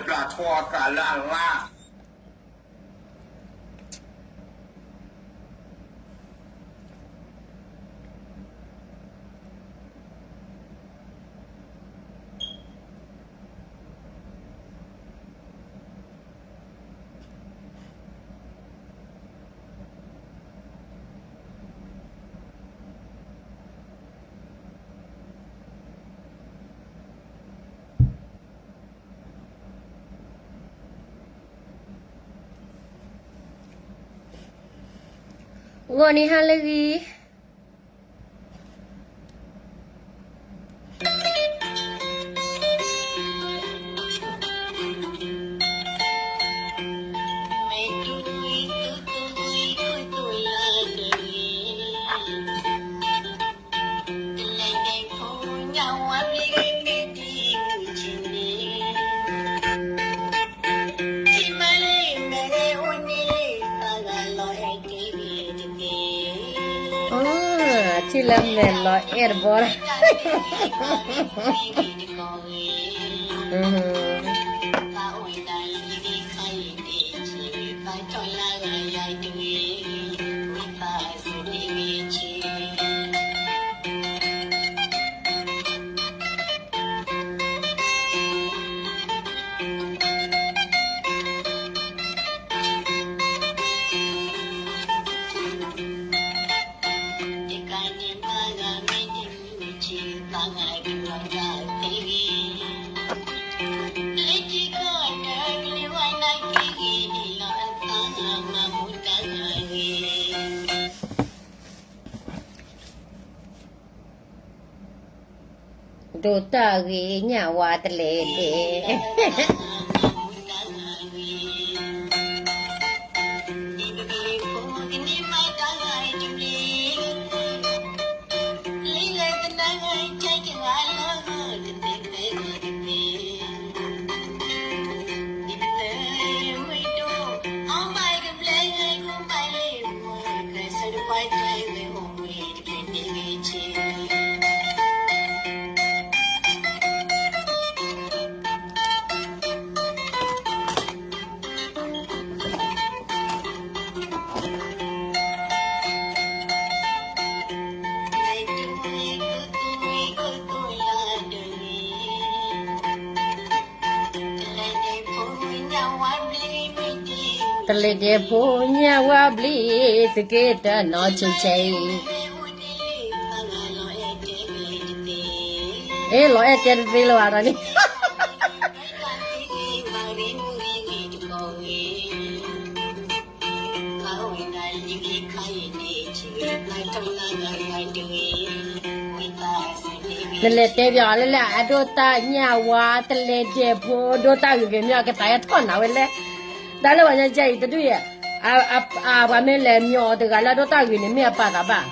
ပျၢ်ထီအကၣ်လၢအလါ ဂီၤနံၤဟါလၢအဂ့ၤ ထံၣ်လၢမဲာ်လီၤအဲၣ်တဘီ ဒိးတၢ်ဂ့ၤညၣ်ဝါတလဲၤဒဲး တလဲၤဒဲးဖိညၣ်ဝါဘျ့ဘျ့ သုက့ၤတနီၤဆံးဆံး အ့ လီၤအဲၣ်တဲတသ့လၢၤဘၣ်ဒီးန့ၣ် နလဲၤတဲပၠးအီၤလၢလၢ အဒိၣ်တၢ်ညၣ်ဝါတလဲၤဒဲးဖိ ဒိၣ်တၢ်ဂ့ၤဂ့ၤမ့ၢ်အီၤ ကသးအဲၣ်ထီၣ်နၤဝဲလဲၣ် တၢ်လၢပှၤညီကဲအံၤတဒူၣ်ယဲၢ် ပှၤမ့ၢ်လဲၤမံအီၤတဂၤလၢအဒိၣ်တၢ်ဂ့ၤန့ၣ် မ့ၢ်အပာ်သးဘၣ်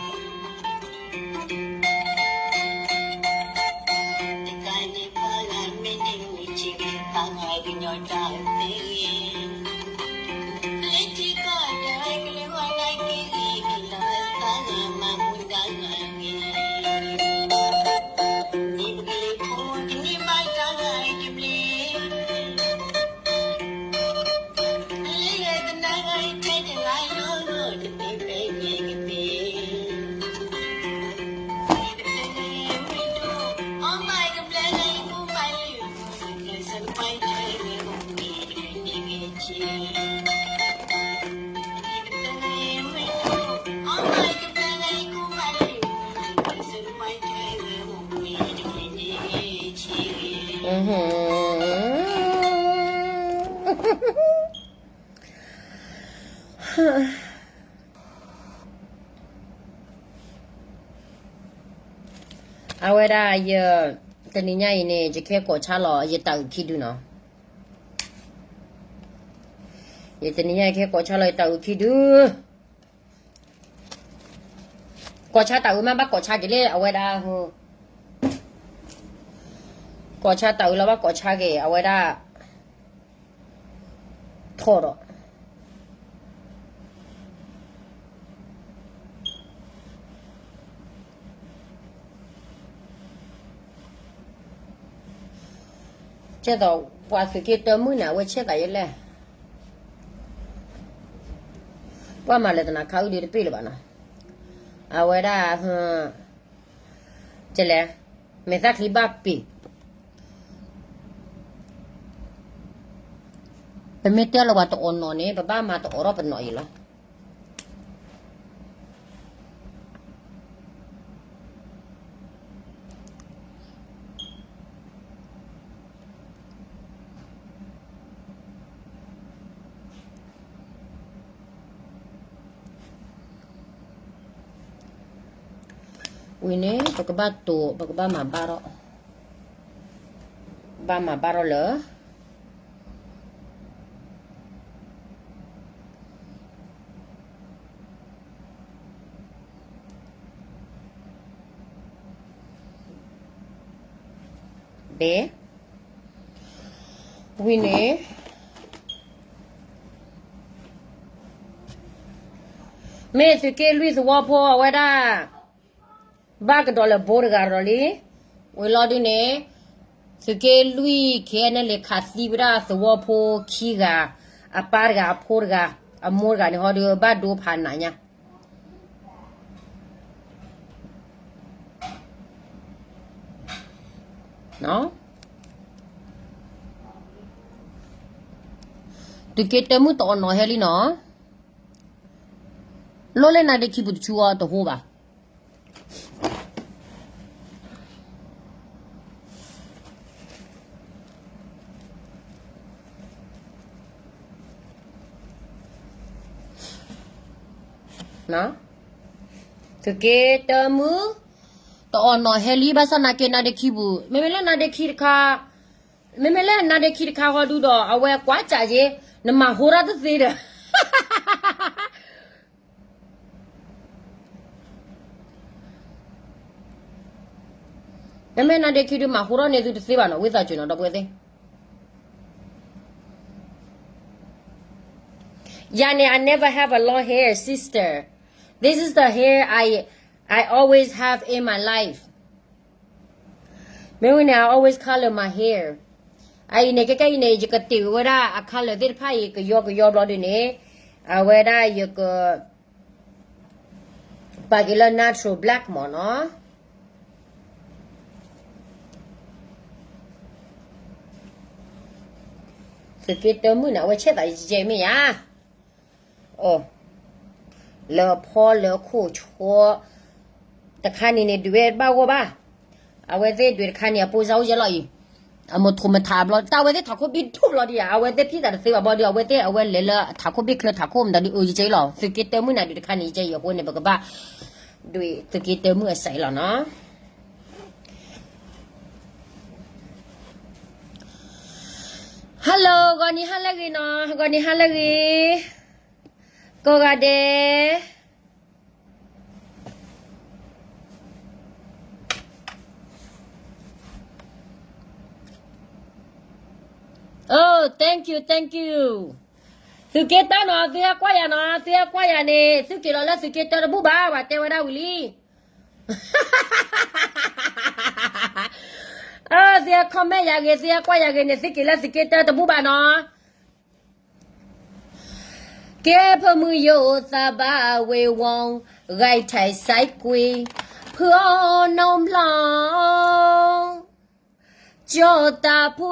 အဝဲဒၣ်ယ တနံၤညါအံၤန့ၣ် ယကဟဲကိးဆါလီၤ ယတၢ်အုၣ်ခံဒုနီၤ. ယတနံၤညါအံၤ ကဟဲကိးဆါလီၤ ယတၢ်အုၣ်ခံဒု ကိးဆါတၢ်အုၣ်မး ဘၣ်ကိးဆါက့ၤလၢအဝဲဒၣ် ကိးဆါတၢ်အုၣ်လီၤ ဘၣ်ကိးဆါက့ၤ အဝဲဒၣ် ထီၣ်ဒီး ကဲသိး ပှၤသုးက့တၢမုၣ်န့ၣ် အဝဲဆဲးသးယဲလဲၣ်, ပှၤမၤလၢတနၤခါအုၣ်ဒုးတပ့ၢ်လၢၤဘၣ်နီၤ, အဝဲဒၣ် ကလဲၣ်, မဲာ်သၣ်ချံဘၣ်ပ့ၤ, ပမ့ၢ်တဲလီၤပှၤတအိၣ်နီၢ်န့ၣ် ပဘၣ်မၤတအိၣ်ထီၣ်ပနီၣ်အံၤလီၤ. ဝံၤန့ၣ် ပကဘၣ်တိၢ် ပကဘၣ်မၤဘၣ်ထီၣ်, ဘၣ်မၤဘၣ်ထီၣ်လၢ ဘဲ, ဝံၤန့ၣ် မ့ၢ်သုးက့လွံၢ်သဝီဖိအဝဲဒၣ် ဘၣ်ကဒီးလၢဘိတဂၤဒီးလံ, ဝံၤလီၤဒုန့ၣ် သုးက့လွံၢ် ခဲအံၤန့ၣ် လဲၤခးသံဝဲဒၣ်သဝီဖိခံဂၤ, အပၢ်တဂၤ အဖိတဂၤ, အမိၢ်တဂၤန့ၣ်ဟီဒုး ဘၣ်ဒိဖးနးညါ သုးက့တၢမုၣ်တအိၣ်နီၢ်ဟဲလံနီၤ, လိၣ်လၢနါဒ့ခံပူၤတဆူအီၤတဟိဘၣ်. သုးက့တၢမုၣ် တအိၣ်နီၢ်ဟဲလံ ဘၣ်ဆၣ်နာ်က့နါဒ့ခံပူၤ, မ့မ့ၢ်လၢနါဒ့ခံတခါ, မ့မ့ၢ်လၢနါဒ့ခံတခါဃီဒုဒီး အဝဲကွၢ်စးက့, နမၤဟိထီၣ်တသ့ဒီး မ့မ့ၢ်နါဒ့ခံဒုမၤဟိထီၣ်န့ၢ်သုတသ့ဘၣ်နီၤ ဝံသးစူၤနီၤ ဒီပုၢ်ဝဲၢ်သ့ၣ်. ယၤန့ၣ် I never have a long hair, sister. This is the hair I, I always have in my life. မ့ၢ်ဝံၤန့ၣ် I always color my hair. အအံၤန့ၣ် ကဲကဲအံၤန့ၣ် ယကတ့ၢ်ဝဲဒၣ်အ color သ့ၣ်တဖၣ်အံၤ ကယီကယီဘျီဒုန့ၣ် အဝဲဒၣ်ယက ပာ်က့ၤလၢ natural black မ့ၢ်နီၤ. သုးက့တၢမုၣ်န့ၣ် အဝဲဆဲးသးယဲမ့ၢ်ယါ လၢဖီလၢခိၣ်ဆိ တခါန့ၣ်န့ၣ် ဒုးဝဲဘၣ်ဂီၢ်ဘၣ်. အဝဲသ့ၣ်ဒုးတခါန့ၣ် အပိစါအိၣ်ယဲလီၤအံၤ, အမထူးမထးဘျီ တၢ်အဝဲသ့ၣ်ထးခိၣ်ဘ့ၣ်ထူၣ်ဘျီဒံးဧါ, အဝဲသ့ၣ်ဖံးသးတသ့ဘၣ်ဘျီဒုး အဝဲသ့ၣ်အဝဲလဲၤလၢထးခိၣ်ဘ့ၣ်ချၢထးခိၣ်မတၤဒုး အယကဲလီၤ. သုးက့တၢမုၣ်န့ၣ်ဒုးတခါန့ၣ် ယကဲယဃိန့ၣ် ပကဘၣ်ဒုးသုးက့တၢမုၣ်အစဲးလီၤနီၤ. Hello, ဂီၤနံၤဟါလၢအဂ့ၤနီၤ, ဂီၤနံၤဟါလၢအဂ့ၤ, ကိးဂၤဒဲး. Oh, thank you, thank you. သုးက့တၢနီၤ, သုဟဲကွၢ်ယၤနီၤ, သုဟဲကွၢ်ယၤန့ၣ် သုက့ၤလီၤလၢသုးက့တၢတဘူၣ်ဘၣ်, ပှၤတဲဝဲဒၣ်ဝံၤလံ. သုဟဲ comment ယၤဂ့ၤ, သုဟဲကွၢ်ယၤဂ့ၤန့ၣ် သုက့ၤလၢသုးက့တၢတဘူၣ်ဘၣ်နီၤ. ကဲဖိမုၣ်ယိၣ်သးဘၣ်ဝ့ၤဝီၤ, ဂဲၤထဲးစဲးကွံာ်, ဖုအီၣ်နီၢ်ဘျီ, ကၠီတၢ်ဖှ့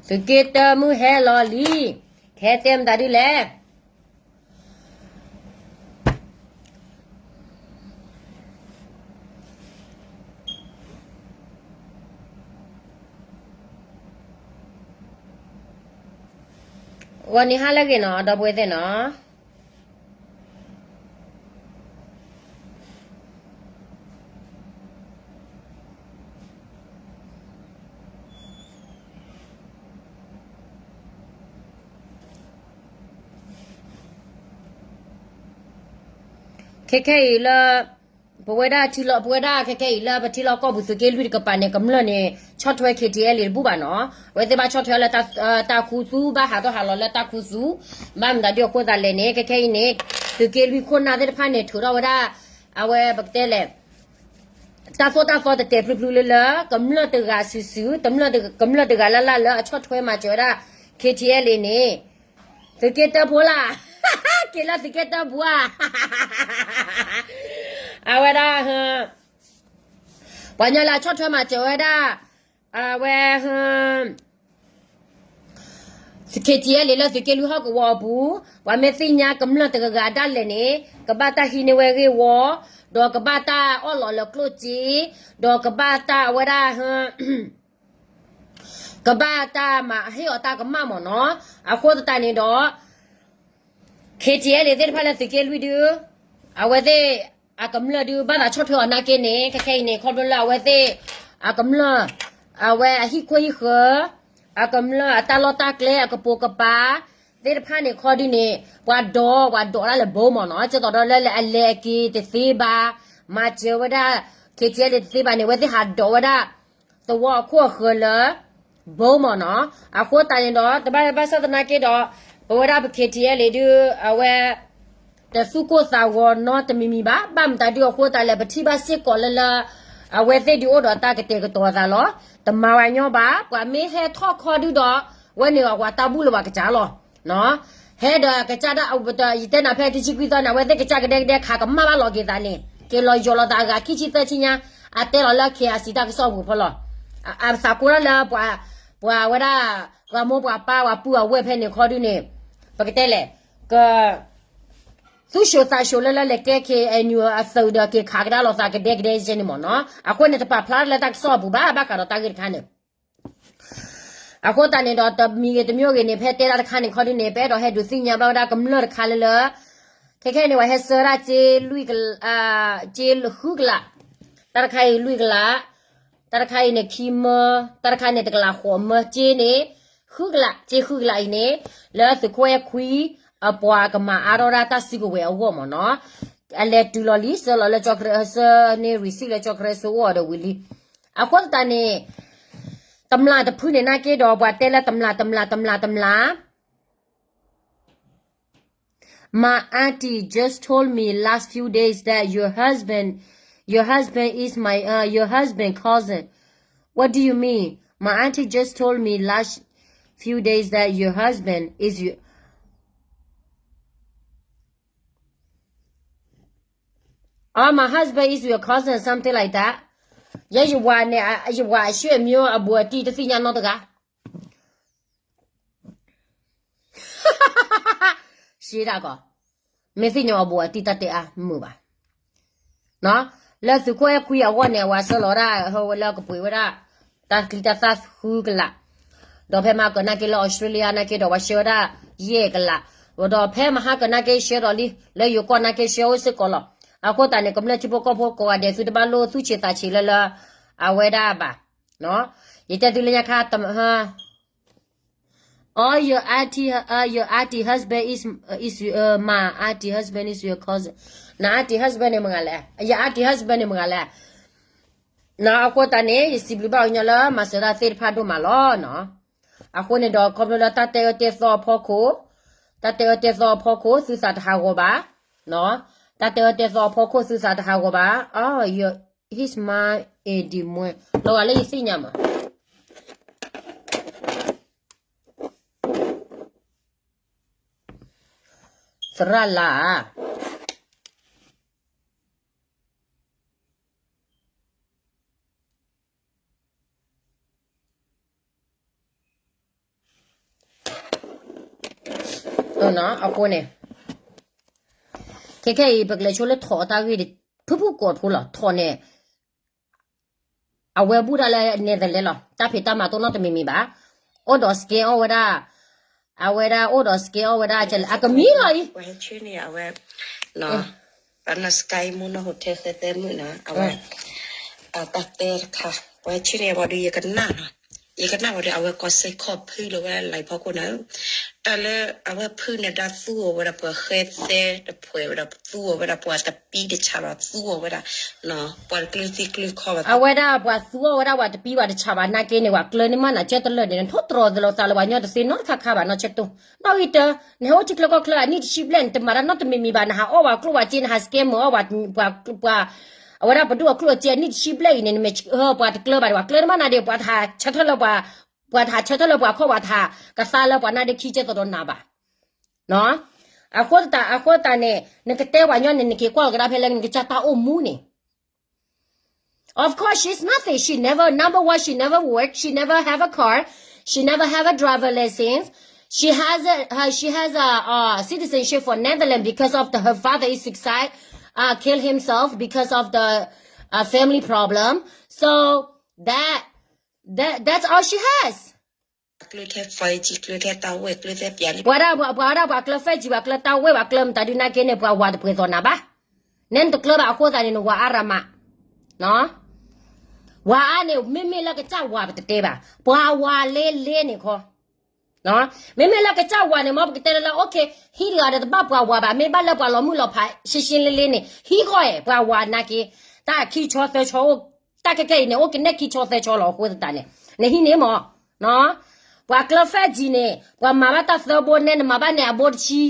သုးက့တၢမုၢ်ဟဲလီၤလံ, ခဲတဲမတၤဒုလဲၣ်. ဂီၤနံၤဟါလၢအဂ့ၤနီၤ ဒီပုၢ်ဝဲၢ်သ့ၣ်နီၤ. ခဲခဲအံၤလၢ ပဝဲဒၣ်ထံလီၤ ပဝဲဒၣ်ခဲခဲအံၤလၢပထံလီၢ်ကီၢ်ပူၤ သုးက့လွံၢ်တကပၤန့ၣ် ကမျၢၢ်န့ၣ် ဆီၣ်ထွဲ K T L A တဘူၣ်ဘၣ်နီၤ. အဝဲသ့ၣ်ဘၣ်ဆီၣ်ထွဲလၢ တၢ်ခူသူ ဘၣ်ဟးထီၣ်ဟးလီၤလၢတၢ်ခူသူ, ဘၣ်မတၤဒုအဃိသတးလဲၣ်န့ၣ် ခဲခဲအံၤန့ၣ် သုးက့လွံၢ်ခိၣ်နၢ်သ့ၣ်တဖၣ်န့ၣ် ထုးထီၣ်ဝဲဒၣ် အဝဲပကတဲလဲၣ် တၢ်သိၣ်တၢ်သီတတဲာ်ဖျုးဖျုးလၢလၢ ကမျၢၢ်တဂၤစုာ်စုာ်, ကမျၢၢ်တဂၤလၢ်လၢ်လၢအဆီၣ်ထွဲမၤစၢၤဝဲဒၣ် K T L A န့ၣ် သုးက့တၢဖိလၢ်, က့ၤလၢသုးက့တၢပူၤဧါ, အဝဲဒၣ် ပှၤညီလၢအဆီၣ်ထွဲမၤစၢၤဝဲဒၣ် အဝဲ K T L A လၢသုးက့လွံၢ်ဟီၣ်ကဝီၤအပူၤ, ပှၤမ့ၢ်သ့ၣ်ညါကမျၢၢ်တဂၤဂၤဒၣ်လဲာ်န့ၣ် ကဘၣ်တၢ်ဟံးန့ၢ်ဝဲဂ့ၢ်ဝီ, ဒီးကဘၣ်တၢ်အီၣ်လီၤလၢကျိၣ်စ့, ဒီးကဘၣ်တၢ်အဝဲဒၣ် ကဘၣ်တၢ်မၤဟ့ၣ်အီၤတၢ်ကမၣ်မ့ၢ်နီၤ. အဃိသတးန့ၣ်ဒီး K T L A သ့ၣ်တဖၣ်လၢသုးက့လွံၢ်ဒုး, အဝဲသ့ၣ်အကမျၢၢ်ဒုး ဘၣ်သးဆီၣ်ထွဲအီၤနာ်က့န့ၣ် ခဲခဲအံၤန့ၣ် ခီဖျိလၢအဝဲသ့ၣ်အကမျၢၢ် အဝဲအဟံၣ်ခိၣ်ဟံၣ်ဃၢၤ, အကမျၢၢ်အတၢ်လီၢ်တၢ်ကျဲ အကပိာ်ကပၤသ့ၣ်တဖၣ်န့ၣ်ခီဒုးန့ၣ် ပှၤဒိး ပှၤဒိးဒၣ်လၢဘိမ့ၢ်နီၤ, ကသိးဒီးလၢအလဲၤအက့ၤတသ့ဘၣ်, မၤစၢၤဝဲဒၣ် K T L A တသ့ဘၣ်န့ၣ် အဝဲသ့ၣ်ဟးဒိးဝဲဒၣ် သဝီအခိၣ်အဃၢၤလၢ ဘိမ့ၢ်နီၤ. အဃိသတးန့ၣ်ဒီး တဘၣ်ဘၣ်ဆၣ်သနာ်က့ဒီး ပဝဲဒၣ်ပ K T L A ဒုး အဝဲ တသူၣ်ကိၢ်သးဂီၤနီတမံၤမံၤဘၣ်. ဘၣ်မတၤဒုးအဃိသတးလဲၣ် ပထံၣ်ဘၣ်စ့ၢ်ကီးလၢလၢ အဝဲသ့ၣ်ဒုးအိၣ်ဒီးတၢ်ကတဲာ်ကတီၤအသးလီၤ. တမၤဝဲညီဘၣ်. ပှၤမ့ၢ်ဟဲထီၣ်ခီဒုးဒီး ဝဲန့ၣ်အဝဲတၢ်ဘူၣ်လၢပှၤကစၢ်လီၤ. ဟဲဒီးကစၢ်ဒၣ် ယတဲနၤဖဲတဆံခွံသီန့ၣ် အဝဲသ့ၣ်ကစၢ်ကဒဲကဒဲခးကမၣ်ဘၣ်လီၤက့ၤသးန့ၣ် က့ၤလီၤယီၤလီၤသးအဂၤခံဆံသၢဆံညါ အတဲလီၤလၢ K I C တၢ်ကစီၣ်ပူၤဖီလီၤ. အသးကိးဒၣ်လၢ ပှၤဝဲဒၣ် ပှၤမိၢ်ပှၤပၢ် ပှၤပုၢ်အဝဲၢ်ဖဲန့ၣ်ခီဒုးန့ၣ် ပကတဲလဲၣ် က သူၣ်ဆှိၤသးဆှိၤလၢလၢလဲၤကဲ K N U အသုးဒီးက့ၤခးကဒါလိာ်သးကဒဲကဒဲကဲန့ၣ်မ့ၢ်နီၤ. အဃိန့ၣ် တပာ်ဖျါလၢတၢ်ကစီၣ်အပူၤဘၣ် ဘၣ်ဃးဒီးတၢ်ဂ့ၢ်တခါန့ၣ် အဃိသတးန့ၣ်ဒီး တမံၤဂ့ၤတမံၤဂ့ၤန့ၣ် ဖဲတဲဒၣ်တခါန့ၣ်ခီဒုးန့ၣ် ပအဲၣ်ဒိးဟဲဒုးသ့ၣ်ညါဘၣ်ဝဲဒၣ်ကမျၢၢ်တခါလၢလၢ ခဲခဲအံၤန့ၣ် ပှၤဟဲဆှၢဒၣ်စ့လွံၢ်ကလး, စ့ဃုကလး, တၢ်တခါအံၤလွံၢ်ကလး, တၢ်တခါအံၤန့ၣ်ခံမၢ, တၢ်တခါန့ၣ်တကလးဃိးမၢ စ့န့ၣ် ဃုကလး, စ့ဃုကလးအံၤန့ၣ် လၢသုးခိၣ်အဲၣ်ခွံ အပှၤကမၤအါထီၣ်ဒၣ်တၢ်စုကဝဲၤအဂီၢ်မ့ၢ်နီၤ. အလဲၤတုၤလီၤလံ ဆှၢလီၤလၢကၠီၣ်ကရၢ ဆှၢန့ၢ် receipt လၢကၠီၣ်ကရၢ ဆှၢအိၣ်အီၤဒီးဝံၤလံ. အဃိသတးန့ၣ် တမျၢ်တဖုန့ၣ်နာ်က့ဒီး ပှၤတဲလၢတမျၢ် တမျၢ် တမျၢ် တမျၢ် My auntie just told me last few days that your husband, your husband is my, uh, your husband cousin. What do you mean? My auntie just told me last few days that your husband is your, oh, my husband is your cousin, something like that. ယဲယဝၤန့ၣ် ယဝၤအဆွေမျိုး အဘူးအတံၢ်တသ့ၣ်ညါနီတဂၤ ရှဲဒၣ်ကီး, မ့ၢ်သ့ၣ်ညါအဘူးအတံၢ်တၢ်တဲအါမုာ်ဘၣ်. လၢသုးခိၣ်အဲၣ်ခွံအဂီၢ်န့ၣ် အဝၤဆှၢလီၤဒၣ် ဟဲဝဲလၢကပှ့ၤဝဲဒၣ် တၢ်ချံတၢ်သၣ်ဃုကလး, ဒီးဖဲမဟါကၢနာ်က့လၢ Australia နာ်က့ဒီး ဝၤဆှၢဝဲဒၣ်ယဲၢ်ကလး, ဒီးဖဲမဟါကၢနာ်က့ဆှၢဒီးလံ လၢယိၤကီၢ်နာ်က့ဆှၢအိၣ်စ့ၢ်ကီးလီၤ. အဃိသတးန့ၣ် ကမျၢၢ်ထံဖိကီၢ်ဖိကိးဂၤဒဲး သုတဘၣ်လိၣ်သူၣ်ဆံးသးဆံးလၢလၢ အဝဲဒၣ်ဘၣ်. ယတဲသုလၢညါခါ All your auntie, uh, your auntie husband is, uh, is, uh, my auntie husband is your cousin. န auntie husband န့ၣ်မတၤဂၤလဲၣ်, ယ auntie husband န့ၣ်မတၤဂၤလဲၣ်. နအဃိသတးန့ၣ် ယစံးဘျုးဘၣ်အီၤညီလၢ မၤစၢၤဒၣ်သ့ၣ်တဖၣ်ဒိၣ်မးလီၤနီၤ. အဃိန့ၣ်ဒီး ခီဖျိလၢတၢ်တဲအၢတဲသီအဖီခိၣ်, တၢ်တဲအၢတဲသီအဖီခိၣ် သုသးတဟးဂီၤဘၣ်. တၢ်တဲအၢတဲသီအဖီခိၣ် သုသးတဟးဂီၤဘၣ်. His mom is Des Moines လီၤဂာ်လၢယသ့ၣ်ညါမး သရၣ်လါဧါ. အဃိန့ၣ် ခဲခဲအံၤ ပကလဲၤဆိလၢထိးအတၢ်ဂ့ၢ် ဖုဖုကိးဖိလီၤ. ထိးန့ၣ် အဝဲဘူၣ်တၢ်လၢ Netherlands လီၤ. တၢ်ဖံးတၢ်မၤတအိၣ်နီတမံၤမံၤဘၣ်. အိၣ်ဒီး scam အီၣ်ဝဲဒၣ်, အဝဲဒၣ်အိၣ်ဒီး scam အီၣ်ဝဲဒၣ် ကလဲၣ် အကမံလီၤအံၤ ပှၤဟဲဆှၢန့ၢ်အဝဲ ပှၤနီၢ် Sky Moon နီၢ် hotel သၢသၢမုၣ်နီၤ အဝဲ တၢ်တဲတခါ ပှၤဟဲဆှၢန့ၢ်အဝဲဒီး ယကနၣ်နီၤ, ယကနၣ်ဝဲဒီး အဝဲကီၢ်စဲၣ်ခီၣ်ဖုလၢဝဲလံဖီခိၣ်န့ၣ် တၢ်လၢအဝဲဖုန့ၣ်ဒၣ်သူအီၤဝဲဒၣ်ပှၤဃဲသဲတဖှဲးဝဲဒၣ် သူအီၤဝဲဒၣ်ပှၤတပံတဆးဘၣ် သူအီၤဝဲဒၣ် ပှၤတကျၢၤသံကျၢၤခီဘၣ် အဝဲဒၣ်ပှၤသူအီၤဝဲဒၣ်ပှၤတပံဘၣ်တဆးဘၣ် နာ်က့န့ၣ် ပှၤကျၢၤန့ၢ်မးနၤကၢတလၢာ်န့ၣ် နထိၣ်တြီၤသလိာ်သးလၢပှၤကညီတသ့နီတခါခါဘၣ်နီၢ်ဆဲတိၢ် နီၣ်ဂံၢ်တၢ နဟဲအိၣ်ထံချၢကီၢ်ချၢအနံၣ်တဆံဘျဲၣ်န့ၣ် တမၤတၢ်နီတမံၤမံၤဘၣ် နဟးအီၣ်ပှၤကျိၣ်ပှၤစ့ နဟး scam အီၣ်ပှၤ ပှၤ အဝဲဒၣ်ပဒိၣ်အကျိၣ်အစ့အနံၣ်တဆံဘျဲၣ်အံၤန့ၣ် နမ့ၢ်ပှၤတကျၢၤဘၣ်ဒီး ပှၤကျၢၤန့ၢ်မးနၤဒီး ပှၤတဟးဆၢထၢၣ်လၢပှၤ ပှၤတဟးဆၢထၢၣ်လၢပှၤခီၣ် ပှၤတဟးကသါလၢပှၤနါဒ့ခံကဲသိးဒီးနၤဘၣ် အဃိသတး အဃိသတးန့ၣ် နကတဲပှၤညီန့ၣ် နက့ၤကွၢ်လီၤကဒါဖဲလဲၣ် နကစၢ်တၢ်အိၣ်မူန့ၣ် Of course, she's nothing. She never, number one, she never worked. She never have a car. She never have a driver license. She has a, uh, she has a uh, citizenship for Netherlands because of the, her father is suicide, uh, kill himself because of the uh, family problem. So that, that that's all she has. ပှၤဒၣ်ပှၤဒၣ်ပှၤကျၢၤဖဲကံ ပှၤကျၢၤတၢ်ဝဲၢ်ကျၢၤသဲပျးလံ ပှၤဒၣ်ပှၤကျၢၤဖဲကံ ပှၤကျၢၤတၢ်ဝဲၢ် ပှၤကျၢၤမတၤဒုးနာ်က့န့ၣ် ပှၤဝၤတပှဲၤသိးနၤဘၣ်. နဲနတကျၢၤဘၣ်အဃိသတးန့ၣ် နဝၤအါရၤမး ဝၤအါန့ၣ် မ့မ့ၢ်လၢကစၢ်ဝၤပတတဲဘၣ် ပှၤဝၤလ့လ့န့ၣ်ခီ မ့မ့ၢ်လၢကစၢ်ဝၤန့ၣ် မ်ပကတဲလၢလၢ okay ဟံးတဂၤဒီးတဘၣ်ပှၤဝၤဘၣ် မ့ၢ်ဘၣ်လၢပှၤလီၤမုၢ်လီၤဖး ရှင်းရှင်းလင်းလင်း န့ၣ် ဟံးဃီအဲၣ် ပှၤဝၤနာ်က့ တၢ်ခံဆီသၢဆီအိၣ် တၢ်ခဲခဲအံၤန့ၣ် အိၣ်ကနဲၣ်ခံဆီသၢဆီလီၤ အဃိသတးန့ၣ် နဟံးန့ၣ်မး ပှၤကျၢၤဖဲကံန့ၣ် ပှၤမၤဘၣ်တၢ်သၢဘိနဲ နမၤဘၣ်န့ၣ်အဘိတဆံ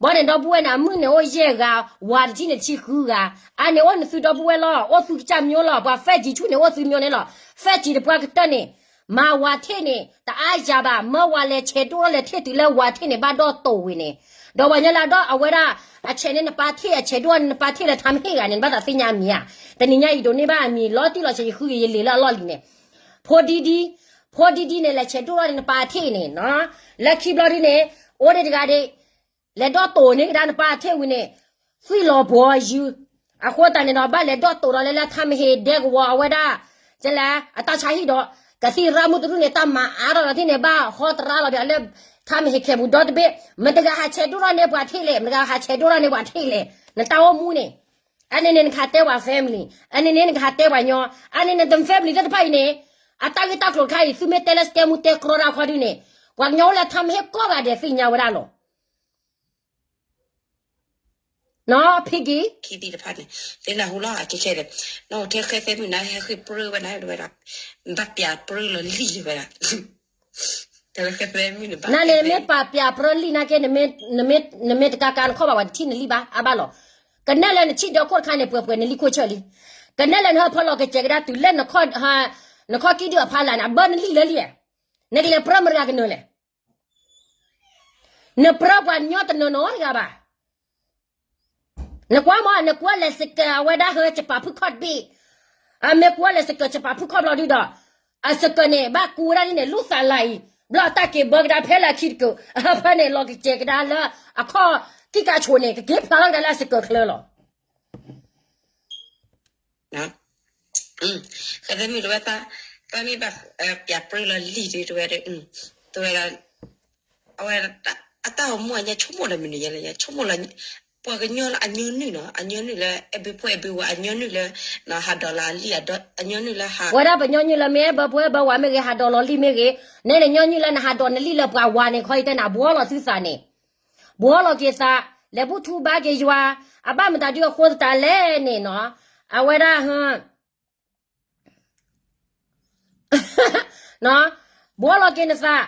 ဘီန့ၣ်ဒီပုၢ်ဝဲၢ်န့ၣ် အမုၣ်န့ၣ်အိၣ်ယဲၢ်ဂၤ ဝၤတဆံန့ၣ်တဆံဃုဂၤ အါန့ၣ်အိၣ်နသုဒီပုၢ်ဝဲၢ်လီၤ အိၣ်သုကစၢ်မျိၤလီၤ ပှၤဖဲကံဆူၣ်န့ၣ်အိၣ်သုမျိၤန့ၣ်လီၤ ဖဲကံတပှၢ်ကတၢၢ်န့ၣ် မၤဝၤထ့ၣ်န့ၣ် တအါယၤဘၣ် မၢဝၤလဲၤဆဲးဒိၣ်ထီၣ်လဲၤထ့ၣ်တုၤလၢဝၤထ့ၣ်န့ၣ် ဘၣ်ဒီၣ်တိာ်ဝံၤန့ၣ် ဒီးပှၤညီလၢအဒီၣ်အဝဲဒၣ် အဆဲးန့ၣ်နပာ်ထ့ၣ် အဆဲးဒိၣ်န့ၣ် နပာ်ထ့ၣ်လၢထါမ့ၢ်ဟ့ၣ်ဂၤန့ၣ် နဘၣ်သးသ့ၣ်ညါအမံၤဧါ တနံၤညါအံၤဒိးန့ၢ်ဘၣ်အမံၤ လီၤတံၢ်လီၤဆဲးယဃုက့ၤယလံာ်လၢအလီၢ်လံၤန့ၣ် ဖိဒံဒံ ဖိဒံဒံန့ၣ် လဲၤဆဲးဒိၣ်ထီၣ်န့ၣ် နပာ်ထ့ၣ်န့ၣ် လၢခံဘျီဒ်န့ၣ် အိၣ်ဒံးတဂၤဒံး လဲၤဒီၣ်တိာ်န့ၢ်ကဒါနပာ်ထ့ၣ်ဝံၤန့ၣ် သွံၣ်လီၤဘှီယု အဃိသတးန့ၣ်ဒီး ဘၣ်လဲၤဒီၣ်တိာ်ဒီးလၢလၢထါမ့ၢ်ဟ့ၣ်ဒဲကဝီၤအဝဲဒၣ် ကလဲၤအတၢ်ဆါဟံၣ်ဒီး ကသံၣ်ရၣ်မုၣ်တရူၣ်န့ၣ် တၢ်မၤအါထီၣ်ဒီးထံၣ်န့ၣ် ဘၣ်ဟီတရါလီၤဒီးလၢ ထါမ့ၢ်ဟ့ၣ်ခဲပူၤဒီတဘ့ၣ် မတၤတဂၤဟးဆဲးဒိၣ်ထီၣ်န့ၢ်ပှၤထ့ၣ်လဲၣ် မတၤတဂၤဟးဆဲးဒိၣ်ထီၣ်န့ၢ်ပှၤထ့ၣ်လဲၣ် နတၢ်အိၣ်မူန့ၣ် အန့ၣ်န့ၣ်နကဟးတဲပှၤ family အန့ၣ်န့ၣ်နကဟးတဲပှၤညီ အန့ၣ်န့ၣ် the family သ့ၣ်တဖၣ်အံၤန့ၣ် အတၢ်ဂ့ၢ်တၢ်ကျိၤတခါအံၤ သုမ့ၢ်တဲလၢ scam မူတဲကြီတၢ်ခီဒုန့ၣ် ပှၤကညီအိၣ်လၢထါမ့ၢ်ဟ့ၣ်ကိးဂၤဒဲးသ့ၣ်ညါဝဲဒၣ်လီၤ နီၢ်ဖံကံ ခံသ့ၣ်တဖၣ်န့ၣ် သ့ၣ်နၢ်ဟူလီၤ အကဲခဲဒီး နီၢ်ထဲဃဲသဲမုၣ်နၤ ဟဲဃ့ၢ်ပြၢဝဲဒၣ် ဘၣ်ပျးပြၢလီၤလံၣ်ဝဲဒၣ် နန့ၣ်မ့ၢ်ပာ်ပျးပြၢလံၣ်နာ်က့ နမ့ၢ်တကးကးနခီၣ်ဘၣ် ပှၤတထံၣ်နလံၣ်ဘၣ် အါဘၣ်လီၤ ကနဲၣ်လၢနဆံၣ်ဒီခိၣ်တခါန့ၣ် ပှဲၤပှဲၤနလံၣ်ခိၣ်ဆၢၣ်လံ ကနဲၣ်လၢနဟၢဖၢလီၤကစဲးကဒါတုၤလၢ နခီၣ်ကံၣ်ဒုၣ်အဖီလာ်န့ၣ် အဘၢနလံၣ်လၢလံၣ်ဧါ နကလဲၤပြၢမတၤတဂၤကနၢၤလဲၣ် နပြၢပှၤကညီတနီၤနီၤတဂၤဘၣ်. နကွၢ်မ့ၢ် နကွၢ်လဲၤစကၢၤအဝဲဒၣ်ဟၢ ကပာ်ဖုခီၣ်တဘ့ၣ်, အမ့ၢ်ကွၢ်လဲၤစကၢၤကပာ်ဖုခီၣ်ဘျီဒုဒီး အစကၢၤန့ၣ် ဘၣ်ကူဝဲဒၣ်ဒ်န့ၣ် လူၢ်သးလၢအံၤ, ဘျီအတၢ်က့ၤဘၢကဒါဖဲလၢအခံတကၢၢ်, အဟၢဖၢန့ၣ် လီၤကစဲးကဒါလၢအခီၣ်ကံၢ်ကါဆိးန့ၣ် ကက့ၤဖျါထီၣ်ကဒါလၢအစကၢၤချၢလီၤ. ဃဲသဲမုၣ်တဝဲ, တၢ်မ့ၢ်ဘၣ်ပျးပြၢလီၤလံာ်ဒုတဝဲ, တဝဲဒၣ်, အဝဲအတၢ်အိၣ်မူအညါဆိကမိၣ်လၢမနုၤယဲလဲၣ်, ဆိကမိၣ်လၢ ပှၤကညီလၢအညီနုၢ်နီၤ, အညီနုၢ်လၢ every ဖိ every ဝဲ အညီနုၢ်လၢ ဟးဒီးလီၤအလံာ်, အညီနုၢ်လၢဟး, ဝဲဒၣ်ပညီနုၢ်လၢမ့ၢ် every ဖိ every ဝဲမ့ၢ်ဂ့ၤ, ဟးဒီးလီၤလံာ်မ့ၢ်ဂ့ၤ, နဲနညီနုၢ်လၢနဟးဒီးနလံာ်လၢပှၤဝၤန့ၣ် ခီအံၤတဲနၤ ဘှီလီၤသုသးန့ၣ် ဘှီလီၤက့ၤသး, လဲၤဘူၣ်ထူဘါက့ၤယွၤ, အဘၣ်မတၤဒုအဃိသတးလဲၣ်န့ၣ်နီၤ, အဝဲဒၣ် ဘှီလီၤက့ၤနသး,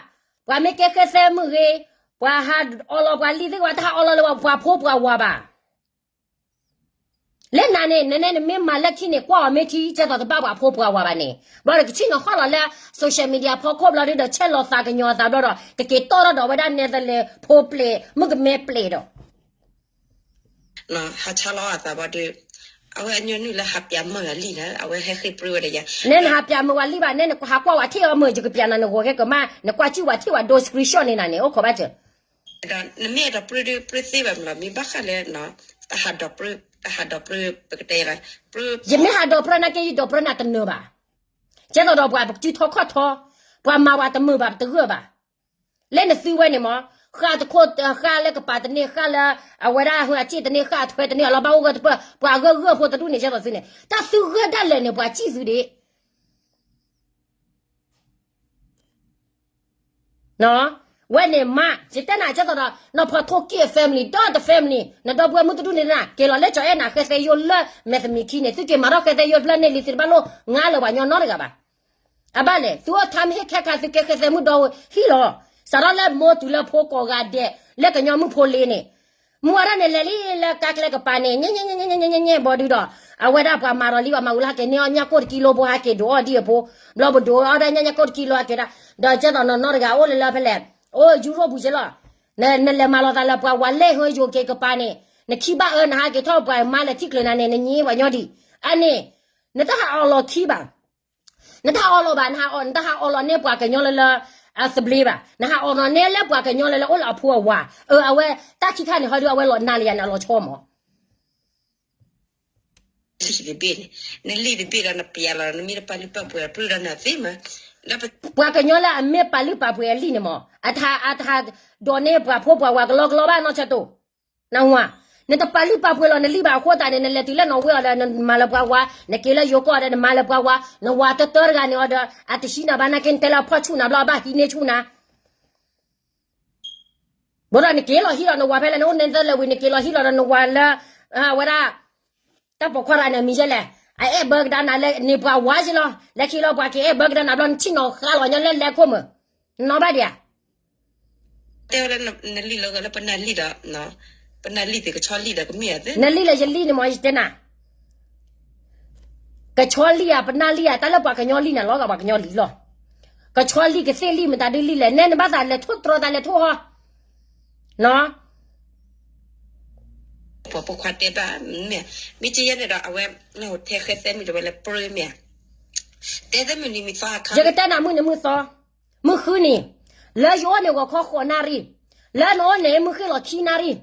ပှၤမ့ၢ်ကဲဃဲသဲမုၣ်ဂ့ၤ, ပှၤဟးအီလီၤပှၤလံာ်သ့ၣ်တဖၣ် တဟးအီလီၤလၢပှၤဖိပှၤဝၤဘၣ်. လၢနၤန့ၣ် နနဲနမ့ၢ်မၤလၢခံန့ၣ် ကွၢ်အီၤမ့ၢ်ထံ ကဲသိးတဘၣ်ပှၤဖိပှၤဝၤဘၣ်န့ၣ်, ဘျီဒီးကဆ့ၣ်နီၤဃီလီၤလၢ social media ဖီခိၣ်ဘျီဒုဒီး ဆဲးလီၤသးကညီၤအသးဘျီဒီး ကက့ၤတီၢ်ထီၣ်ဒီးဝဲဒၣ် Netherlands ဖိပျဲၢ် မုၣ်ကမဲပျဲၢ်ဒီး ဟးဆါလီၤအသးဘၣ်ဒီး, အဝဲအညီနုၢ်လၢဟးပျးမုာ်အလံာ်လၢ အဝဲဟဲဃ့ၢ်ပြၢဝဲဒီးယၤ, နဲနဟးပျးမုာ်ဝဲလံာ်ဘၣ်, နဲနဟးကွၢ်ဝဲထံၣ်အီၤမုာ် ယကပျးနၤနဂီၤခဲကမး, နကွၢ်စံၣ်ဝဲထံၣ်ဝဲဒိ screenshot န့ၣ်နၤန့ၣ် အိၣ်ခိးဘၣ်စၢၤ ဒီးနမ့ၢ်အဲၣ်ဒိးပြၢဒီးပြၢသ့ဘၣ်မးလီၤ, မ့ၢ်ဘၣ်ဃးလၢ တဟးဒီးပြၢ, တဟးဒီးပြၢ ပကတဲလၢ ပြၢ, ယမ့ၢ်ဟးဒီးပြၢနာ်က့ ယဒီးပြၢနၤတနၢၤဘၣ်. ကဲသိးဒီးပှၤပကစုထီခီၣ်ထီ, ပှၤမၤပှၤတမုာ်ဘၣ် ပတဂၢၢ်ဘၣ်. လၢနသုဝဲန့ၣ်မး, ဃၣ်တခိၣ်, ဃၣ်လၢကပၤတန့ၢ်, ဃၣ်လၢအဝဲဒၣ်ဟၢအစ့ၣ်တန့ၢ်, ဃၣ်အထွဲတန့ၢ်, အလီၤဘၣ်အိၣ်ဂၢၢ်တပၢၢ်, ပှၤဂၢၢ်ဂၢၢ်ဖိတဒူၣ်န့ၣ် ကဲသိးသုန့ၣ်, တၢ်သုဂၢၢ်ဒၣ်လဲာ်န့ၣ် ပှၤစံၣ်သုဒံး ဝဲန့ၣ်မး ယတဲနၤကဲသိးဒီး နီၢ်ဖီထိၣ်က့ၣ်အ family ဒီတ family နဒီပုၢ်ဝဲၢ်မုၣ်တဒူၣ်န့ၣ် က့ၤလီၤလၢကၠီၤအဲၣ်နၤ ဃဲသဲယိၣ်လၢမဲာ်သမံးခံန့ၣ် သုက့ၤမၤထီၣ်ဃဲသဲယိၣ်ဖျၢၣ်န့ၣ်လံ သုတဘၣ်လိၣ်ငါလၢၤပှၤညီနီတဂၤဘၣ်. အဘၣ်လဲၣ် သုအိၣ်ထါမ့ၢ်ဟ့ၣ်ခဲခါ သုကဲဃဲသဲမုၣ်ဒီဟံၣ်လီၤ. စးထီၣ်လၢမိၢ်တုၤလၢဖိကိးဂၤဒဲး လၢကညီမုၣ်ဖိလ့န့ၣ် မုၢ်ဝါဒၣ်န့ၣ်လဲၤလံလၢကါကျဲကပၤန့ၣ် ညဲညဲညဲညဲညဲညဲညဲဘီဒုဒီး အဝဲဒၣ်ပှၤမၤဒီးလံ ပှၤမၤဝံၤလၢဟဲက့ၤန့ၢ်အီၣ်ညၣ်ကိၣ်တကံလိဖိ ဟဲက့ၤဒုးအီၣ်ဒံးအဖိ ဘျီပဒုးအီၣ်ဒၣ်ညၣ်ညၣ်ကိၣ်တကံလိဟဲက့ၤဒၣ် ဒီးကဲသိးနီၢ်နီၢ်တဂၤအိၣ်လၢလၢဖဲလဲၣ် အိၣ်ယူရိၣ်ပူၤက့လီၤ. နလဲၤမၤလီၤသးလၢပှၤဝၤလဲၢ်ဟိယိၤက့ၤကပၤန့ၣ် နခံဘၣ်အၢ နဟးက့ၤထီၣ်ပှၤမါလဲၤထံၣ်ကျၢၤနၤန့ၣ် နညံပှၤညီဒံး အန့ၣ် နတဟးအီၣ်လီၤခံဘၣ် နတဟးအီၣ်လီၤဘၣ် နဟးအီၣ် နတဟးအီၣ်လီၤန့ၢ်ပှၤကညီလၢလၢ အသဘျ့ဘၣ် နဟးအီၣ်လီၤန့ၢ်လၢပှၤကညီလၢလၢအိၣ်လၢအဖိအဝၤ အၢ အဝဲတၢ်ခံခါန့ၣ် ဟီဒုးအဝဲလီၤနၤလၢယၤန့ၣ် အလီၤဆီမး လံာ်တဘ့ၣ်န့ၣ် နလံာ်တဘ့ၣ်ဒီးနပျးလီၤ နမ့ၢ်တပာ်လုၢ်ပာ်ပှ့ၤ ပြူၢ်ဒီးနၤသ့မး ပှၤကညီလၢအမ့ၢ်ပာ်လုၢ်ပာ်ပှ့ၤအလံာ်န့ၣ်မး အတဟး အတဟးဒိးန့ၢ်ပှၤဖိပှၤဝၤကလီကလီဘၣ်နီၢ်ဆၢတိၢ် နဝၤ နတပာ်လုၢ်ပာ်ပှ့ၤလီၤနလံာ်ဘၣ်အဃိသတးန့ၣ် နလဲၤတုၤလၢနီၢ်ဝ့အီၤဒီး နမၤလၢပှၤဝၤ နက့ၤလၢယိၤကီၢ်ဒီး နမၤလၢပှၤဝၤ နဝၤတတၢတဂၤန့ၣ်အီၤဒီး အတဟံးနၤဘၣ်နာ်က့ နတဲလၢအဖီၣ်ဆူၣ်နၤဘျီ အဘၣ်ဟံးန့ၢ်ဆူၣ်နၤ ဘၣ်ဒီးနက့ၤလီၤဟံးလီၤနဝၤဖဲလဲၣ် နအိၣ်နဲသၢလၢာ်ဝံၤ နက့ၤလီၤဟံးလီၤဒီးနဝၤလၢ အဝဲဒၣ် တၢ်ပိာ်ခွါတဂၤန့ၣ် မံၤယဲလဲၣ် အအဲၣ်ဘၢကဒါနၤလၢန့ၣ်ပှၤဝၤက့လီၤ လၢခံလီၤပှၤက့ၤအဲၣ်ဘၢကဒါနၤဘျီ နထံၣ်နီၢ်ဃါလီၤညီလၢလဲၤခိၣ်မုၢ် နနီၢ်ဘၣ်ဒံးဧါ တဲဝဲဒၣ်နလံာ်လၢဂၤလၢပနၢ်လံာ်ဒီး ပနၢ်လံာ်သ့ၣ်ကဆီလံာ်ဒီးကမ့ၢ်ဧါသ့ နလံာ်လၢယလံာ်န့ၣ်မ့ၢ်ယတဲနၤ ကဆီလံာ်ဧါ ပနၢ်လံာ်ဧါ တၢ်လၢပှၤကညီလံာ်န့ၣ်လီၤဂာ်ပှၤကညီလံာ်လီၤ ကဆီလံာ်ကသ့ၣ်လံာ်မတၤဒုလံာ်လဲၣ် နဲနဘၣ်သးလဲၤထိၣ်တြီသးလဲၤထိၣ်ဟီ နီၢ် ပှၤပိာ်ခွါတဲဘၣ် မ့ၢ် မ့ၢ်ကယဲၢ်န့ၣ်ဒီး အဝဲ လၢဟိထဲဃဲသဲမုၣ်တဝဲလၢပြၢမ့ၢ်ဧါ တဲသဲမုၣ်နံၤမံၤသီအခါ ယကတဲနၤမုၢ်နံၤမုၢ်သီ မုၢ်ဃုနံၤ လၢယအိၣ်န့ၣ်ဂီၤခီဃိးနၣ်ရံၣ် လၢနအိၣ်န့ၣ်မုၢ်ဃ့ၢ်လီၤခံနၣ်ရံၣ်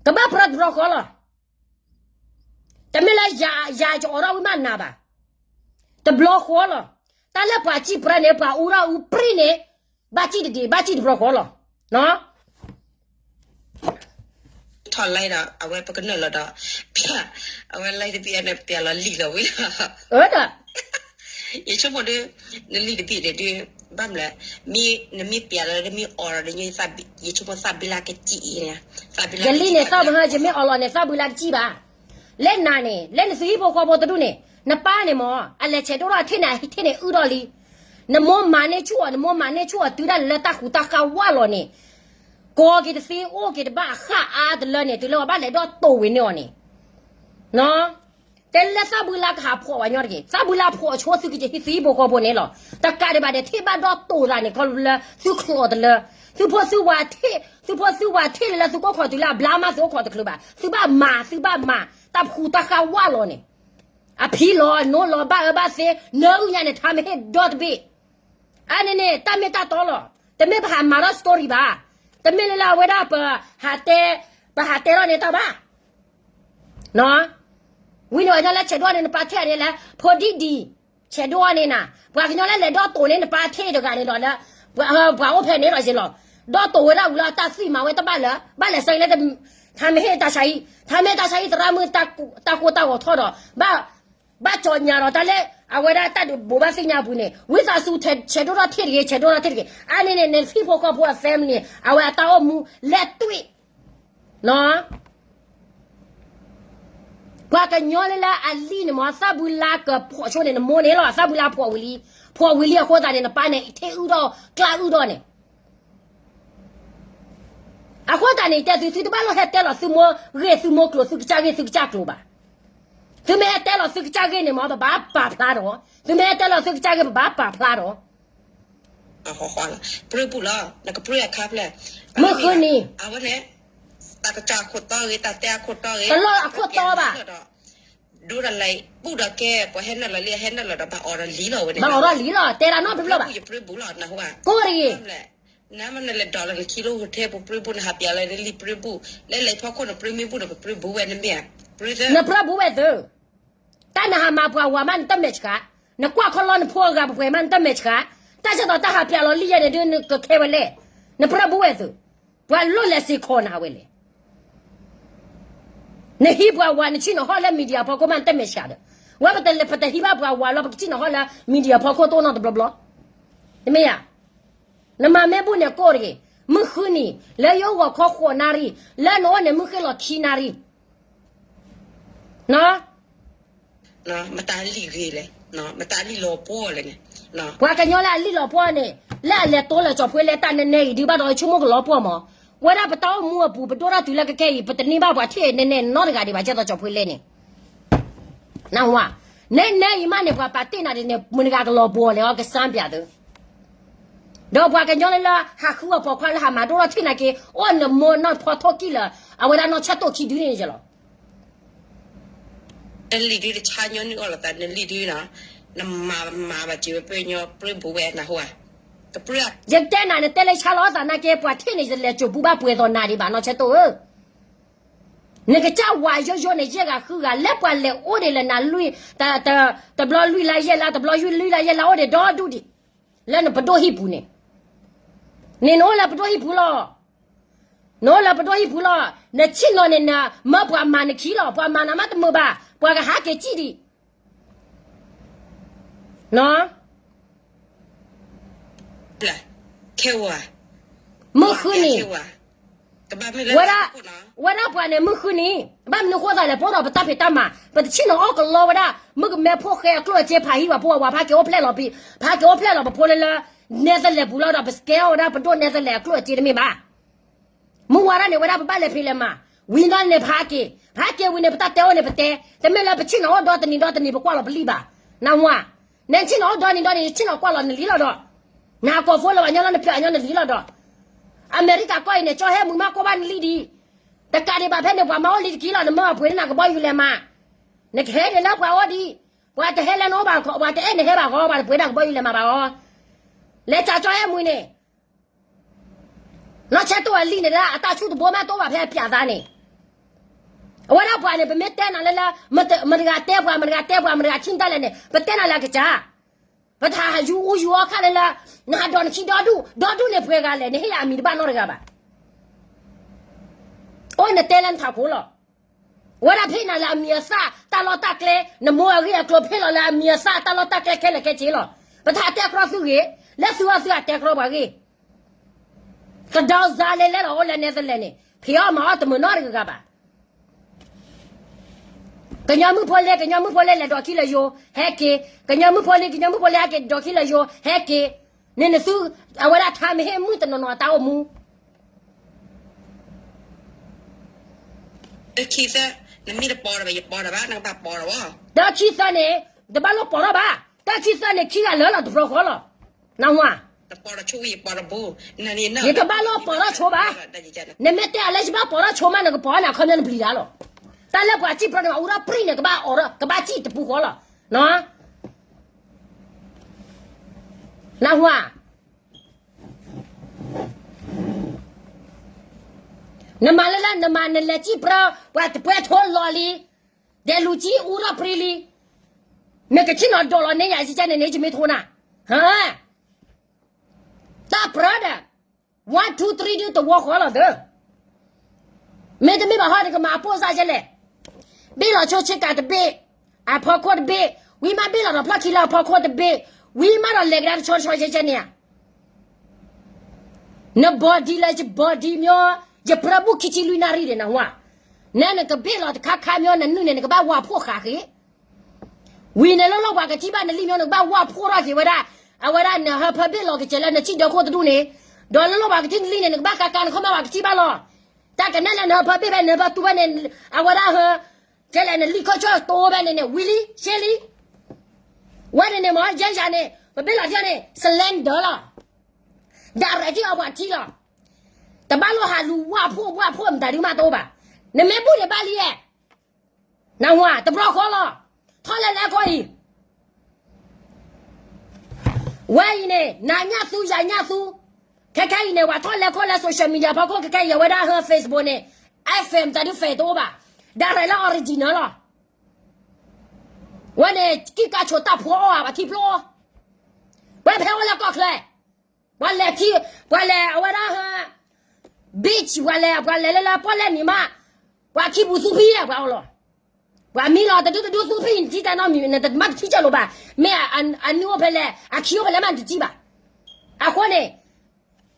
ကဘၣ်ပြၢတဘျီဃီလီၤ တမ့ၢ်လၢယၤယအိးထီၣ်ဝံၤမးနၤဘၣ် တဘျီဃီလီၤ တၢ်လၢပှၤစံၣ်ပြၢန့ၣ် ပှၤအူထီၣ်အူပြံၣ်န့ၣ် ဘၣ်စံၣ်တဒံး ဘၣ်စံၣ်တဘျီဃီလီၤ ထီၣ်လၢဒီး အဝဲပကနၢၣ်လီၤဒီး အဝဲလၢတဘ့ၣ်န့ၣ် ပျးလီၤလံာ်လီၤဝံၤလီၤ ဒီး ယဆိကမိၣ်ဒု နလံာ်တဘ့ၣ်န့ၣ်ဒု ဘၣ်မလဲၣ် နမ့ၢ်ပျးလီၤ နမ့ၢ်အီၣ်လီၤဒီး ယဆိကမိၣ်သၣ်ဘံလါကစံၣ်အံၤ ယလံာ်န့ၣ်သၣ်ဘၣ် ယမ့ၢ်အီၣ်လီၤန့ၣ် သၣ်ဘံလါတစံၣ်ဘၣ် လၢနၤန့ၣ် လၢနသုဟံၣ်ဖိဃီဖိတဒူၣ်န့ၣ် နပၢ်န့ၣ်မ့ၢ် အလဲၤဆဲးဒိၣ်ထီၣ်ထံၣ်န့ၣ် အထံၣ်န့ၣ်အုၣ်ထီၣ်လံ နမိၢ်မၤန့ၢ်ဆူၣ်အီၤ နမိၢ်မၤန့ၢ်ဆူၣ်အီၤ တုၤဒၣ်လဲာ်လၢတၢ်ဃူတၢ်ဃါဝါလီၤန့ၣ် ကိးက့ၤတသ့ အိၣ်က့ၤတဘၣ်အဃၣ်အါတလၢန့ၣ် တုၤလၢပဘၣ်လဲၤဒီးတိာ်ဝံၤန့ၢ်အီၤန့ၣ် တဲလၢသၣ်ဘုလါကဟးဖှီၣ်ဝဲညီတဂ့ၤ သၣ်ဘုလါဖှီၣ်ဆိသုကကဟံးသံဖိဃီဖိန့ၣ်လီၤ. တကးဒံးဘၣ်ဒီး ထံၣ်ဘၣ်ဒီတိာ်သးန့ၣ် ခီဖျိလၢသုချီတလၢ သုဖိသုဝၤထံၣ် သုဖိသုဝၤထံၣ်လၢသုကအိၣ်ခိးတုၤလၢအဘျါမး သုအိၣ်ခိးတချုးဘၣ် သုဘၣ်မၤ သုဘၣ်မၤ တၢ်ဖှူတၢ်ဃါဝါလီၤန့ၣ် အဖံလီၤနိလီၤဘၣ်အၢဘၣ်သီ နၢအုၣ်ညါန့ၣ် ထါမ့ၢ်ဟ့ၣ်ဒီတဘ့ၣ် အါန့ၣ်န့ၣ် တၢ်မ့ၢ်တၢ်တီလီၤ. တမ့ၢ်ပဟးမၤထီၣ် story ဘၣ်. တမ့ၢ်လၢလၢအဝဲဒၣ်ပဟးတဲ ပဟးတဲထီၣ်န့ၢ်တၢ်ဘၣ်. ဝံၤန့ၣ် ပှၤကညီလၢဆဲးဒိၣ်န့ၣ် နပာ်ထဲန့ၣ်လၢ ဖိဒံၣ်ဒံၣ် ဆဲးဒိၣ်န့ၣ်နၤ ပှၤကညီလၢလဲၤဒီတိာ်န့ၣ် နပာ်ထဲတဂၤန့ၣ်ဒီးလၢ ပှၤအိၣ်ဖဲန့ၣ်ဒီးယ့လီၤ. ဒီတိာ်ဝဲဒၣ်ဝံၤလၢတၢ်သွံၣ်မၤဝဲတဘၣ်လၢ ဘၣ်လဲၤဆၢလၢ ထါမ့ၢ်ဟ့ၣ်တၢ်ဆါဟံၣ် ထါမ့ၢ်တၢ်ဆါဟံၣ်သရၣ်မုၣ် တၢ်ကိၢ်တၢ်ဂီၤထီၣ်ဒီး ဘၣ် ဘၣ်ကၠီညါဒီးတၢ်လၢ အဝဲဒၣ်တၢ်ဒုးဘိးဘၣ်သ့ၣ်ညါအပူၤန့ၣ် ဝံသးစူၤဆဲးဒိၣ်ထီၣ်ထံၣ်တဂ့ၤ ဆဲးဒိၣ်ထီၣ်ထံၣ်တဂ့ၤ. အါန့ၣ်န့ၣ် နဟံၣ်ဖိဃီဖိအ family န့ၣ် အဝဲအတၢ်အိၣ်မူလဲၤတွံၢ် ပှၤကညီလၢလၢအလံၣ်န့ၣ်မ့ၢ် သၣ်ဘုလါကဖှီၣ်ဆိန့ၣ် နမိၢ်န့ၣ်လီၤ. သၣ်ဘုလါဖှီၣ်ဝံၤလံ ဖှီၣ်ဝံၤလံအဃိသတးန့ၣ် နပၢ်န့ၣ် ထဲအုၣ်ထီၣ်ကျၢ်အုၣ်ထီၣ်န့ၣ် အဃိသတးန့ၣ် တဲသု သုတဘၣ်လိၣ်ဟဲတဲလီၤသုမိၢ်ဂ့ၢ်သုမိၢ်ကျိၤ သုကစၢ်ဂ့ၢ်သုကစၢ်ကျိၤဘၣ်. သုမ့ၢ်ဟဲတဲလီၤသုကစၢ်ဂ့ၢ်န့ၣ်မ့ၢ် ပဘၣ်ပာ်ဖျါဒီး သုမ့ၢ်ဟဲတဲလီၤသုကစၢ်ဂ့ၢ် ပဘၣ်ပာ်ဖျါဒီး ပြၢပူၣ်လီၤ နကပြၢအခါဖျၢၣ် မုၢ်ဃုနံၤ အဝဲန့ၣ် တၢ်ကစၢ်အခိၣ်တီဂ့ၤ တၢ်တဲအခိၣ်တီဂ့ၤ တလီၢ်အခိၣ်တီဘၣ် ဒိဒၣ်လဲာ် ပူၣ်ဒီးကဲ ပှၤဟဲနုာ်လီၤလံ ဟဲနုာ်လီၤဒီး ဘၣ်အီၣ်ဒီးလံလီၤဝဲန့ၣ် ဘၣ်အီၣ်ဒီးလံလီၤ တဲဒၣ်နီတဘျီဘၣ် ယပြၢပူၣ်လီၤ နဟူဘၣ် ကိးတဂ့ၤ နမ့ၢ်နလဲၤဒီးလၢနခံလိၣ်ဟိထဲ ပပြၢပူၣ် နဟးပျးလၢနလံၣ်ပြၢပူၣ် လၢလဲၤဖီခိၣ်နပြၢမ့ၢ်ပူၣ်ဒီး ပပြၢပူၣ်ဝဲနမ့ၢ်ဧါ နပြၢပူၣ်ဝဲသု တၢ်နဟးမၤပှၤဝၤမး နတမဲာ်ဆှး, နကွၢ်ခီလီနဖိအဂၤပှဲၤမး နတမဲာ်ဆှး, တၢ်ဆၢတီၤတၢ်ဟးပျးလီၤလံယဲန့ၣ်ဒုး နကခဲဝဲလဲၣ်, နပြၢပူၣ်ဝဲသု, ပှၤလိၣ်လဲၤစ့ၢ်ကီးနၤဝဲလဲၣ်. နဟံးပှၤဝၤ နဆ့ၣ်နီၤဟီၣ်လၢ media ဖီခိၣ်မး နတမဲာ်ဆှးဒီး, ဝဲပတဟံးဘၣ်ပှၤဝၤလီၤ ပကဆ့ၣ်နီၤဟီၣ်လၢ media ဖီခိၣ်တအိၣ်နီတဘျီဘျီ, တမ့ၢ်ဧါ. နမၤမ့ၢ်ဘူၣ်န့ၣ်ကိၢ်တဂ့ၤ, မုၢ်ဃုနံၤ လၢယအိၣ်ဂီၤခီဃိးနၣ်ရံၣ်, လၢနအိၣ်န့ၣ်မုၢ်ဃ့ၢ်လီၤခံနၣ်ရံၣ်, နီၤ မတၤလံာ်ဂ့ၤလဲၣ်, မတၤလံာ်လီၤပှီၢ်လဲၣ်န့ၣ်, ပှၤကညီလၢအလံာ်လီၤပှီၢ်န့ၣ် လၢအလဲၤတိလၢကၠီၤဖှ့လဲၣ် တၢ်နနဲအံၤဒုးဘၣ်ဒီးဆိကမိၣ်ကလီၤပှီၢ်မး, ဝဲဒၣ်ပတၢ်အိၣ်မူအပူၤ ပဒိၣ်ထီၣ်တုၤလၢကခဲအံၤ ပတန့ၢ်ဘၣ်ပှၤထံၣ်နဲနဲနီတဂၤဒံးဘၣ် ကဲသိးကၠီၤဖှ့လဲၣ်န့ၣ် နဝၤ, နဲနဲအံၤမးန့ၣ် ပှၤပာ်တ့ၢ်နၤဒ်န့ၣ် မတၤတဂၤကလီၤပှီၢ်လဲၣ်အီၤ ကစၢ်ပၠးသု, ဒီးပှၤကညီလၢလၢဟးဃုအပိာ်ခွါလၢဟးမၤဒိၣ်ထီၣ်ထံၣ်နာ်က့ အိၣ်နမိၢ်နီၢ်ဖီထိၣ်ကံၢ်လၢ အဝဲဒၣ်နီၢ်ဆဲးတိၣ်ခံဒုန့ၣ်ယလီၤ နလံာ်ဒုတဆါညီနုၢ်အီၣ်လီၤသး နလံာ်ဒုနီၤ, နမၤမၤဘၣ်စံးဝဲပှဲၤညီပြၢဘူးဝဲနဟူဧါ, ကပြၢ, ယတဲနၤန့ၣ် တဲလၢဆါလီၤသးနာ်က့ ပှၤထံၣ်န့ၣ် ယလဲၤစိာ်ပူၤဘၣ်ပှဲၤသိးနၤဒံးဘၣ် နီၢ်ဆဲးတိၣ်ဧၢ, နကစၢ်ဝၤယိယိန့ၣ် ယဲၢ်ဂၤဃုဂၤ လၢပှၤလဲၤအိၣ်ဒံးလၢနၤလွံၢ်, တဘျီလွံၢ်လါယဲၢ်လါ တဘျီလွံၢ်လါယဲၢ်လါအိၣ်ဒံးဒီဒူၣ်ဒံး, လၢနပဒိၣ်ဟံၣ်ပူၤန့ၣ်, န့ၣ်နအိၣ်လၢပဒိၣ်ဟံၣ်ပူၤလီၤ နအိၣ်လၢပဒိၣ်ဟံၣ်ပူၤလီၤ, နဆ့ၣ်နီၤန့ၣ် နမၢပှၤမၤနခံလီၤ, ပှၤမၤနၤမးတမုာ်ဘၣ်, ပှၤကဟးက့ၤစံၣ်ဒံး, ခဲဝဲ, မုၢ်ဃုနံၤ, ဝဲဒၣ်, ဝဲဒၣ်ပှၤန့ၣ်မုၢ်ဃုနံၤ, ဘၣ်မနုၤဃိသးလဲၣ် ပအိၣ်ဒီးပတၢ်ဖံးတၢ်မၤ, ပတဆ့ၣ်နီၤအီၣ်ကလီဝဲဒၣ်, မုၢ်ကမဲဖိဃဲအကျိၣ်အစ့ဖးဟံၣ်ပှၤဖိဝဲ ဖးက့ၤအိၣ်ဖျဲၣ်လီၤ, ဖးက့ၤအိၣ်ဖျဲၣ်လီၤပဖိလၢလၢ, နဲသလဲးပူၤလီၤဒီး ပစကဲအီၣ်ဝဲဒၣ်ပဒိၣ်နဲသလဲးအကျိၣ်အစ့တမ့ၢ်ဘၣ် မုၢ်ဝါဒၣ်န့ၣ် ဝဲဒၣ်ပဘၣ်လဲၤဖံးလဲၤမၤ, ဝံၤနီၢ်န့ၣ်ဖးက့ၤ, ဖးက့ၤဝံၤန့ၣ် ပတၢ်တဲအိၣ်န့ၣ်ပတဲ, တမ့ၢ်လၢပဆ့ၣ်နီၤအိၣ်ဒီတနံၤဒီတနံၤပကွၢ်လီၤပလံၣ်ဘၣ်, နဝၤ, နဲဆ့ၣ်နီၤအိၣ်ဒီနံၤဒီနံၤ ဆ့ၣ်နီၤကွၢ်လီၤနလံၣ်လီၤဒီး, နဟးကိးဖိလၢပှၤညီလီၤ နပျၢၤအညီနလံၣ်လီၤဒီး, အမဲရကၤကီၢ်အံၤန့ၣ် ကၠီဟဲမုၢ်မးကွၢ်ဘၣ်နလံၣ်ဒံး, တကးဒံးဘၣ်ဖဲန့ၣ် ပှၤမၤအိၣ်လံတက့ၢ်လီၤ နမၢပှ့ၤန့ၢ်နၤကဘီယူၤလဲၤမၤ, နကဟဲဒံးလၢပှၤအိၣ်ဒံး, ပှၤတဟဲလၢနအိၣ်ဘၣ်, ပှၤတအဲၣ်နဟဲဘၣ်ဃီ ပှၤတပှ့ၤဒၣ်ကဘီယူၤလဲၤမၤဘၣ်ဃီ, လဲၤစးကၠီဟဲမုၢ်န့ၣ် နီၢ်ဆဲးတိၣ်အလံၣ်န့ၣ်ဒၣ် အတၢ်ဆူၣ်တဘိမးတအိၣ်ဘၣ်ဖဲအပၠးသးန့ၣ်, အဝဲဒၣ်ပှၤန့ၣ် ပမ့ၢ်တဲနၤလၢလၢ, မတဂၤတဲပှၤ မတဂၤတဲပှၤ မတဂၤထံၣ်တၢ်လဲၣ်န့ၣ် ပတဲနၤလၢအကစၢ်, ပတဟးယူအူယူအီခါလၢလၢ, နဟးဒိးနခံဒီဒူၣ်, ဒီဒူၣ်န့ၣ်ပှဲၤဂၤလဲၣ် နဟ့ၣ်ယၤအမံၤတဘၣ်နီတဂၤဘၣ်, အိၣ်နတဲလၢနထးခိၣ်လီၤ အဝဲဒၣ်ဖ့ၣ်နၤလၢအမံၤအသၣ်တၢ်လီၢ်တၢ်ကျဲ, နမိၢ်အဂ့ၢ်အကျိၤဖ့ၣ်လီၤလၢအမံၤအသၣ်တၢ်လီၢ်တၢ်ကျဲခဲလၢာ်ခဲဆ့လီၤ, ပတဟးတဲကြီသုဂ့ၤ, လၢသုအီၣ်သုအတဲကြီပှၤဂ့ၢ်, ကဒီးစါလဲလဲလီၤအိၣ်လၢနဲသလဲးန့ၣ် ဖံးအီၣ်မၤအီၣ်တမုာ်နီတဂၤဘၣ် ကညီမုၣ်ဖိလ့ ကညီမုၣ်ဖိလ့လဲၤဒီးခံလၢယိၤ ဟဲက့ၤ, ကညီမုၣ်ဖိလ့ ကညီမုၣ်ဖိလ့ဟဲက့ၤဒီးခံလၢယိၤ ဟဲက့ၤ, န့ၣ်နသု, အဝဲဒၣ်ထါမ့ၢ်ဟ့ၣ်မုၢ်တနီၤနီၤအတၢ်အိၣ်မူ တခံသၢ, နမ့ၢ်တပိာ်ဒီးဘၣ် ယပိာ်ဒီးဘၣ် နကဘၣ်ပိာ်ဒီးဝဲ, တခံသၢန့ၣ်, တဘၣ်လိၣ်ပိာ်ထီၣ်ဘၣ်, တခံသၢန့ၣ် ခံဂၤလၢာ်လီၤတဘျီဃီလီၤ, နဝၤ, ယတဘၣ်လိၣ်ပိာ်ထီၣ်ဆိဘၣ်, နမ့ၢ်တဲအီၤလၢယဘၣ်ပိာ်ထီၣ်ဆိမး နကပိာ်န့ၣ် အခီပညီနပျံၤတၢ်လီၤ, တၢ်လၢပှၤစံၣ်ပြီန့ၣ် အူထီၣ်ပြံၣ်န့ၣ် ကဘၣ်အီၣ်ဒီး ကဘၣ်စံၣ်တပူၤဃီလီၤ, နဝၤ နမၤလၢလၢနမၤနလဲၤစံၣ်ပြၢ ပှၤတပှဲၤထိလီၤလံ, ဒဲးလူၤကံအူထီၣ်ပြံလံ, မ့ၢ်ကဆ့ၣ်နီၤဒိးလီၤန့ၢ်ယၤ ယကဲန့ၣ်န့ၣ် ယမ့ၢ်ထိနၤ, ဟါ, တၢ်ပြၢဒီး, one two three ဒုတဝီဃီလီၤသၢ မ့တမ့ၢ်ဘၣ်ဟီ နကမၤအပိၢ်စၢ်ယဲလဲၣ်, ဘ့ၣ်လီၤဆိဆ့ကၤတဘ့ၣ်, အဖီခိၣ်တဘ့ၣ်, ဝံၤမးဘ့ၣ်လီၤဒီးဖျီၣ်ခံလၢအဖီခိၣ်တဘ့ၣ်, ဝံၤမးဒီးလဲၤကဒါတဆီတဆီယဲကဲန့ၣ်ဧါ, န body လၢယ body မၠီ, ယပြၢဘူးခံဆံလွံၢ်နၣ်ရံၣ်ဒံး နဝၤ, နဲနကဘ့ၣ်လီၤတခါခါမၠီ နနုၢ်န့ၣ် နကဘၣ်ဝါဖှိၣ်ဃာ်ဃ့ ဝံၤန့ၣ်လၢလီၢ်ပှၤကထံၣ်ဘၣ်နလံၣ်မၠီ နကဘၣ်ဝါဖှိၣ်ထီၣ်က့ၤဝဲဒၣ်, အဝဲဒၣ်နဟၢဖၢဘ့ၣ်လီၤကစဲးလၢနစံၣ်ဒၢခိၣ်တဒူၣ်န့ၣ်, ဒီးလၢလီၢ်ပှၤကထံၣ်နလံၣ်န့ၣ် နကဘၣ်ကါကါနခီၣ်မးပှၤကထံၣ်ဘၣ်လီၤ, တၢ်ကနဲလၢနဟၢဖၢဘ့ၣ်ဖဲနဟၢဖၢတူၢ်ဖဲန့ၣ်, အဝဲဒၣ်ဟၢ, ကဲလဲၣ်နလံၣ်ခီၣ်ဆၢတိဖဲန့ၣ်န့ၣ် ဝံၤလံ, ရှဲလံ, ဝဲန့ၣ်န့ၣ်မ့ၢ် ယဲယၤန့ၣ် ပဘ့ၣ်လီၤထံန့ၣ် cylinder လီၤ, direct ထံၣ်အီၤပှၤထံၣ်လီၤ, တဘၣ်လိၣ်ဟးလူၤဝါဖှိၣ်ဝါဖှိၣ်မတၤဒုမးတအိၣ်ဘၣ်, နမ့ၢ်ဘူၣ်န့ၣ်ဘၣ်လံဧါ နဝၤ တဘျီဃီလီၤ, ထီၣ်လဲၤလဲၤခီအံၤ, ဝဲအံၤန့ၣ် နၤညၣ်သူ ယၤညၣ်သူ, ခဲခဲအံၤန့ၣ် ပှၤထီၣ်လဲၤခီလၢ social media ဖီခိၣ် ခဲခဲအံၤ အဝဲဒၣ်ဟၢ Facebook န့ၣ်, FM တၢ်ဒုး fake တအိၣ်ဘၣ်, direct လၢ original လီၤ, ဝဲန့ၣ် ကံၣ်ကါဆိးတၢ်ဖိအီၣ်ဧါ ပှၤထံၣ်ဖျိအီၤ, ဝဲဖဲအိၣ်လၢကီၢ်ချၢ ပှၤလဲၤထံ, ပှၤလဲၤအဝဲဒၣ်ဟၢ, beach ပှၤလဲၤ ပှၤလဲၤလၢလၢပီၣ်လဲၣ်နံၤမး, ပှၤခံပူၤသူဖံး ပှၤအီၤလီၤ, ပှၤမံလီၤ တဒူတဒူသူဖံး နထံၣ်တၢ်နီတမံၤ နတမ့ၢ်တထံၣ်ကၢလိာ်ဘၣ်, မ့ၢ်အနုၢ်အိၣ်ဖဲလဲၣ် အခံအိၣ်ဖဲလဲၣ်မး နတထံၣ်ဘၣ်, အဃိန့ၣ်,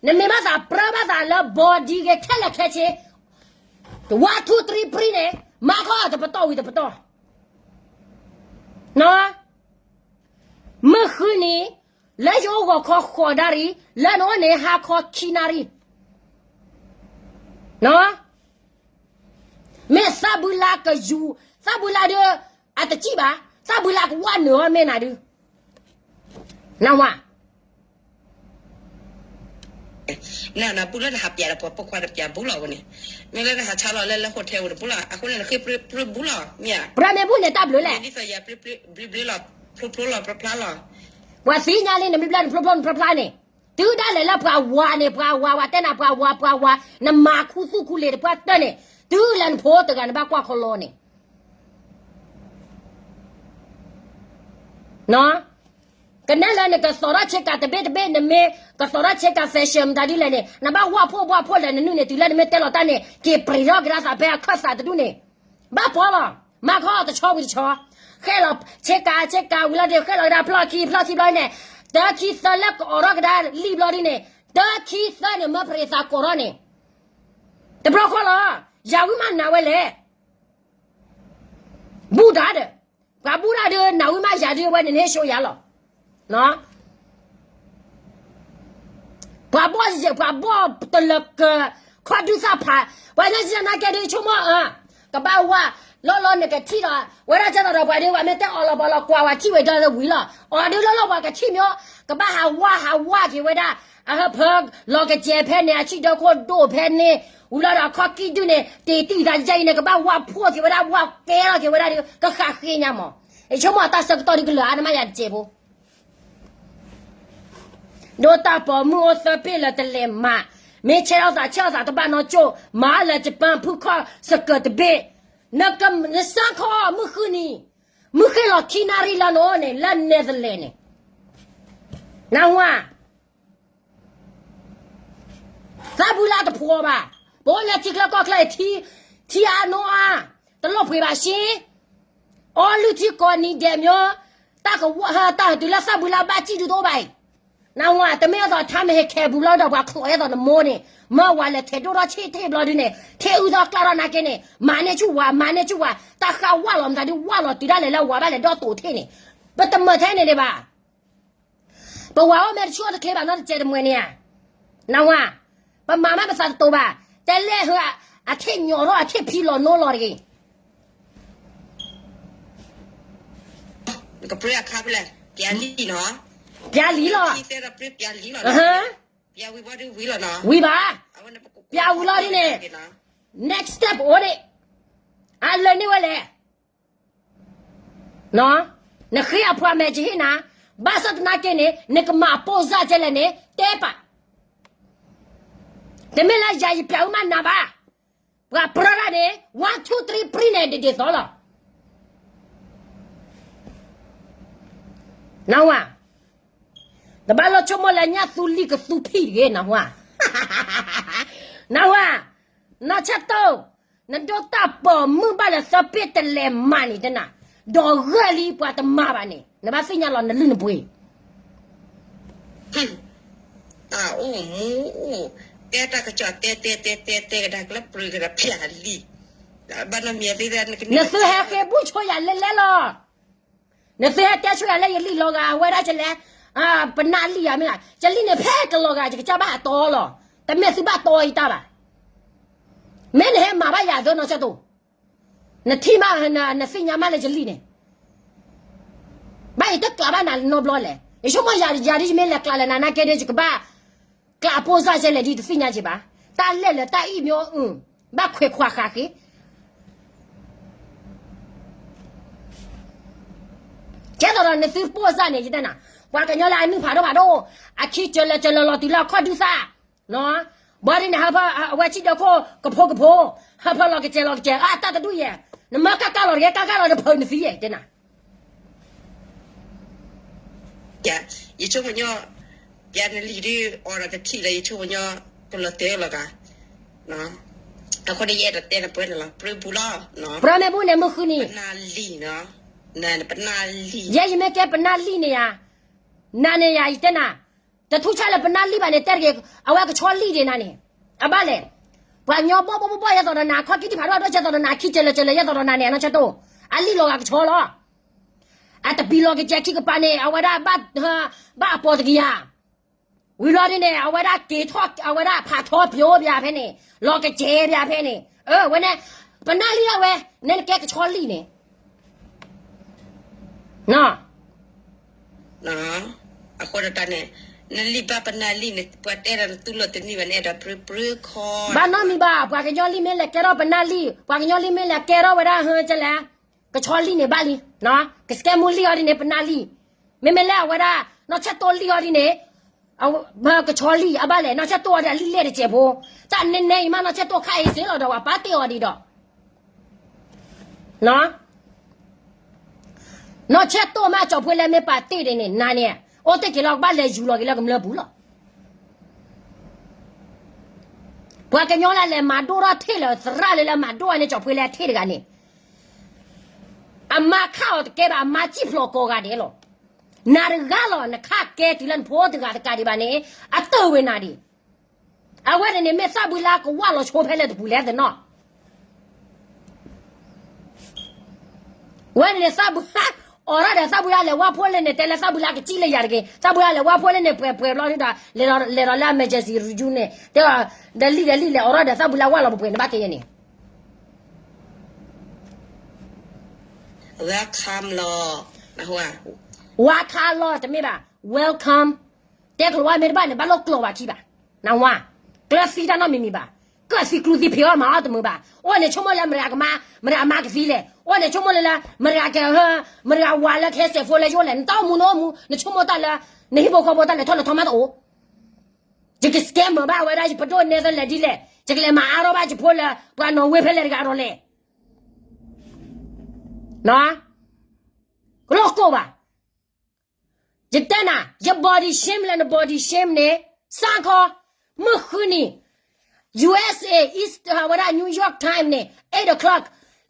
နမ့ၢ်ဘၣ်သးပြၢဘၣ်သးလၢ body ဂ့ၤခဲလၢာ်ခဲဆ့, one two three န့ၣ်, မၤခီတပတီၢ်ဝံၤတပတီၢ်, မုၢ်ဃုနံၤ, လၢယအိၣ်ဂီၤခီဃိးနၣ်ရံၣ်, လၢနအိၣ်န့ၣ်ဟါခီခံနၣ်ရံၣ်, မ့ၢ်သးဘုလါကယူၤ, သးဘုလါဒီး, အတစံၣ်ဘၣ်, သးဘုလါကဝၢ်နုာ်အီၤမ့ၢ်နၤဒုး, နဝၤ နနပူလၢနဟးပျးဒီးပှၤပိာ်ခွါတပျးဘူးလီၤဝဲန့ၣ်, မ့ၢ်လၢနဟးဆါလီၤလၢလၢ hotel ဝဲတဘူးလီၤ, အဃိန့ၣ်နဃ့ပြၢဘူးလီၤ, မ့ၢ်ဧါ, ပြၢမ့ၢ်ဘူးန့ၣ်တၢ်ဘျုးလဲၣ်, မ့ၢ်ဒ်သိးယၤဘျ့ဘျ့လီၤ, ဖျိဖျိလီၤ ဖျါဖျါလီၤ, ပှၤသ့ၣ်ညါလံ နမ့ၢ်ဘျၢနဖျိဖျိနဖျါဖျါန့ၣ်, တုၤဒၣ်လဲာ်လၢပှၤဝၤန့ၣ် ပှၤဝၤ ပှၤတဲနၤပှၤဝၤ ပှၤဝၤ နမၤခူသူၣ်ခူလ့ၤတပှၢ်တၢၢ်န့ၣ်, တုၤလၢနဖိတဂၤနဘၣ်ကွၢ်ခီလီၤန့ၣ် ကနၣ်လၢနကသီထီၣ်ဆ့ကၤတဘ့ၣ်တဘ့ၣ် နမ့ၢ်ကသီထီၣ်ဆ့ကၤ fashion မတၤဒ်လဲၣ်န့ၣ် နဘၣ်ဝၢ်ဖှိၣ်ဝၢ်ဖှိၣ်လဲၣ် နနုၢ်န့ၣ် တုၤလၢနမ့ၢ်တဲလီၤတၢ်န့ၣ် က့ၤပြံၤထီၣ်ကဒါသးဖဲအခၢၣ်သးတဒူၣ်န့ၣ်, ဘၣ်ပီလီၤ, မၤခီတဆီဝံၤတဆီ, ဃဲလီၤဆ့ကၤဆ့ကၤဝံၤလီၤဒုး ဃဲလီၤကဒါဖျီၣ်ခံဖျီၣ်ခံဘျီန့ၣ်, တၢခံသၢလၢကအီၣ်ထီၣ်ကဒါလံဘျီဒ်န့ၣ်, တၢခံသၢန့ၣ် မၢပြံၤသးကိးထီၣ်န့ၣ်, တဘျီဃီလီၤ, ယၤဝံၤမးနၤဝဲလဲၣ် ဘူၣ်တၢ်ဒီး, ပှၤဘူၣ်တၢ်ဒီး နၤဝံၤမးယၤဒုးဝဲန့ၣ် နဟ့ၣ်ဆိယၤလီၤ. ပှၤဘီၣ်ယဲၢ် ပှၤဘီၣ်တလၢကၢၤ ခီဒုးသၣ်ဖး, ပှၤညီစံးနာ်ကဲဒုးဆိကမိၣ်အၢ, ကဘၣ်ဝါ, လီၤလီၤနကထံၣ်ဒီး ဝဲဒၣ်ကဲသိးဒီးပှၤဒုး ပှၤမ့ၢ်တဲအီၤလီၤပှၤလီၤ ကွၢ်ဝဲထံၣ်ဝဲဒီးဝံၤလီၤ. အီၤဒုးလီၤလီၤပှၤကထံၣ်မ့ၢ်, ကဘၣ်ဟးဝါဟးဝါက့ၤဝဲဒၣ်, အဟၢဖၢလီၤကစဲးဖဲန့ၣ် အဆံၣ်ဒၢခိၣ်ဒိၣ်ဖဲန့ၣ်, ဝံၤလီၤဒီးခီကံၢ်ဒုၣ်န့ၣ် တ့ၢ်တံၢ်သးယဲအံၤန့ၣ် ကဘၣ်ဝါဖှိၣ်က့ၤဝဲဒၣ် ဝါကဲထီၣ်က့ၤဝဲဒၣ်ဒီး ကဃၣ်ဃ့ညါမး, ယဆိကမိၣ်အတၢ်ဆၢကတီၢ်ဒုးကလၢာ်အါန့ၢ်မးယၤတစဲးဖိ ဒိၣ်တၢ်ပိာ်မုၣ်အိၣ်သၢဘ့ၣ်လၢတလဲၤမး, မ့ၢ်ဆဲးထီၣ်သးဆဲးထီၣ်သးတဘၣ်နီၢ်ကၠိၣ်, မၤလၢ Japan ဖုခီၣ်စကၢးတဘ့ၣ်, နစၢခီမုၢ်ဃုနံၤ, မုၢ်ဃ့ၢ်လီၤခံနၣ်ရံၣ်လၢနအိၣ်န့ၣ် လၢနဲသလဲၣ်န့ၣ်, နဝၤ သးဘုလါတဖှီဘၣ်, ပအိၣ်လၢထံချၢကီၢ်ချၢအံၤ, ထံအါနိအါ, တလိၣ်ပှ့ၤဘၣ်ရှ့, အီလုၢ်ထံကိးနံၤဒဲးမ့ၢ်, တၢ်ကဝီၤဟၢတၢ်ဟဲတုၤလၢသးဘုလါဘၣ်စံၣ်ဒုးတအိၣ်ဘၣ်အံၤ, နဝၤ တမ့ၢ်အသိးထါမ့ၢ်ဟဲခဲဘူးလီၤဒီးပှၤချီးအဲၣ်သိးနမိၢ်န့ၣ်, မၢဝၤလဲၤထဲးဒိၣ်ထီၣ်ဆ့ၣ်ထ့ၣ်ဘျီဒုန့ၣ်, ထဲအုၣ်ထီၣ်ကျၢ်ထီၣ်နာ်က့န့ၣ်, မၤန့ၢ်ဆူၣ်ဝၤ မၤန့ၢ်ဆူၣ်ဝၤ, တၢ်ဃၣ်ဝၣ်လီၤမတၤဒုးဝၣ်လီၤတုၤဒၣ်လဲာ်လၢဝၤဘၣ်လဲၤဒီၣ်တိာ်ထ့ၣ်န့ၣ်, ပတမၤထဲန့ၣ်ဒံးဘၣ် ပဝၤအိၣ်မ့ၢ်တဆူၣ်အိၣ်တချ့ဘၣ်နီတစဲးတမှဲၤန့ၣ်ဧါ, နဝၤ, ပမၤမးပသးတတိၤဘၣ်, တဲလဲၣ်ဟၢ, အထ့ၣ်ညီၣ်ထီၣ်အထ့ၣ်ဖံလီၤနိလီၤတဂ့ၤ, ကပြၢအခါဖဲလဲၣ်, ပျးလံနီၤ, ပျးလံလီၤ, ပျးဝံၤဘၣ်, ဝံၤဘၣ်, ပျးဝံၤလီၤဒ်န့ၣ်, next step အိၣ်ဒံး, အလၢာ်န့ၢ်ဝဲလဲၣ် နဃ့အဖှၤမဲာ်ကဟ့ၣ်နၤ, ဘၣ်ဆၣ်သနာ်က့န့ၣ် နကမၤပိၢ်စၢ်ကဲလဲၣ်န့ၣ် တဲပာ်, တမ့ၢ်လၢယၤယပျးဝံၤမးနၤဘၣ်, ပှၤပြၢတၢ်န့ၣ် one two three ပြံန့ၣ် ဒ်ဒ်သိးလီၤ, နဝၤ, တဘၣ်လီၤဆိကမိၣ်လၢညၣ်သူလံၤကသူဖံးတဂ့ၤ နဝၤ, နဝၤ, နီၢ်ဆၢတိၢ်, နဒိၣ်တၢ်ပိာ်မုၣ်ဘၣ်လၢသၢဘ့ၣ်တလဲၤမးန့ၣ်တနၤ, ဒီးဂၢၢ်လံပှၤတမၤဘၣ်န့ၣ် နဘၣ်သ့ၣ်ညါလီၤနလုၢ်နပှ့ၤ တၢ်အိၣ်မူအိၣ်, တဲတၢ်ကစီၣ်တဲတဲတဲတဲတဲကဒါကလၢပျၢၤကဒါဖျါလံ, ဘၣ်နီၢ်မံၤသ့ၣ်, နသုဟဲဃ့ဘူၣ်ဆိယၤလဲၣ်လဲၣ်လီၤ, နသုဟဲတဲဆိယၤလၢယလံာ်လီၤဂာ် အဝဲဒၣ်ကလဲၤ, ပနၢ်လံာ်ယၤမ့ၢ်, ကလံာ်န့ၣ်ဖဲကလီၤဂာ် ယကစၢ်ဘၣ်ဟးတီလီၤ, တမ့ၢ်သုဘၣ်တီယတၢ်ဘၣ်, မ့ၢ်နဟဲမၤဘၣ်ယၤသၢနီၢ်ဆၢတိၢ်, နထံၣ်မး, နသ့ၣ်ညါမးလၢယလံာ်န့ၣ် ဘၣ်ယတကျးဘၣ်နၤနီတဘျီလဲၣ်, ယဆိကမိၣ်ယၤဒ်ယမ့ၢ်လဲၤကျးလၢနၤနာ်က့ဒီး ယကဘၣ်ကျးအပိၢ်စၢ်ကဲလဲၣ်ဒ်တသ့ၣ်ညါက့ဘၣ်, တၢ်လဲၣ်လၢတၢ်အံၣ်မ့ၢ်အီၤ, ဘၣ်ခွဲးခွါဃာ်ဃ့, ကဲသိးဒီးနသုပိၢ်စၢ်န့ၣ် ယတဲနၤ, ပှၤကညီလၢအနုၢ်ဖးဒိၣ်ဖးဒိၣ်, အခံကၢၤလၢကၢၤလၢလီၤတုၤလၢအခီၣ်ဒုးသၣ်, ဘၣ်ဒ်န့ၣ် ဟၢဖၢအဝဲဆံၣ်ဒၢခိၣ်ကဖိကဖိ, ဟၢဖၢလီၤကစဲးလီၤကစဲး အတၢ်တဒူၣ်ယဲၢ်, နမၢကၣ်ကၣ်လီၤတဂ့ၤ ကၣ်ကၣ်လီၤနဖုးနသံယဲၢ် တဲနၤ ယဆိကမိၣ်ညီ, ယနလံာ်ဒုး အီဒီးကထံၣ်လၢယဆိကမိၣ်ညီ, ကလီၤတဲာ်လီၤဂာ်, အဃိန့ၣ်ယအဲၣ်ဒိးတဲနပှဲၤန့ၣ်လီၤ ပြၢပူၤလီၤ, ပြၢမ့ၢ်ဘူၣ်န့ၣ်မုၢ်ဃုနံၤ, ပနၢ်လံာ်နီၤ, ပနၢ်လံာ်, ယဲယမ့ၢ်ကဲပနၢ်လံာ်န့ၣ်ယၤ, နၤန့ၣ်ယၤ ယတဲနၤ, တထူၣ်ဆၣ်လၢပနၢ်လံၢ်ဘၣ်န့ၣ် တဲတဂ့ၤ, အဝဲကဆီလံၢ်ဒံးနၤန့ၣ်, အဘၣ်လဲၣ်. ပှၤကညီဘီဘီဘီဘီ ယဲသိးဒီးနၤ ခီၣ်ခံတဖၣ်ဒိၣ်ဒိၣ် ယဲသိးဒီးနၤ ခံကၢၤလၢကၢၤလၢ ယဲသိးဒီးနၤန့ၣ် အနီၢ်ဆၢတိၢ်အလံၢ်လီၤဂာ်ကဆီလီၤ. အတပံၤလီၤကစဲၤခံကပၤန့ၣ် အဝဲဒၣ်ဘၣ်, ဘၣ်အပီၤတကယၤ ဝံၤလီၤဒ်န့ၣ် အဝဲဒၣ်က့ၤထီၣ် အဝဲဒၣ်ဖးထီပၠိဘၣ်ဖဲန့ၣ် လီၤကစဲၤဘၣ်ဖဲန့ၣ်, အဝဲန့ၣ် ပနၢ်လံၢ်ဒၣ်ဝဲ, နဲနကဲကဆီလံၢ်န့ၣ်, အဃိန့ၣ် နလံၢ်ဘၣ်ပနၢ်လံၢ်န့ၣ် ပှၤတဲဒီးနသူလီၤတနံၣ်ဘၣ်န့ၣ် အဲၣ်ဒိးပြၢပြၢခီ, ဘၣ်နီတမံၤဘၣ်, ပှၤကညီလံၢ်မ့ၢ်လဲၤကဲထီၣ်ပနၢ်လံၢ်, ပှၤကညီလံၢ်မ့ၢ်လဲၤကဲထီၣ်ဝဲဒၣ်ဟၢကလဲၣ်, ကဆီလံၢ်န့ၣ်ဘၣ်လံ, ကစကဲမူလံၢ်အီၤဒ်န့ၣ် ပနၢ်လံၢ်, မ့မ့ၢ်လၢအဝဲဒၣ် နီၢ်ဆၢတိၢ်လံၢ်အီၤဒ်န့ၣ် ကဆီလံၢ်အဘၣ်လဲၣ်, နီၢ်ဆၢတိၢ်အီၤဒ်အလံၢ်လဲၢ်တစဲးဖိ, တၢ်နဲနဲအံၤမး နီၢ်ဆၢတိၢ်ခါအံၤစ့လီၤဒီး ပှၤပာ်တ့ၢ်အီၤဒံးဒီး နီၢ်ဆၢတိၢ်မး ကၠီၤဖှ့လၢမ့ၢ်ပာ်တ့ၢ်ဒံးန့ၣ် နၤန့ၣ် အိၣ်တ့ၢ်က့ၤလီၤ ကဘၣ်လဲၤယူၤလီၤက့ၤလၢကမျၢၢ်ပူၤလီၤ. ပှၤကညီလၢလဲၤမၤဒိၣ်ထီၣ်ထံၣ်လၢသရၣ်လၢလၢမၤဒိၣ်အန့ၣ် ကၠီၤဖှ့လၢအထံၣ်တဂၤန့ၣ် အမါခးအီၤတကဲဘၣ် အမါစံၣ်ဖျိးကိးဂၤဒဲးလီၤ. နၤတဂၤလီၤ နခးကဲတုၤလၢနဖိတဂၤတကးဒံးဘၣ်န့ၣ် အတၢၢ်ဝဲနၤဒံး အဝဲန့ၣ်န့ၣ် မ့ၢ်သးဘုလၢကဝၢ်လီၤဆိဖဲလဲၣ်တပူၤလဲၣ်တနီၤ ဝဲန့ၣ်န့ၣ် သးဘုလၢ အိးထီၣ်ဒီးသးဘုလၢလဲၤဝၢ်ဖိလၢန့ၣ် တဲလၢသးဘုလၢကစံၣ်လၢယၤတဂ့ၤ, သးဘုလၢလဲၤဝၢ်ဖိလၢန့ၣ် ပှဲၤပှဲၤဘျီဒုဒီး လဲၤဒီးလၢ emergency room န့ၣ် တဲ ဒီးလံၣ်ဒီးလံၣ်လဲၤအိးထီၣ်ဒီးသးဘုလၢဝၢ်လီၤပှဲၤပှဲၤန့ၣ် ဘၣ်ကဲယဲန့ၣ် ဝါခါလီၤ တမ့ၢ်ဘၣ် welcome တဲကျိာ်ဝဲမ့ၢ်တဘၣ်န့ၣ် ဘၣ်လိၣ်ကျိာ်ဘၣ်ခံဘၣ် နဝါ ကျၢၤသံတၢ်နီတမံၤမံၤဘၣ် ကၢၣ်သံကျူသံဖံးအီၣ်မၤအီၣ်တမုာ်ဘၣ် အိၣ်န့ၣ်ဆိကမိၣ်လၢမတၤကမါ မတၤအမါကသံလဲၣ် အိၣ်န့ၣ်ဆိကမိၣ်လၢလၢ မတၤကဟၢ မတၤဝၤလၢခဲစဲးဖိလၢယအိၣ်လဲၣ် နတၢ်အိၣ်မူနအိၣ်မူ နဆိကမိၣ်တၢ်လၢ နဟံၣ်ဖိဃီဖိတၢ်လဲၤထီၣ်လဲၤထီမးတအိၣ် ယက scammer ဘၣ်ဝဲဒၣ် ယပဒိၣ်နဲသလဲးဒ်လဲၣ် ယကလဲၤမၤအါထီၣ်ဘၣ်ယဖိလၢ ပှၤနီၣ်ဝ့ဖဲလဲၣ်တဂၤဒီးလဲၣ် ကလီၢ်ကိၢ်ဘၣ် ယတဲနၤ ယ body shame လၢန body shame န့ၣ် စးခီ မုၢ်ဃုနံၤ USA East ဝဲဒၣ် New York Time န့ၣ် eight o'clock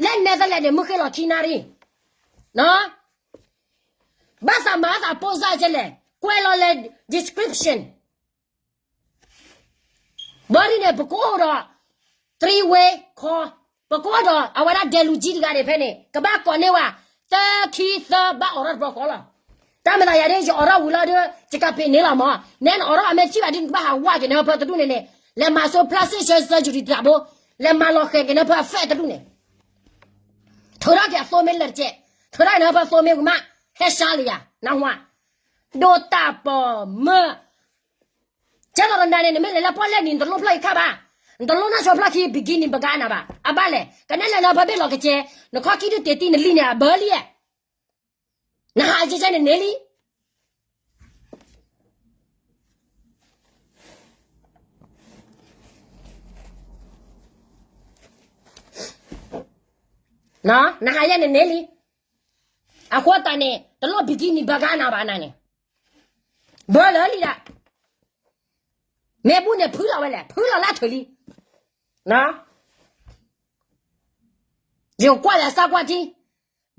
လၢနဲသလဲးန့ၣ် မုၢ်ဃ့ၢ်လီၤခံနၣ်ရံၣ် ဘၣ်သးမၤသးပိၢ်စၢ်ကဲလဲၣ် ကွဲးလီၤလၢ description ဘၣ်ဒ်န့ၣ် ပကအိၣ်ဒီး three way call ပကအိၣ်ဒီးအဝဲဒၣ်ဒဲလူၤကံတဂၤန့ၣ်ဖဲန့ၣ် ကဘၣ်ကိးန့ၢ်ဝဲ တၢ ခံ သၢ ဘၣ်အိးထီၣ်တဘျီဃီလီၤ. တၢ်မၤသးယၤဒ် ယအိးထီၣ်ဝံၤလီၤဒီး ယကပ့ၤန့ၢ်လီၤမး နဲနအိးထီၣ်အမဲာ်ထံၣ်ဘၣ်ဒ်နကဘၣ်ဟးဝးက့ၤနဟၢဖၢတဒူၣ်န့ၣ်န့ၣ် လဲၤမၤဆိ plastic surgery တၢ်ဘိ လဲၤမၤလီၤဃဲၤက့ၤနဟၢဖၢအ fat တဒူၣ်န့ၣ် ထုးထီၣ်က့ၤအသိမ့ၢ်လၢာ်တကဲး ထုးထီၣ်က့ၤနဟၢဖၢသိမ့ၢ်ဝံၤမး ဟဲဆါလံယၤ နၢ်ဟူဧါ ဒိၣ်တၢ်ပီၢ်မၢ ကဲသိးဒီးနၤန့ၣ် နမ့ၢ်လဲၤလၢပီၣ်လဲၣ်နံၤ နတလိၣ်ဖျီၣ်အံၤခါဘၣ်, နတလိၣ်နီၢ်ဆိဖျီၣ်ခံ bikini ဘၣ်ကါနၤဘၣ်, အဘၣ်လဲၣ်, ကနဲၣ်လဲၤနဟၢဖၢဘ့ၣ်လီၤကစဲၤ, နခီၣ်ခံဒုးတ့ၢ်တံၢ်နလံၢ်န့ၣ် အဘၢလံ, နဟးကဲကဲန့ၣ်န့ၢ်လံ နဟးယဲန့ၣ်န့ၢ်လံ, အဃိသတးန့ၣ် တလိၣ် bikini ဘၣ်ကါနၤဘၣ်နၤန့ၣ်, ဘၢလၢလံဒၣ်, မ့ၢ်ဘူၣ်န့ၣ်ဖုလီၤဝဲလဲၣ်, ဖုလီၤလၢထုးလံ, ယကွၢ်လၢအစၢ်ကွၢ်ထံ,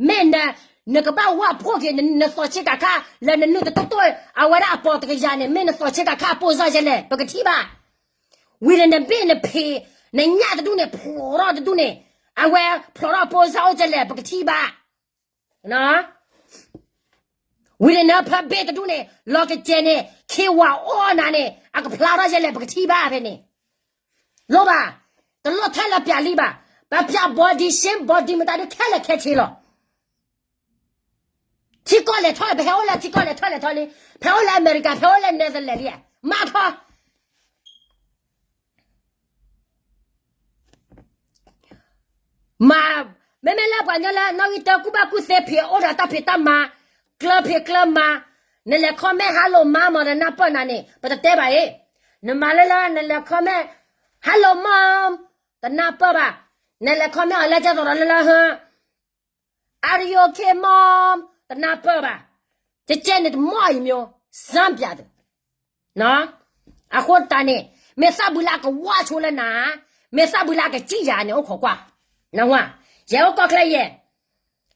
မ့ၢ်နကဘၣ်ဝၢ်ဖှိၣ်က့ၤ နသီၣ်ဆ့ကၤခါ လၢနနုာ်တတိၢ်တိၢ် အဝဲဒၣ်အပီၢ်တကယၤန့ၣ် မ့ၢ်နသီၣ်ဆ့ကၤခါအပိၢ်စၢ်ယဲလဲၣ် ပကထံၣ်ဘၣ်, ဝံၤဒီးနဘ့ၣ်နဖံး နညၣ်တဒူၣ်န့ၣ် ဖျိးထီၣ်တဒူၣ်န့ၣ်, အဝဲဖျိးထီၣ်အပိၢ်စၢ်အိၣ်ကလဲၣ် ပကထံၣ်ဘၣ်, ဝံၤဒီးနဟၢဖၢဘ့ၣ်တဒူၣ်န့ၣ် လီၤကစဲၤန့ၣ် ခ့ဝၤအီၣ်နၤန့ၣ် အကဖျါထီၣ်ယဲလဲၣ် ပကထံၣ်ဘၣ်ဖဲန့ၣ်, လိၣ်ဘၣ်, တလိၣ်ထဲလၢပျးလံဘၣ်, ပပျး body shame body မတၤဒုးခဲလၢာ်ခဲဆ့လီၤ. ထံကီၢ်လဲၤထီၣ်လဲၤ ပဟဲအိၣ်လၢထံကီၢ်လဲၤထီၣ်လဲၤထီလံ, ဖဲအိၣ်လၢအမဲရကၤ ဖဲအိၣ်လၢ Netherlands လံ, မၤထီၣ်, မၤ, မ့မ့ၢ်လၢပှၤကညီလၢနီၣ်ဂံၢ်တၢ ကူၣ်ဘၣ်ကူၣ်သ့ ဖံးအိၣ်ဒီးတၢ်ဖံးတၢ်မၤ, ကျၢဖံးကျၢမၤ, နလဲၤ comment hello mom မးတနၢ်ပၢၢ်နၤန့ၣ် ပတတဲဘၣ်အံၤ, နမၤလၢလၢ နလဲၤ comment hello mom တနၢ်ပၢၢ်ဘၣ်, နလဲၤ comment အီၤလၢကဲသိးဒီးလၢလၢဟၢ Are you okay mom တနၢ်ပၢၢ်ဘၣ်, ကကဲန့ၣ်တမီၢ်အံၤမၠိ စမ်းပြတယ်, အဃိတးန့ၣ် မ့ၢ်သးဘုလၢအကဝၢ်ဆိလၢနၤ, မ့ၢ်သးဘုလၢအကစံၣ်ယၤန့ၣ် အိၣ်ခိးကွၢ်, နဝါ, ယဲအိၣ်ကီၢ်ချၢယဲ,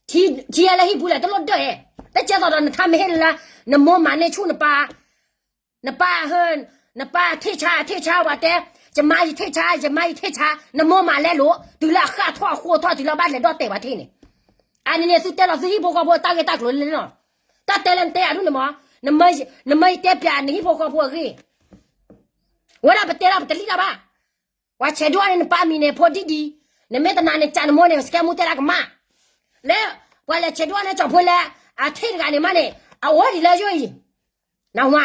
ထံယဲလၢဟံၣ်ပူၤလဲၣ် တလိၣ်ဒၢးယဲ, တကဲသိးဒီးနထါမ့ၢ်ဟ့ၣ်လၢ နမိၢ်မၤန့ၢ်ဆူၣ်နပၢ် နပၢ်ဟၢ, နပၢ်ထံၣ်ဆါ ထံၣ်ဆါဝဲတဲ, ယမါယထံၣ်ဆါ ယမါယထံၣ်ဆါ နမိၢ်မၤလဲလိာ် တုၤလၢအဃၣ်ထီၣ်အဃိထီၣ် တုၤလၢဘၣ်လဲၤဒီၣ်တဲာ်ဝဲထံၣ်န့ၣ်, အန့ၣ်န့ၣ် သုတဲလီၤသုဟံၣ်ဖိဃီဖိအတၢ်ဂ့ၢ်တၢ်ကျိၤလၢန့ၣ်လီၤ. တၢ်တဲလၢနတဲအဒူၣ်န့ၣ်မး, နမ့ၢ်ယတဲပၠးနဟံၣ်ဖိဃီဖိအဂ့ၢ်, ဝဲဒၣ်ပတဲဒၣ်ပတလံၣ်တၢ်ဘၣ်. ပှၤဆဲးဒိၣ်န့ၣ်နပၢ်မံၤန့ၣ်ဖိဒံၣ်ဒံၣ်, နမ့ၢ်တနာ်န့ၣ် ကးနမိၢ်န့ၣ် စကဲမူတဲဒၣ်ကမၣ်, လၢ ပှၤလဲၤဆဲးဒိၣ်န့ၣ်ကၠီၤဖိလၢ အထံၣ်တဂၤန့ၣ်မးန့ၣ် အအိၣ်ဒံးလၢယိၣ်အံၤ, နဝါ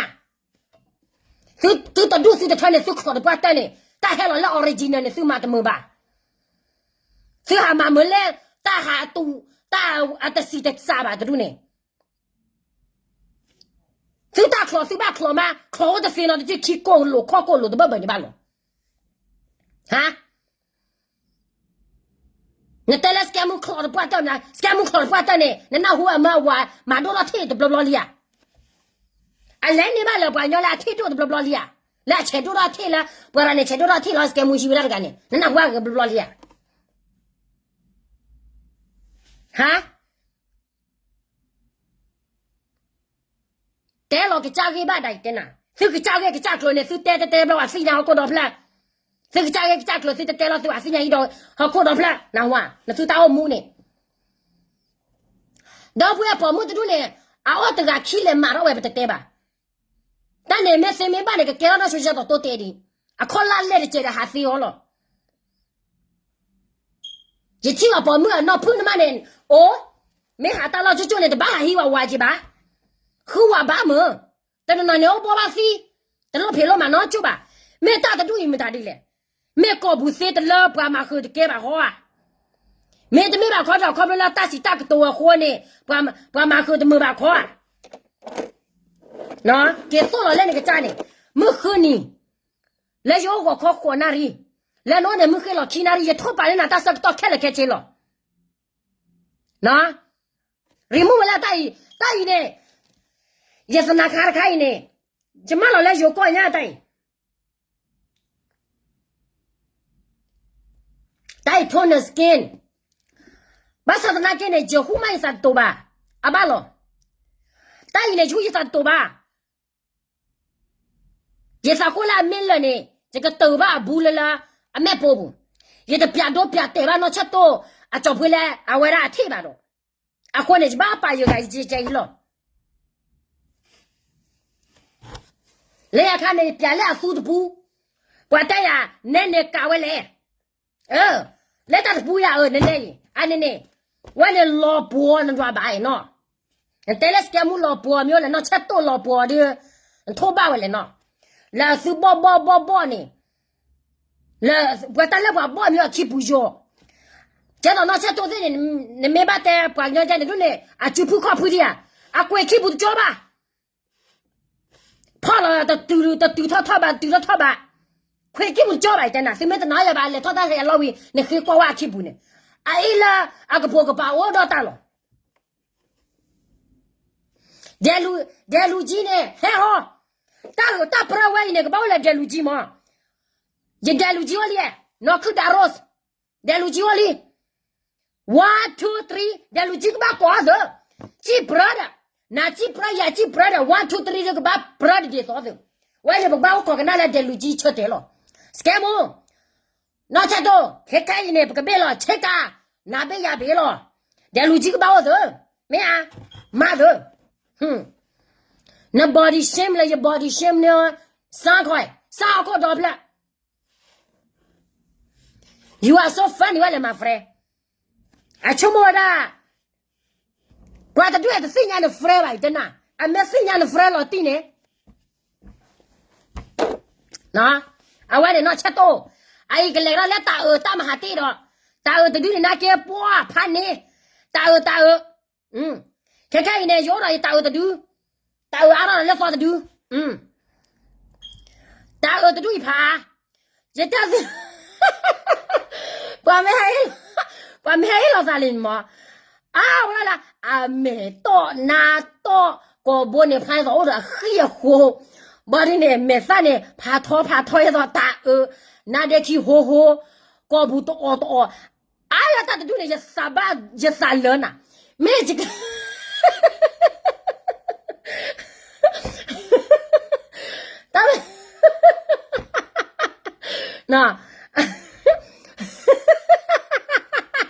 သုတဒူၣ်သုတထၢန့ၣ် သုချီးတပှၢ်တၢၢ်န့ၣ် တၢ်ဟဲလီၤလၢ original န့ၣ် သုမၤတမုာ်ဘၣ်. သုဟးမၤမုာ်လၢ တၢ်ဟးတူၢ် တၢ်အတစံးတစးဘၣ်တဒူၣ်န့ၣ်, သုတၢ်ချီးသုဘၣ်ချီးမး ချီးအိၣ်တသ့နီတစု ခံကိၢ်လိာ်ခီၣ်ကိၢ်လိာ်တဘၢၣ်ဘၢၣ်န့ၣ်ဘၣ်လီၤ. ဟါ နတဲလၢ စကဲမူချီးတပှၢ်တၢၢ်မး, စကဲမူချီးတပှၢ်တၢၢ်န့ၣ် နနၢ်ဟူအမၢအဝၤ မၤဒိၣ်ထီၣ်ထံၣ်တဘျီဘျီလံဧါ. အလဲၤန့ၢ်ဘၣ်လၢပှၤကညီလၢအထံၣ်ဒိၣ်တဘျီဘျီလံဧါ. လၢအဆဲးဒိၣ်ထီၣ်ထံၣ်လၢ ပှၤရၤန့ၣ်ဆဲးဒိၣ်ထီၣ်ထံၣ်လီၤ စကဲမူဟံးဝဲဒၣ်တဂၤန့ၣ် နနၢ်ဟူအဂ့ၤဘျီဘျီလံဧါ. ဟါ တဲလီၤကစၢ်ဂ့ၢ်ဘၣ်ဒၣ်အံၤတဲနၤ, သုကစၢ်ဂ့ၢ်ကစၢ်ကျိၤန့ၣ် သုတဲတဲတဲဘျီ ပှၤသ့ၣ်ညါဟီၣ်ခိၣ်ဒီဖျၢၣ်, သုကစၢ်ဂ့ၢ်ကစၢ်ကျိၤ သုတတဲလီၤသု ပှၤသ့ၣ်ညါအံၤဒီး ဟီၣ်ခိၣ်ဒီဖျၢၣ် နဝါ နသုတၢ်အိၣ်မူန့ၣ်, ဒီပုၢ်ဝဲၢ်ပိာ်မုၣ်တဒူၣ်န့ၣ် အအိၣ်တဂၤခံလဲၤမၤထီၣ်ဝဲပတတဲဘၣ်. တၢ်န့ၣ်မ့ၢ်သ့မ့ၢ်ဘၣ်န့ၣ် ကကဲထီၣ်တၢ်ဆူၣ်ဆဲတီၤတိတဲဒံး, အခီၣ်လၢ်လဲၢ်တကဲးဒီးဟးသ့အီၤလီၤ. ယထံၣ်အီၤပိာ်မုၣ်အနီၢ်ဖုၣ်န့ၣ်မးန့ၣ်, အိၣ်, မ့ၢ်ဟးတၢ်လီၢ်ကၠိကၠိန့ၣ် တဘၣ်ဟးဟံးဝဲဝၤက့ၤဘၣ်, ဃုဝဲဘၣ်မုၢ်, တနီၤနီၤန့ၣ်အိၣ်ဘှီဘၣ်သံ, တလိၣ်ဖံးလိၣ်မၤနီတကၠိဘၣ်. မ့ၢ်တၢ်တဒူၣ်အံၤမတၤဒ်လဲၣ်. မ့ၢ်ကိာ်ပူၤသ့တလၢပှၤမၤဃုာ်တကဲဘၣ်ဃီဧါ. မ့တမ့ၢ်ဘၣ်ခီဒီး ခီဖျိလၢတၢ်စံးတၢ်ကတိၤအဃိန့ၣ် ပှၤမၤဃုာ်တမုာ်ဘၣ်ခီဧါ. က့ၤသိၣ်လီၤလၢနကစၢ်န့ၣ်, မုၢ်ဃုနံၤ, လၢယအိၣ်ဂီၤခီဃိးနၣ်ရံၣ်, လၢနအိၣ်န့ၣ်မုၢ်ဃ့ၢ်လီၤခံနၣ်ရံၣ် ယထိၣ်ပာ်လၢနၤတၢ်ဆၢကတီၢ်ခဲလၢာ်ခဲဆ့လီၤ. ရံမုၢ်ဝဲလၢတၢ်အံၤ, တၢ်အံၤန့ၣ်, ယသနာ်ခါတခါအံၤန့ၣ်, ယမၢလီၤလၢယိၤကီၢ်ညါတၢ်အံၤ တၢ်အံၤ toner skin, ဘၣ်ဆၣ်သနာ်က့န့ၣ် ယဟူမးယသးတတိၤဘၣ်, အဘၣ်လီၤ. တၢ်အံၤန့ၣ် ယဟူယသးတတိၤဘၣ်. ယသးဃိလၢအမ့ၢ်လၢာ်န့ၣ် ယကတၢၢ်ဘၣ်အဘူးလၢလၢ အမဲာ်ပိာ်ပူၤ, ယတပျးဒိပျးတဲာ်ဘၣ်နီၢ်ဆၢၣ်တိၢ် အကၠီၤပှ့ၤလၢအဝဲဒၣ်အထံၣ်ဘၣ်ဒီး, အဃိန့ၣ် ယဘၣ်ပာ်ယဂၤယကဲအံၤလီၤ. လၢယခါန့ၣ် ယပျးလၢအသူတပူၤ, ပှၤတဲယၤ နဲန့ၣ်ကးဝဲလဲၣ်. လၢတၢ်တပူၤယၤအၢ နလဲၤအံၤ အန့ၣ်န့ၣ်, ဝဲန့ၣ်လီၤပှီၤနဒွးဘၣ်အံၤနီၤ, နတဲလၢစကဲမူလီၤပှီၤမ့ၢ်လဲၣ် နီၢ်ဆၢၣ်တိၢ်လီၤပှီၤဒီး, နထိၣ်ဘၣ်ဝဲလဲၣ်နီၤ, လၢအသုဘီၣ်ဘီၣ်ဘီၣ်ဘီၣ်န့ၣ်, လၢပှၤတၢ်လၢပှၤဘီၣ်မ့ၢ်အခံပူၤယီၤ, ကဲသိးနီၢ်ဆၢၣ်တိၢ်သ့ၣ်န့ၣ်, နမ့ၢ်ဘၣ်တဲပှၤကညီကဲန့ၣ်ဒ်န့ၣ် အစုဖုခီၣ်ဖုဒံးဧါ, အကွဲးခံပူၤတကၠီဘၣ် ဖီၣ်လီၤတတုၤတတုၤထီၣ်ထီၣ်ဘၣ် တတုၤထီၣ်ထီၣ်ဘၣ်, ခွဲးခံပူၤတကၠီဘၣ် ယတဲနၤ သုမ့ၢ်တနာ်ယၤဘၣ် လဲၤထီၣ်တၢ်ဟဲအလီၢ်ဝံၤ နဃ့ကွၢ်ဝဲအခံပူၤန့ၣ်, အအံၤလၢအကပိာ်ကပၤအိၣ်ဒီးတၢ်လီၤ. ဒဲလူၤကံန့ၣ် ဟဲဟီ, တၢ်ပြၢဝဲအံၤန့ၣ် ကဘၣ်အိၣ်လၢဒဲလူၤကံမး, ယဒဲလူၤကံအိၣ်လံ, နီၢ်ခုၣ်ဒါရိၣ်, ဒဲလူၤကံအိၣ်လံ one two three ဒဲလူၤကံကဘၣ်ကိးအီၤသၢ, စံၣ်ပြၢဒီး, နၤစံၣ်ပြၢ ယၤစံၣ်ပြၢဒီး one two three ဒီးကဘၣ်ပြၢတဒ်သိးသၢ, ဝဲန့ၣ်ပကဘၣ်အိၣ်ခိးကနၣ်လၢဒဲလူၤကံဆၢတဲာ်လီၤ. စကဲမူ, နီၢ်ဆၢၣ်တိၢ် ခဲခဲအံၤန့ၣ် ပကဘ့ၣ်လီၤ ဆ့ကၤ, နၤဘ့ၣ်ယၤဘ့ၣ်လီၤ, ဒဲလူၤကံကဘၣ်အိၣ်သၢ, မ့ၢ်ဧါ, မၤသၢ န body shame လၢယ body shame န့ၣ်, စၢ်ခီ, စၢ်ဟီၣ်ခိၣ်ဒီဖျၢၣ် You are so funny ဝဲလဲၣ် my friend, အဆိကမိၣ်ဝဲဒၣ်, ပှၤတဒူၣ်အတသ့ၣ်ညါန friend ဘၣ် ယတဲနၤ, အမ့ၢ်သ့ၣ်ညါန friend လီၤတံၢ်န့ၣ်, အဝဲန့ၣ်နီၢ်ဆၢၣ်တိၢ်, အအံၤကလဲၤထီၣ်လၢတၢ်အၢတၢ်မဟါတ့ၢ်ဒီး, တၢ်အၢတဒုန့ၣ်နာ်က့ပှၢ်ဖးန့ၣ်, တၢ်အၢတၢ်အၢ ခဲခဲအံၤန့ၣ် ယအိၣ်ဒီးယတၢ်အၢတဒု, တၢ်အၢအါထီၣ်လၢသီတဒု, တၢ်အၢတဒုအံၤဖး, ယတဲသ့, ပှၤမ့ၢ်ဟဲ, ပှၤမ့ၢ်ဟဲဟ့ၣ်လီၤသးလံမး, အါဝဲဒၣ်လၢ အမဲာ်တီၢ်နါတီၢ်, ကိာ်ဘိန့ၣ်ဖျါသိးအိၣ်ဒီးအဃံအဃိ, ဘၣ်ဒ်န့ၣ် မဲာ်သၣ်န့ၣ် ဖးထီဖးထီယဲသိးတၢ်အၢ, နါဒ့ခံဟိဟိ, ကိာ်ပူၤတအီၣ်တအီၣ်, အါလၢတၢ်တဒုန့ၣ် ယသးဘၣ် ယသးလၢနၤ, မ့ၢ်ယက ယ တၢ် no.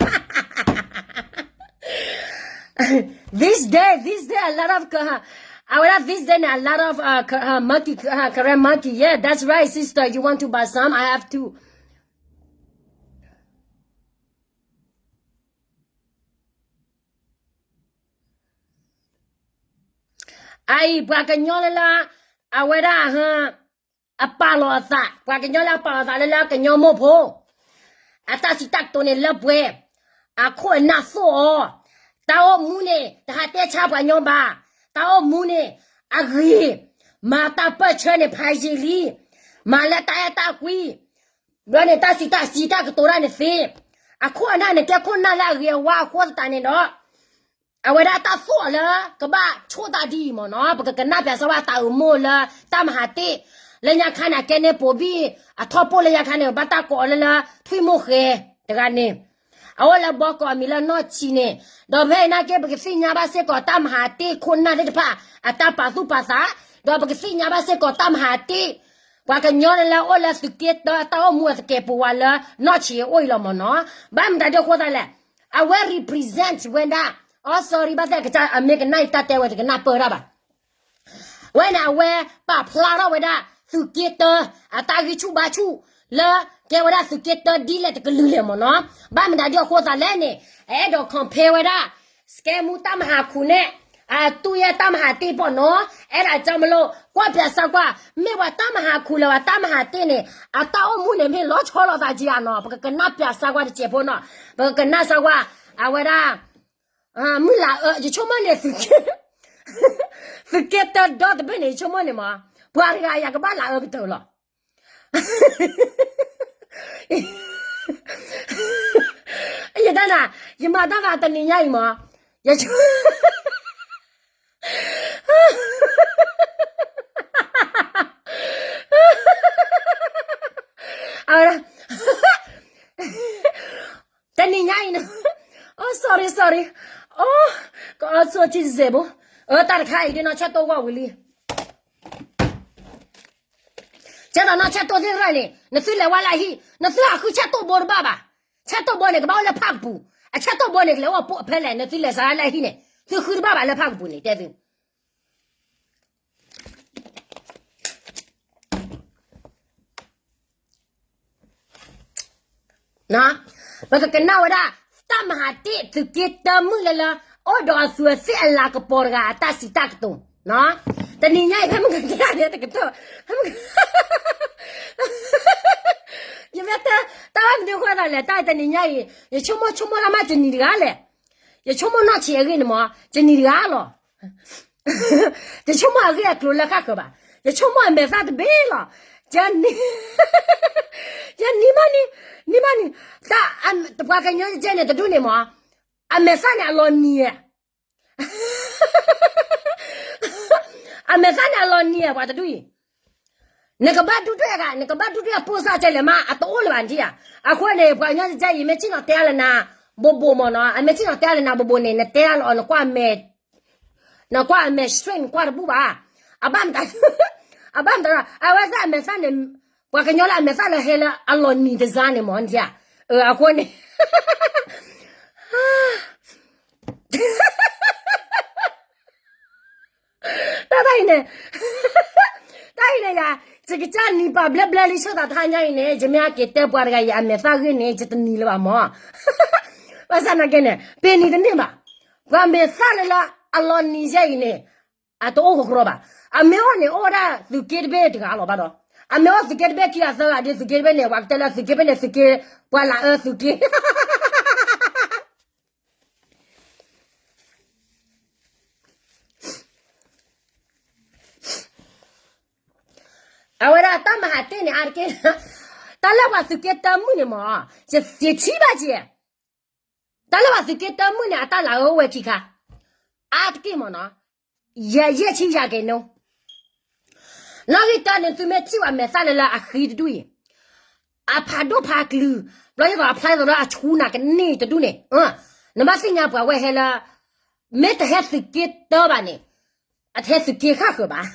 This day, this day, a lot of, uh, I will have this day, a lot of, uh, K-, uh, monkey, uh, Karen monkey. Yeah, that's right, sister. You want to buy some? I have to. အအံၤ ပှၤကညီလၢလၢ အဝဲဒၣ် အပာ်လီၤအသး, ပှၤကညီလၢအပာ်လီၤအသးလၢလၢကညီမိၢ်ဖိ အတၢ်စံးတၢ်ကတိၤန့ၣ်လၢပှဲၤ, အခိၣ်အနၢ်သိၣ်အီၤ, တၢ်အိၣ်မူန့ၣ် တဟးတဲဆါပှၤညီဘၣ်, တၢ်အိၣ်မူန့ၣ် အဂ့ၤ, မၤတၢ်ပၢၢ်ဆၢန့ၣ် ဖးယံာ်လံ, မၤလၢတၢ်အဲၣ်တၢ်ကွံ, ဘျီန့ၣ် တၢ်စံးတၢ်စံးတၢ်ကတိၤတၢ်န့ၣ်သ့, အခိၣ်အနၢ်န့ၣ် ကဲခိၣ်နၢ်လၢအဂ့ၤအဝါအဃိသတးန့ၣ်ဒီး အဝဲဒၣ်တၢ်သိၣ်အီၤလၢကဘၣ်ဆိၣ်တၢ်ဒ်အံၤမ့ၢ်နီၤ, ပကကနၣ်ပျးစၢၤဝဲတၢ်အုးမိၢ်လၢတၢ်မဟးတ့ၢ်, လၢညါခါန့ၣ် အကဲန့ၢ်ပိာ်ဘံၣ်အထီၣ်ပိၢ်လၢညါခါန့ၣ် ဘၣ်တၢ်ကိးအီၤလၢလၢ ထွံၣ်မိၢ်ဃဲတဂၤန့ၣ်, အအိၣ်လၢဘီကီးအမံၤလၢနီၢ်ဆံးန့ၣ်, ဒီးဖဲအံၤနာ်က့ ပကသ့ၣ်ညါဘၣ်စ့ၢ်ကီးတၢ်မဟးတ့ၢ်ခိၣ်နၢ်သ့ၣ်တဖၣ် အတၢ်ပာ်သူၣ်ပာ်သး, ဒီးပကသ့ၣ်ညါဘၣ်စ့ၢ်ကီးတၢ်မဟးတ့ၢ် ပှၤကညီန့ၣ်လၢအိၣ်လၢသုးက့တၢ တၢ်အိၣ်မူအသကဲးပဝးလၢနီၢ်ဆံးအအိၣ်အံၤလီၤမ့ၢ်နီၤ, ဘၣ်မတၤဒ်အဃိသတးလဲၣ်, အဝဲ represent ဝဲဒၣ်, အီ sorry ဘၣ်သ့ၣ်ကစၢ်အမ့ၢ်ကနၣ်အံၤတၢ်တဲဝဲတကနၣ်ပၢၢ်တၢ်ဘၣ် ဝဲန့ၣ် အဝဲပာ်ဖျါထီၣ်ဝဲဒၣ် သုးက့တၢ အတၢ်ဂံၢ်ဆူၣ်ဘါဆူၣ် လၢကဲဝဲဒၣ်သုးက့တၢဒ်လဲၣ်တကလုာ်လဲၣ်မ့ၢ်နီၤ, ဘၣ်မတၤဒ်အဃိသတးလဲၣ်န့ၣ်, အအဲၣ်ဒိး compare ဝဲဒၣ် စကဲမူ တၢ်မဟးခူၣ်န့ၣ် အတူၢ်ယဲၢ်တၢ်မဟးတ့ၢ်ပီၢ်နီၤ, အဲၣ်ဒိးကၢမလိ ကွၢ်ပျးစၢ်ကွၢ်, မ့ၢ်ပှၤတၢ်မဟးခူၣ်လၢပှၤတၢ်မဟးတ့ၢ်န့ၣ် အတၢ်အိၣ်မူန့ၣ်မ့ၢ်လီၤဆီလိာ်သးကယၤနီၤ, ပကကနၣ်ပျးစၢ်ကွၢ်တစဲးဖိနီၤ, ပကကနၣ်စၢ်ကွၢ်, အဝဲဒၣ် မုၢ်လၢအၢ ယဆိကမိၣ်န့ၣ် သုးက့တၢဒီတဘ့ၣ်န့ၣ် ယဆိကမိၣ်န့ၣ်မး, ပှၤတဂၤယကဘၣ်လၢအၢကတၢၢ်လီၤ. ယတၢ်နၤ, ယမၤတၢ်ဂၤတနံၤညါအံၤမး, ယဆိ အဝဲဒၣ် တနံၤညါအံၤန့ၣ်, အိ sorry sorry, အိ ကအီဆိကံစဲးဘိ, အၢ တၢ်တခါအံၤဒ်နီၢ်ဆၢတိၢ်ဂီၢ်ဝံၤလံ, ကဲဒီးနီၢ်ဆၢတိၢ်သ့ၣ်တဖၣ်န့ၣ် နသုလဲၤဝဲလၢအဟံၣ် နသုဟးဃုဆၢတိၢ်ဘိတဘၣ်ဘၣ်, ဆၢတိၢ်ဘိန့ၣ် ကဘၣ်အိၣ်လၢဖၣ်ကပူၤ, အဆၢတိၢ်ဘိန့ၣ် ကလဲၤအိၣ်ဖဲလဲၣ် နသုလဲၤစးလၢအဟံၣ်န့ၣ် သုဃုတဘၣ်ဘၣ်လၢဖၣ်ကပူၤန့ၣ် တဲသု ပကကနၣ်ဝဲဒၣ် တၢ်မဟးတ့ၢ်သုးက့တၢမုၣ်လၢလၢ အိၣ်ဒီးအသူးအသ့ၣ်အလၤကပီၤတဂၤအတၢ်စံးတၢ်ကတိၤ, တနံၤညါအံၤ ဖဲမုၢ်ကတၢၢ်န့ၣ်တကတီၢ်, ဖဲမုၢ်က ယမ့ၢ်တဲ တၢ်ဘၣ်မနုၤဃိသးလဲၣ် တၢ်တနံၤညါအံၤ ယဆိကမိၣ်ဆိကမိၣ်တၢ်မး ယနံၤတဂၤလဲၣ်, ယဆိကမိၣ်နီၢ်ဆံးအဂ့ၢ်န့ၣ်မး ယနံၤတဂၤလီၤ. ယဆိကမိၣ်အဂ့ၢ်အကျိၤလၢဃၣ်ဃၢၤဘၣ်, ယဆိကမိၣ်အမဲာ်သၣ်တဘ့ၣ်လီၤ. ယနံၤ, ယနံၤမးနံၤ, နံၤမးနံၤ, တၢ်, ပှၤကညီကဲန့ၣ်တဒူၣ်န့ၣ်မး, အမဲာ်သၣ်န့ၣ်အလီၤနံၤဧါ အမဲာ်သၣ်န့ၣ်အလီၤနံၤဧါ ပှၤတဒူၣ်အံၤ, နကဘၣ်ဒူၣ်ဒွဲၣ်ဂၤ နကဘၣ်ဒူၣ်ဒွဲၣ်ပိၢ်စၢ်ကဲလဲၣ်မး အတအိၣ်လၢၤဘၣ်နထံၣ်ဧါ. အဃိန့ၣ် ပှၤကညီကဲအံၤ မ့ၢ်ထံၣ်နီၤတဲအါလၢနၤ ဘိးဘိးမ့ၢ်နီၤ အမ့ၢ်ထံၣ်နီၤတဲအါလၢနၤဘိးဘိးန့ၣ် နတဲအါလီၤအီၤ နကွၢ်အမဲာ် straight နကွၢ်တဘူၣ်ဘၣ်. အဘၣ်မတၤ, အဘၣ်မတၤ အဝဲသ့ၣ်အမဲာ်သၣ်န့ၣ် ပှၤကညီလၢအမဲာ်သၣ်လၢဟဲလၢအလီၤနံၤတစါန့ၣ်မ့ၢ်နထံၣ်ဧါ. အဃိန့ၣ် တၢ်တၢ်အံၤန့ၣ်, တၢ်အံၤန့ၣ်ယၤ, ယကစၢ်နံၤပာ်ဘျဲဘျဲလံ ဆိသးတဟါညါအံၤန့ၣ် ယမ့ၢ်အက့ၤတဲပှၤတဂၤအံၤ အမဲာ်သၣ်ဂ့ၢ်န့ၣ် ယတနံၤလၢၤဘၣ်မး. ဘၣ်ဆၣ်နာ်က့န့ၣ် ပ့ၤနံၤတန့ၢ်ဘၣ်. ပှၤမဲာ်သၣ်လၢလၢအလီၤနံၤယဲအံၤန့ၣ် အတအိၣ်ကကြၢဘၣ်. အမ့ၢ်အိၣ်န့ၣ် အိၣ်ဝဲဒၣ်သုးက့တဘ့ၣ်တဂၤလီၤဘၣ်ဒီး, အမ့ၢ်အိၣ်သုးက့တဘ့ၣ်ခံဂၤသၢဂၤဒီး သုးက့တဘ့ၣ်န့ၣ် ပှၤကတဲလၢသုးက့ဘ့ၣ်န့ၣ် သုးက့ ပှၤလၢအအၢသုးက့ အဝဲဒၣ်တၢ်မဟါတ့ၢ်န့ၣ် အါတက့ၢ်, တၢ်လၢပှၤသုးက့တၢမုၣ်န့ၣ်မ့ၢ်, ယထံၣ်ဘၣ်က့ၤ, တၢ်လၢပှၤသုးက့တၢမုၣ်န့ၣ် အတၢ်လၢအအိၣ်ဝဲခံခါ, အါတက့ၢ်မ့ၢ်နီၤ, ယဲၢ်ဆံယၤက့ၤနိ, နီၣ်ဂံၢ်တၢန့ၣ် သုမ့ၢ်ထံၣ်ပှၤမဲာ်သၣ်လၢလၢအဃံတဒူၣ်အံၤ, အဖးဒိၣ်ဖးကလုာ်, ဘျီယသးဖျါသးလၢအဆူနၤကန့ၢ်တဒူၣ်န့ၣ်, နဘၣ်သ့ၣ်ညါပှၤဝဲဟဲလၢ, မ့ၢ်တဟဲသုးက့တၢဘၣ်န့ၣ်, အတဟဲသုးက့ဃၣ်ဃၢၤဘၣ်.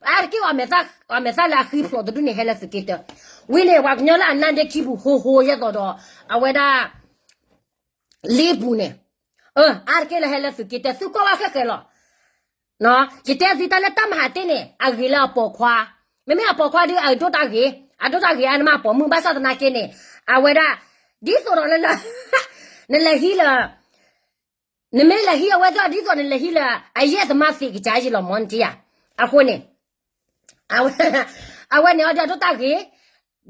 အါတက့ၢ်အမဲာ်သၣ်လၢအဃံဖျိးတဒူၣ်န့ၣ် ဟဲလၢသုးက့တၢ, ဝံၤန့ၣ် ပှၤကညီလၢအနါဒ့ခံပူၤဟိဟိယဲသိးဒီး အဝဲဒၣ် လ့ပူၤန့ၣ်, အါတက့ၢ်လၢဟဲလၢသုးက့တၢ သုကွၢ်ဝဲဃဲဃဲလီၤ. ယတဲသုတၢ်လၢတၢ်မၤဟးတ့ၢ်န့ၣ် အဂ့ၤလၢအပိာ်ခွါ, မ့မ့ၢ်အပိာ်ခွါဒုးအဒိၣ်တၢ်ဂ့ၤ, အဒိၣ်တၢ်ဂ့ၤအါန့ၢ်မးအပိာ်မုၣ် ဘၣ်ဆၣ်သနာ်က့န့ၣ် အဝဲဒၣ် ဒ်သိးဒီးလၢလၢ နလဲၤဟံးလၢ နမ့ၢ်လဲၤဟံးအဝဲသ့ၣ် ဒ်သိးနလဲၤဟံးလၢ အယဲၢ်သမါသ့ၣ်ကစၢ်ယံလီၤမ့ၢ်နထံၣ်ဧါ. အဃိန့ၣ် အဝဲန့ၣ်အီၤဒုးအဒိၣ်တၢ်ဂ့ၤ, ဒ်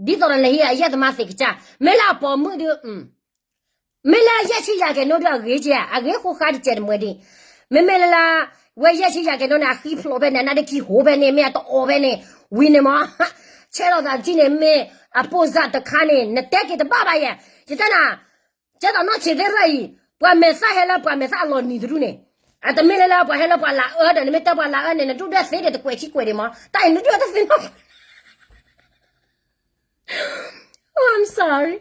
သိးဒီးနလဲၤဟံးအယဲၢ်သမါသ့ၣ်ကစၢ် မ့ၢ်လၢအပိာ်မုၣ်ဒုး မ့ၢ်လၢယဲၢ်ဆံယၤကဲၤနိဒုးအဂ့ၤကဲၤ အဂ့ၤဃိဃါတစဲးတမှဲၤဒံး, မ့မ့ၢ်လၢလၢ ဝဲယဲၢ်ဆံယၤကဲၤနိန့ၣ် အဃံဖျိးဖဲန့ၣ် အနါဒ့ခံဟိဖဲန့ၣ် မ့ၢ်အတအိၣ်ဖဲန့ၣ် ဝံၤန့ၣ်မး ဆဲးလီၤသးတထံၣ်န့ၣ် မ့ၢ်အပိၢ်စၢ်တခါန့ၣ် နတဲက့ၤတဘၣ်ဘၣ်ယဲ, ယတဲနၤ ကဲသိးနီၢ်ဆံးသ့ၣ်ရၢအံၤ ပှၤမဲာ်သၣ်ဟဲလၢပှၤမဲာ်သၣ်အလီၤနံၤတဒူၣ်န့ၣ်, အတမ့ၢ်လၢလၢပှၤဟဲလၢပှၤလၤအၢဒီး နမ့ၢ်တဲပှၤလၤအၢန့ၣ် နဒူၣ်ဒွဲၣ်သ့ဒီးတကွဲးခံကွဲးဒံးမး တၢ်အံၤနဒွဲၣ်တသ့နီၢ် I'm sorry.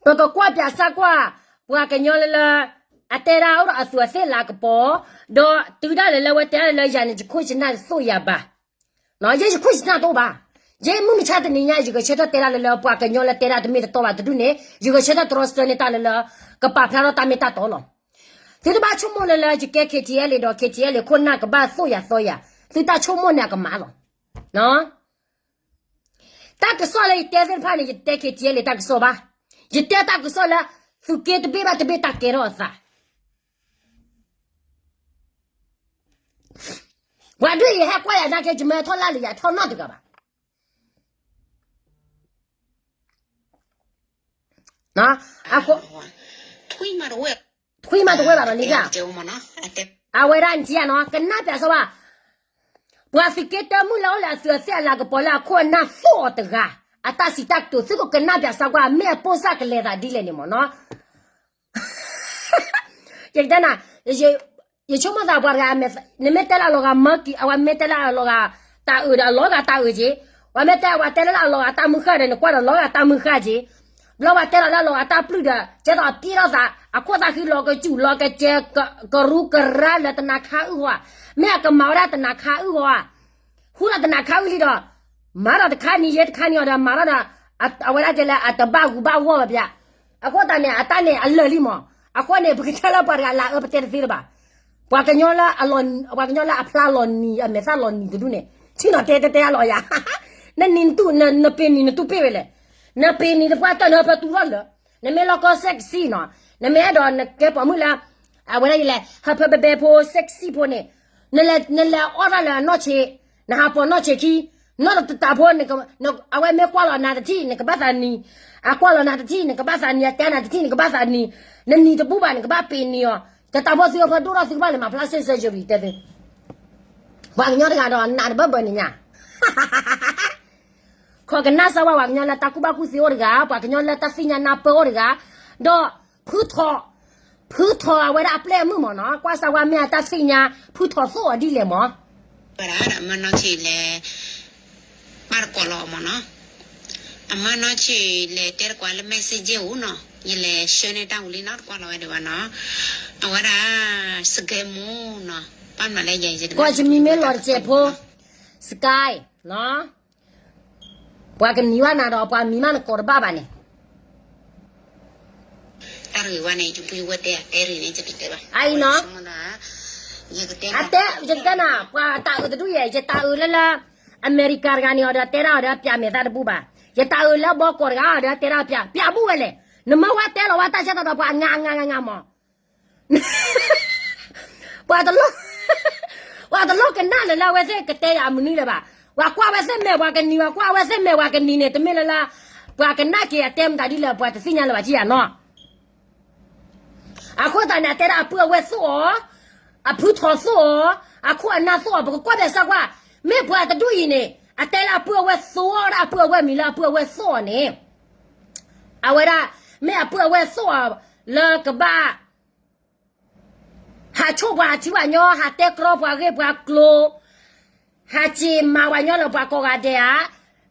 ပကကွၢ်ပၠးစၢ်ကွၢ် ပှၤကညီလၢလၢ အတဲဒၣ်အိၣ်ဒီးအသူးအသ့ၣ်လၤကပီၤ, ဒီးတုၤဒၣ်လဲာ်လၢဝဲတဲဒၣ်လၢယၤန့ၣ် ယခိၣ်ယနၢ်သိၣ်ယၤဘၣ်, ယဲယခိၣ်ယနၢ်တအိၣ်ဘၣ်, ယဲမုၢ်မဆါတနံၤညါ ယဂဲၤဆၢထၢၣ်တဲဒၣ်လၢလၢ ပှၤကညီလၢတဲဒၣ်တမ့ၢ်တတီဘၣ်တဒူၣ်န့ၣ် ယဂဲၤဆၢထၢၣ်တြီဆၢန့ၢ်တၢ်လၢလၢ ကပာ်ဖျါထီၣ်တၢ်မ့ၢ်တၢ်တီလီၤ. သုတဘၣ်ဆိကမိၣ်လၢလၢ ယကဲ K T L A ဒီး K T L A ခိၣ်နၢ်ကဘၣ်သိၣ်ယၤသီယၤ, သုတၢ်ဆိကမိၣ်န့ၣ်အကမၣ်လီၤ. တၢ်ကစီၣ်လၢယတဲသ့ၣ်တဖၣ်န့ၣ် ယတဲ K T L A တၢ်ကစီၣ်ဘၣ်, ယတဲတၢ်ကစီၣ်လၢ သုးက့တဘ့ၣ်ဘၣ်တဘ့ၣ်တၢ်ကဲထီၣ်အသး ပှၤဒုးယဟဲကွၢ်ယၤနာ်က့ ယမ့ၢ်ထီၣ်လၢလၢယၤ ထီၣ်နီတဂၤဘၣ်. အဃိ ထွံၣ်မးတဝဲၢ်ဘၣ်နီၤ လံၤဒၣ် အဝဲဒၣ်နထံၣ်ဧါနီၤ ကနၣ်ပၠးစီဘၣ် ပှၤသုးက့တၢမုၣ်လၢအိၣ်လၢအသူးအသ့ၣ်အလၤကပီၤလၢအခိၣ်အနၢ်သိၣ်အီၤတဂၤ အတၢ်စံးတၢ်ကတိၤ သုကကနၣ်ပၠးစၢ်ကွၢ် မ့ၢ်အပိၢ်စၢ်ကလဲၤသးဒ်လဲၣ်န့ၣ်မ့ၢ်နီၤ ယကတဲနၤ ယဆိကမိၣ်သးပှၤတဂၤ နမ့ၢ်တဲလၢအလီၤဂာ်မၢကံ အဝဲမ့ၢ်တဲလၢအလီၤဂာ် တၢ်အုးဒီးအလီၤဂာ်တၢ်အုးက့ၤ, ပှၤမ့ၢ်တဲအဝဲတဲလၢအလီၤဂာ်တၢ်မုၢ်ဃၢ်ဒီး နကွၢ်ဒီးလီၤဂာ်တၢ်မုၢ်ဃၢ်က့ၤ, ဘျီပှၤတဲလီၤလၢအလီၤဂာ်တၢ်ပျုၢ်ဒီး ကဲသိးအပျဲၢ်ထီၣ်သး အခိၣ်သးဃံလီၤကစူၣ်လီၤကစဲ ကရူကရါလၢတနၤခါအုၣ်ဃီဧါ, မ့ၢ်အကမၤဝဲဒၣ်တနၤခါအုၣ်ဃီဧါ ဃုဒီးတနၤခါအုၣ်လံဒီး မၤဒီးတခါနံၤယဲတခါနံၤအီၤဒီး မၤထီၣ်ဒီး အဝဲဒၣ်တဲလၢအတဘၣ်ဂူာ်ဘၣ်ဂီၢ်ဘၣ်ပၠး, အဃိသတးန့ၣ် အတၢ်န့ၣ်အလၢာ်လံမး, အဃိန့ၣ် ပကတဲလၢပှၤတဂၤလၤအၢပတဲတသ့လၢၤဘၣ်, ပှၤကညီလၢအ ပှၤကညီလၢအဖျါလီၤနံၤ အမဲာ်သၣ်လီၤနံၤတဒူၣ်န့ၣ် ထံၣ်နီၤတဲတဲတဲအလီၤယၤ, နနံၤနတူၢ် နပ့ၤနံၤနတူၢ်ပ့ၢ်ဝဲလဲၣ်, နပ့ၤနံၤတပှၢ်တၢၢ်နဟၢဖၢတူၢ်ထီၣ်လၢာ်, နမ့ၢ်လီၢ်ကီ sexy နီၤ, နမ့ၢ်အဲၣ်ဒိးနကဲပိာ်မုၣ်လၢ အဝဲဒၣ်ယလဲၣ် ဟၢဖၢဘဲဘဲဖိ sexy ဖိန့ၣ် နလဲၤအီၣ်တၢ်လၢအနီၢ်ဆံး, နဟးပိာ်နီၢ်ဆံးခံ, နီၢ်တတးဖိ အဝဲမ့ၢ်ကွၢ်လီၤနၤတထံၣ် နကဘၣ်သးနံၤ, အကွၢ်လီၤနၤတထံၣ် နကဘၣ်သးနံၤ, အတဲနၤတထံၣ် နကဘၣ်သးနံၤ, နနံၤတဘူၣ်ဘၣ် နကဘၣ်ပ့ၤနံၤအီၤ, တတးဖိသုအဖၢဒိၣ်ထီၣ်သုကဘၣ်လဲၤမၤ plastic surgery တဲသု, ပှၤကညီတဂၤဒီးနးတဘၢဘၢန့ၣ်ညါ ခီကနၣ်စၢ်ဝဲပှၤကညီလၢတၢ်ကူၣ်ဘၣ်ကူၣ်သ့အိၣ်တဂၤ, ပှၤကညီလၢတၢ်သ့ၣ်ညါနၢ်ပၢၢ်အိၣ်တဂၤ, ဒီး ဖုထီၣ်, ဖုထီၣ်အဝဲဒၣ်အပျဲၢ်အမုၣ်မ့ၢ်နီၤ, ကွၢ်စၢ်ဝဲမ့ၢ်အတၢ်သ့ၣ်ညါ ဖုထီၣ်သိၣ်အီၤဒ်လဲၣ်မ့ၢ် ဝဲဒၣ်အမၢနီၢ်ဆံးလဲၤ ပာ်တကိးလီၤအီၤမ့ၢ်နီၤ, အမၢနီၢ်ဆံးလဲၤတဲတကိးလၢ messenger အူနီၤ, ယလဲၤဆှၢန့ၢ်တၢ်ဝံၤလံနီၤ တကွၢ်လီၤဝဲဒၣ်ဘၣ်နီၤ, အဝဲဒၣ် စကဲမူနီၤ, ပာ်မနုၤလဲၣ်ယဲ ကွၢ်ယမံၤမ့ၢ်လီၤတစဲးဖိ Sky နီၤ ပှၤကနံၤဝဲနၤဒီး ပှၤမံၤမးနကိးတဘၣ်ဘၣ်န့ၣ်, တၢ်ဂ့ၢ်ဝဲန့ၣ် ယပုၢ်ယဝဲၢ်တဲ တဲရ့ၣ်န့ၣ် ယတတဲဘၣ်, အအံၤနီၤ, အတဲ ယတဲနၤ ပှၤတၢ်အုးတဒူၣ်ယဲၢ် ယတၢ်အုးလၢလၢ အမဲရကၤတဂၤန့ၣ်အီၤဒီး တဲဒၣ်အီၤဒီး ပၠးမဲာ်သၣ်တဘူၣ်ဘၣ်, ယတၢ်အုးလၢဘီကီးတဂၤအီၤဒီး တဲဒၣ်ပၠး ပၠးဘူၣ်ဝဲလဲၣ်, နမၢဝဲတဲလီၤဝဲတၢ်ဆၢကတီၢ်ဒီး ပှၤအငါအငါအငါမး ပှၤတလိၣ်, ပှၤတလိၣ်ကနၣ်လၢၤလၢအဝဲသ့ၣ်ကတဲယၤအမနုၤလၢၤဘၣ်, ပှၤကွၢ်ဝဲသ့ၣ်မဲာ်ပှၤကနံၤ, ပှၤကွၢ်ဝဲသ့ၣ်မဲာ်ပှၤကနံၤန့ၣ် တမ့ၢ်လၢလၢ ပှၤကနၣ်က့ၤအတဲမတၤဒ်လဲၣ် ပှၤတသ့ၣ်ညါလၢၤဘၣ်ထံၣ်ယၤနီၤ, အဃိသတးန့ၣ် အတဲဒၣ်အပုၢ်အဝဲၢ်သိၣ်အီၤ, အဖုထီၣ်သိၣ်အီၤ, အခိၣ်အနၢ်သိၣ်အီၤ, ပကကွၢ်ဘၣ်စၢ်ကွၢ်, မ့ၢ်ပှၤတဒူၣ်အံၤန့ၣ် အတဲလၢအပုၢ်အဝဲၢ်သိၣ်အီၤဒၣ်အပုၢ်အဝဲၢ်မံၤလၢအပုၢ်အဝဲၢ်သိၣ်အီၤန့ၣ် အဝဲဒၣ် မ့ၢ်အပုၢ်အဝဲၢ်သိၣ်အီၤလၢကဘၣ် ဟးဆိၣ်ပှၤဟးထံပှၤညီ, ဟးတဲကြီပှၤဂ့ၢ်ပှၤကျိၤ, ဟးစံးမၤပှၤညီလၢပှၤကိးဂၤဒဲးဧါ,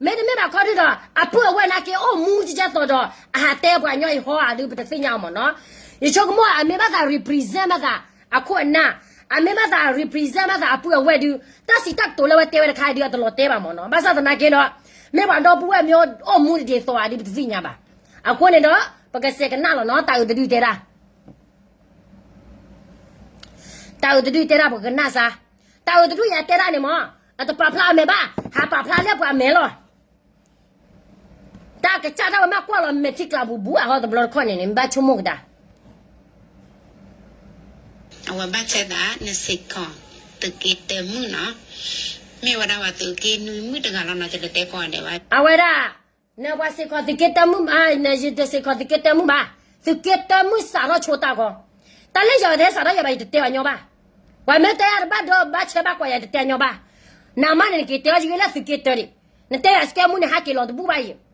မ့တမ့ၢ်ဘၣ်ခီဒုဒီး အပုၢ်အဝဲၢ်နာ်က့အိၣ်မူကကဲသိးဒီး အဟးတဲပှၤညီအံၤဟီဧါဒုး ပတသ့ၣ်ညါအီၤမ့ၢ်နီၤ, ယဆိကမိၣ်အမ့ၢ်ဘၣ်သး represent ဘၣ်သး အခိၣ်အနၢ်, အမ့ၢ်ဘၣ်သး represent ဘၣ်သးအပုၢ်အဝဲၢ်ဒုး တၢ်စံးတၢ်ကတိၤလၢဝဲတဲဝဲတခါဒုး အတလီၤတဲဘၣ်မ့ၢ်နီၤ. ဘၣ်ဆၣ်သနာ်က့ဒီး မ့ၢ်ပှၤဒီပုၢ်ဝဲၢ်မ့ၢ်အိၣ်မူတဒ်သိးဧါဒုး ပတသ့ၣ်ညါဘၣ်. အဃိန့ၣ်ဒီး ပကစဲးကနၣ်လီၤနီၤ တၢ်အုးတဒုတဲဒၣ် တၢ်အုးတဒုတဲဒၣ် ပကကနၣ်စါ, တၢ်အုးတဒုယတဲဒၣ်န့ၣ်မ့ၢ် အတပာ်ဖျါအမဲာ်ဘၣ်, ဟးပာ်ဖျါလၢပှၤမဲာ်လီၤ. တၢ်ကစၢ်ဒၣ်ဝဲမ့ၢ်ကွၢ်လီၤမဲာ်ထံကျးပူၤဘူးအဟီတဘျီတခီၣ်န့ၣ်န့ၣ် မ့ၢ်ဘၣ်ဆိကမိၣ်ကဒါ အဝဲဘၣ်ဆၣ်သး နစ့ၢ်ကီးသုးက့တၢမုၣ်နီၤ, မ့ၢ်ဝဲဒၣ်ပှၤသုးက့နွံမုၣ်တဂၤလီၤနီၤ ယတတဲကီးဒဲးဘၣ်. အဝဲဒၣ် နပှၤစ့ၢ်ကီးသုးက့တၢမုၣ်မး, ယတစ့ၢ်ကီးသုးက့တၢမုၣ်ဘၣ်, သုးက့တၢမုၣ်စးထီၣ်ဆိတၢ်ခီ, တၢ်လၢယၤတဟဲစးထီၣ်ယၤဘၣ် ယတတဲဘၣ်ညီဘၣ်. ပှၤမ့ၢ်တဲယၤတဘၣ်ဒီးဘၣ်ဆဲဘၣ်ကွၢ်ယၤ ယတတဲညီဘၣ်. နမ့ၢ်န့ၣ် နက့ၤတဲအီၤယဂ့ၢ်လၢသုးက့တၢဒံး, နတဲယၤစကဲမူန့ၣ် ဟးက့ၤလီၤတဘူၣ်ဘၣ်ယံၤ.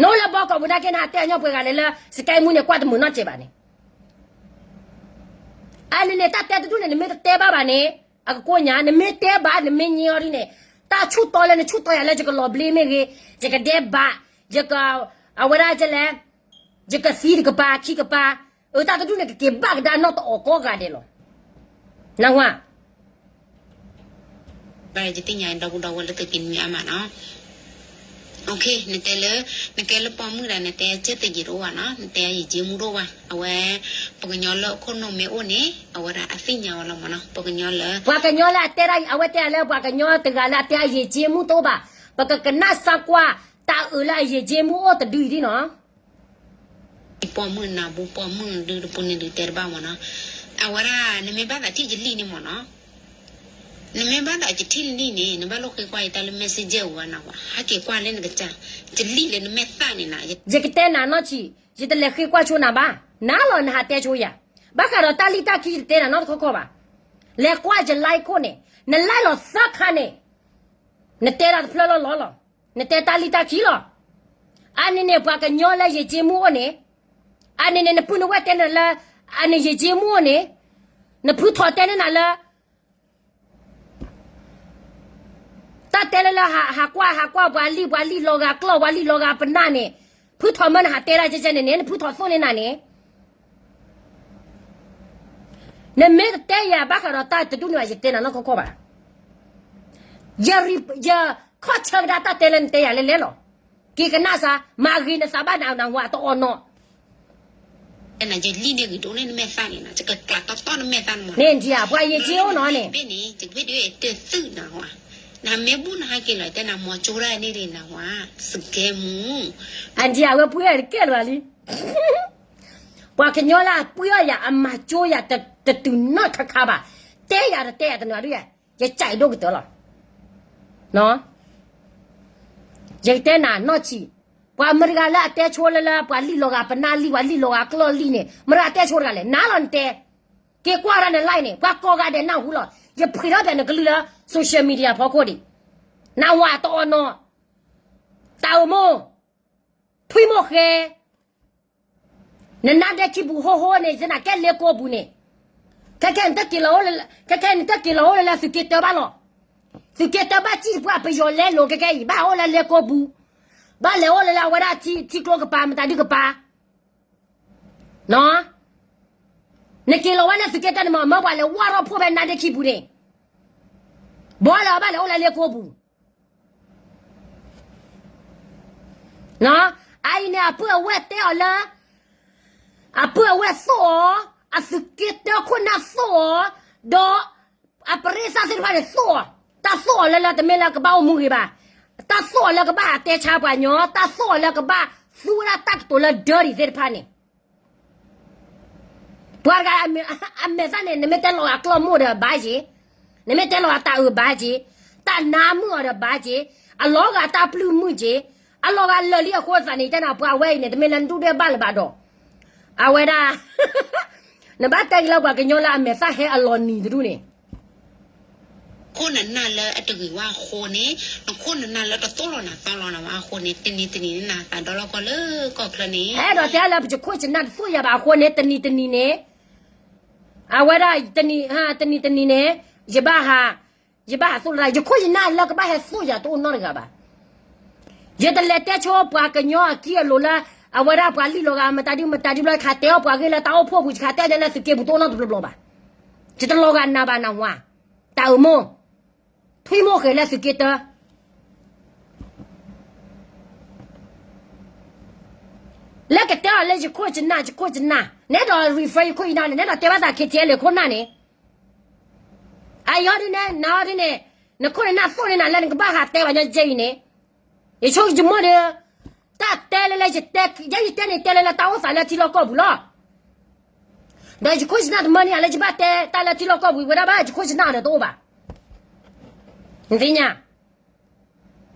နအိၣ်လၢဘီကီၢ်ပူၤနာ်က့ နဟးတဲအညီပှဲၤဂၤလဲၣ်လၢ စကဲမူန့ၣ် ကွၢ်တမုာ်နီတစဲးဘၣ်န့ၣ် အန့ၣ်န့ၣ် တၢ်တဲတဒူၣ်န့ၣ် နမ့ၢ်တတဲဘၣ်ဘၣ်န့ၣ် အကကိညါ, နမ့ၢ်တဲဘၣ် နမ့ၢ်ညါအီၤဒ်န့ၣ် တၢ်ဆူၣ်တီလဲၣ် နဆူၣ်တီယၤလၢယကလီၤဘျ့မ့ၢ်ဂ့ၤ, ယကဒဲးဘး, ယက, အဝဲဒၣ်ကလဲၣ်, ယကသံတကပၤ ခံကပၤ, အတၢ်တဒူၣ်န့ၣ် ကက့ၤဘၣ်ကဒါနီၣ်တအီၣ်ကိးဂၤဒဲးလီၤ. နၢ်ဟူဧါ ဘၣ်ယသ့ၣ်ညါဒီပုၢ်ဒီဝဲၢ်လၢသုးက့နွံအါမးနီၤ. နတဲလၢ, နကဲလၢပိာ်မုၣ်ဒီး နတဲကၢၢ်သယံၤတအိၣ်ဘၣ်နီၤ, နတဲယယ့ၤက့မူတအိၣ်ဘၣ်. အဝဲ ပှၤကညီလၢအခိၣ်နူာ်မ့ၢ်အိၣ်န့ၣ် အဝဲဒၣ်အသ့ၣ်ညါဝဲလီၤမးနီၤ, ပှၤကညီလၢ ပှၤကညီလၢအတဲဒၣ်အံၤ အဝဲတဲလၢပှၤကညီတဂၤလၢအတဲအယ့ၤက့မူတအိၣ်ဘၣ်, ပကကနၣ်စါကွၢ် တၢ်အုးလၢအယ့ၤက့မူအိၣ်တဒုအံၤဒ်နီၤ ပိာ်မုၣ်နၢ်ဘူးပိာ်မုၣ်ဒုတပူၤန့ၣ်ဒုတဲတဘၣ်မးနီၤ, အဝဲဒၣ် နမ့ၢ်ဘၣ်သးထံၣ်ယလံၣ်န့ၣ်မးနီၤ, နမ့ၢ်ဘၣ်သးယထံၣ်လံၣ်န့ၣ် နဘၣ်လိၣ်ဃ့ကွၢ်ယတၢ်လၢ messenger ဝဲနဝဲ ဟဲက့ၤကွၢ်လၢနကစၢ်, ယလံၣ်လၢနမဲာ်သၣ်န့ၣ်နၤ, ယကတဲနၤနီၢ်ဆံး, ယတလဲၤဃ့ကွၢ်ဆိနၤဘၣ်, နၤလီၤနဟးတဲဆိယၤ, ဘၣ်ဃးဒီးတၢ်လံၣ်တၢ်ခံ ယတတဲနၤနီတခီခီဘၣ်, လဲၤကွၢ်ယ live ခိၣ်န့ၣ်, န live လီၤသၢခါန့ၣ်, နတဲဒၣ်တဖျၢၣ်လီၤလီၤလီၤ, နတဲတၢ်လံၣ်တၢ်ခံလီၤ. အန့ၣ်န့ၣ် ပှၤကညီလၢယ့ၤက့မူအိၣ်န့ၣ်, အန့ၣ်န့ၣ် နပုၢ်နဝဲၢ်တဲနၤလၢ အန့ၣ်ယ့ၤက့မူအိၣ်န့ၣ်, နဖုထီၣ်တဲန့ၢ်နၤလၢ တၢ်တဲလၢလၢဟးကွၢ် ဟးကွၢ်ပှၤလံၣ် ပှၤလံၣ်လီၤဂာ်ကျီၢ် ပှၤလံၣ်လီၤဂာ်ပနၢ်န့ၣ်, ဖုထီၣ်မၢနဟးတဲဒၣ်ကဲကဲန့ၣ်န့ၣ် နဖုထီၣ်သိၣ်န့ၢ်နၤန့ၣ် နမ့ၢ်တတဲယၤဘၣ်ဃးဒီးတၢ်တဒူၣ်န့ၣ်ဘၣ် ယတဲနၤနီၢ်ခီခီဘၣ်. ယခီၣ်ဆၢကဒါတၢ်တဲလၢနတဲယၤလဲၣ်လဲၣ်လီၤ. က့ၤကနၣ်စါ, မၤဂ့ၤနသးဘၣ်နၤ နဟူဧါတအီၣ်နီၣ် နယလံၣ်န့ၣ်ဂ့ၤတအိၣ်လၢနမဲာ်သၣ်န့ၣ်နီၤ, ယကကျးတီတီနမဲာ်သၣ်န့ၣ်မး, န့ၣ်ဒံးဧါ ပှၤယ့ၤက့အိၣ်နီၤန့ၣ်, ဘ့ၣ်န့ၣ် ယကဘ့ၣ်ဒုးတသုၣ်နဟူဧါ, နမ့ၢ်ဘူၣ်နဟဲက့ၤလီၤ ယတဲနၤမၤကၠိဒၣ်န့ၣ်ဒံးနဟူဧါ, စကဲမူ, အဒံးဧါ ဝဲပှ့ၤတကဲလၢၤလံ ပှၤကညီလၢအပှ့ၤအီၣ်ယၤ အမၤကၠိယၤတတုၤနီတခါခါဘၣ်, တဲယၤတတဲယၤတနၤဒုးယၤ, ယကၠးဒိၣ်ကတၢၢ်လီၤ. ယကတဲနၤနီၢ်ဆံး, ပှၤမတၤတဂၤလၢအတဲဆိလၢလၢ ပှၤလံၣ်လီၤဂာ်ပနၢ်လံၣ် ပှၤလံၣ်လီၤဂာ်ကျီၢ်လံၣ်န့ၣ် မတၤတဂၤတဲဆိတဂၤလဲၣ်, နၤလီၤနတဲ, က့ၤကွၢ်တၢ်န live န့ၣ် ပှၤကိးဂၤဒဲးနၢ်ဟူလီၤ, ယဖှ့းထီၣ်ဖဲနကလုၢ်လၢ social media ဖီခိၣ်ဒံး, နဟူဧါတအီၣ်နီၣ်, တၢ်အိၣ်မိၢ်, ထွံၣ်မိၢ်ဃဲ နနါဒဲခံပူၤဟိဟိန့ၣ် ယနာ်ကဲလ့ကိပူၤန့ၣ်, ခဲခဲ ခဲခဲနတက့ၤလီၤအိၣ်လၢလၢသုးက့တၢဘၣ်လီၤ. သုးက့တၢဘၣ်စံၣ်ပှၢ်ပယီၤလဲလိာ်ခဲခဲအံၤ ဘၣ်အိၣ်လၢလ့ကိပူၤ, ဘၣ်လဲၤအိၣ်လၢလၢအဝဲဒၣ်ထံကျိကပၤ မတၤဒုကပၤ, နက့ၤလီၤဝဲလၢသုးက့တၢန့ၣ်မး မၢပှၤလဲၤဝါထီၣ်ဖှိၣ်ဖဲနါဒဲခံပူၤန့ၣ်, ဘၣ်လဲၤအီၤဘၣ်လဲၤအိၣ်လၢလ့ကိပူၤ အအံၤန့ၣ် အပုၢ်အဝဲၢ်တဲအီၤလၢ အပုၢ်အဝဲၢ်သိၣ်အီၤ, အသုးက့တၢခိၣ်နၢ်သိၣ်အီၤ, ဒီးအပရ့သၣ်သ့ၣ်တဖၣ်န့ၣ်သိၣ်အီၤ, တၢ်သိၣ်အီၤလၢလၢတမ့ၢ်လၢကဘၣ်အိၣ်မူဂ့ၤဘၣ်, တၢ်သိၣ်အီၤလၢကဘၣ်ဟးတဲဆါပှၤကညီ, တၢ်သိၣ်အီၤလၢကဘၣ်သူဝဲဒၣ်တၢ်ကတိၤလၢဒၢဒံးသ့ၣ်တဖၣ်န့ၣ် ပှၤတဂၤအမဲာ်သၣ်န့ၣ် နမ့ၢ်တဲလီၤဂာ်ကျီၢ်မိၢ်ဒီးဘၣ်က့ၤ, နမ့ၢ်တဲလီၤဂာ်တၢ်အုးဘၣ်က့ၤ, တၢ်နါမုၣ်အီၤဒီးဘၣ်က့ၤ, အလီၤဂာ်တၢ်ပျုၢ်မုၣ်က့ၤ, အလီၤဂာ်လၢာ်လံအဃိသတးန့ၣ် တဲနၤပှၤဝဲအံၤန့ၣ် တမ့ၢ်လၢနဒူၣ်ဒွဲၣ်ဘၣ်လၢၤဘၣ်ဒီး, အဝဲဒၣ် နဘၣ်တဲက့ၤလၢပှၤကညီလၢအမဲာ်သၣ်ဟဲအလီၤနံၤတဒူၣ်န့ၣ် ခိၣ်နနၢ်လၢအတဂ့ၤဝဲအဃိန့ၣ်, နခိၣ်နနၢ်လၢတသိၣ်လီၤနၤသီလီၤနၤဝဲအဃိန့ၣ်, တနံၤတနံၤန့ၣ်နသးဒီလီၢ်ကီၢ်လၢကီၢ်ချၢန့ၣ်, အဲၣ်ဒိးတဲလၢပယခိၣ်ယနၢ်တသိၣ်ယၤဘၣ်အဃိန့ၣ် တနံၤတနံၤန့ၣ်, အဝဲဒၣ် တနံၤတနံၤန့ၣ်, ယဘၣ်ဟး, ယဘၣ်ဟးသိၣ်လီၤတၢ်, ယခိၣ်ယနၢ်လၢကဘၣ်ဟဲသိၣ်ယၤတအိၣ်နီတဂၤဘၣ်. ယတလဲၤတဲဆိပှၤကညီအကံၢ်အလိၤလၢ အဝဲဒၣ်ပှၤလံၣ်လီၤဂာ်မတၤဒုမတၤဒုဘျီ ယခးတဲအီၣ်ပှၤဂ့ၢ်လၢတၢ်အိၣ်ဖှိၣ်ပူၤ ယခးတဲဒၣ်လၢသုးက့ပူၤတအိၣ်နီတဘျီဘျီဘၣ်. ယတလီၤဂာ်နၤဘၣ်နၢ်ဟူဧါ, တၢ်အၢၣ်မိၢ်, ထွံၣ်မိၢ်ဃဲၤလၢသုးက့တၢ လၢကတဲအီၤလၢယခိၣ်ယနၢ် ယခိၣ်ယနၢ် နအဲၣ်ဒိး refer ယခိၣ်ယနၢ်န့ၣ် နအဲၣ်ဒိးတဲဘၣ်သး K T L ခိၣ်နၢ်န့ၣ်, အအံၤဒ်န့ၣ် နအီၤဒ်န့ၣ်, နခိၣ်နနၢ်သိၣ်န့ၢ်နၤလၢနကဘၣ်ဟးတဲဝဲညီကဲအံၤန့ၣ်, ယဆိကမိၣ်ဒီး, တၢ်တဲလၢလၢယတဲ, ယဲယတဲန့ၣ် တဲလၢလၢတၢ်အိၣ်သးလၢထံလီၢ်ကီၢ်ပူၤလီၤ. ဒီးယခိၣ်ယနၢ်တမၢန့ၢ်ယၤလၢယဘၣ်တဲတၢ်လၢထံလီၢ်ကီၢ်ပူၤဝဲဒၣ်ဘၣ် ယခိၣ်ယနၢ်ဒီးတအိၣ်ဘၣ်. နသ့ၣ်ညါ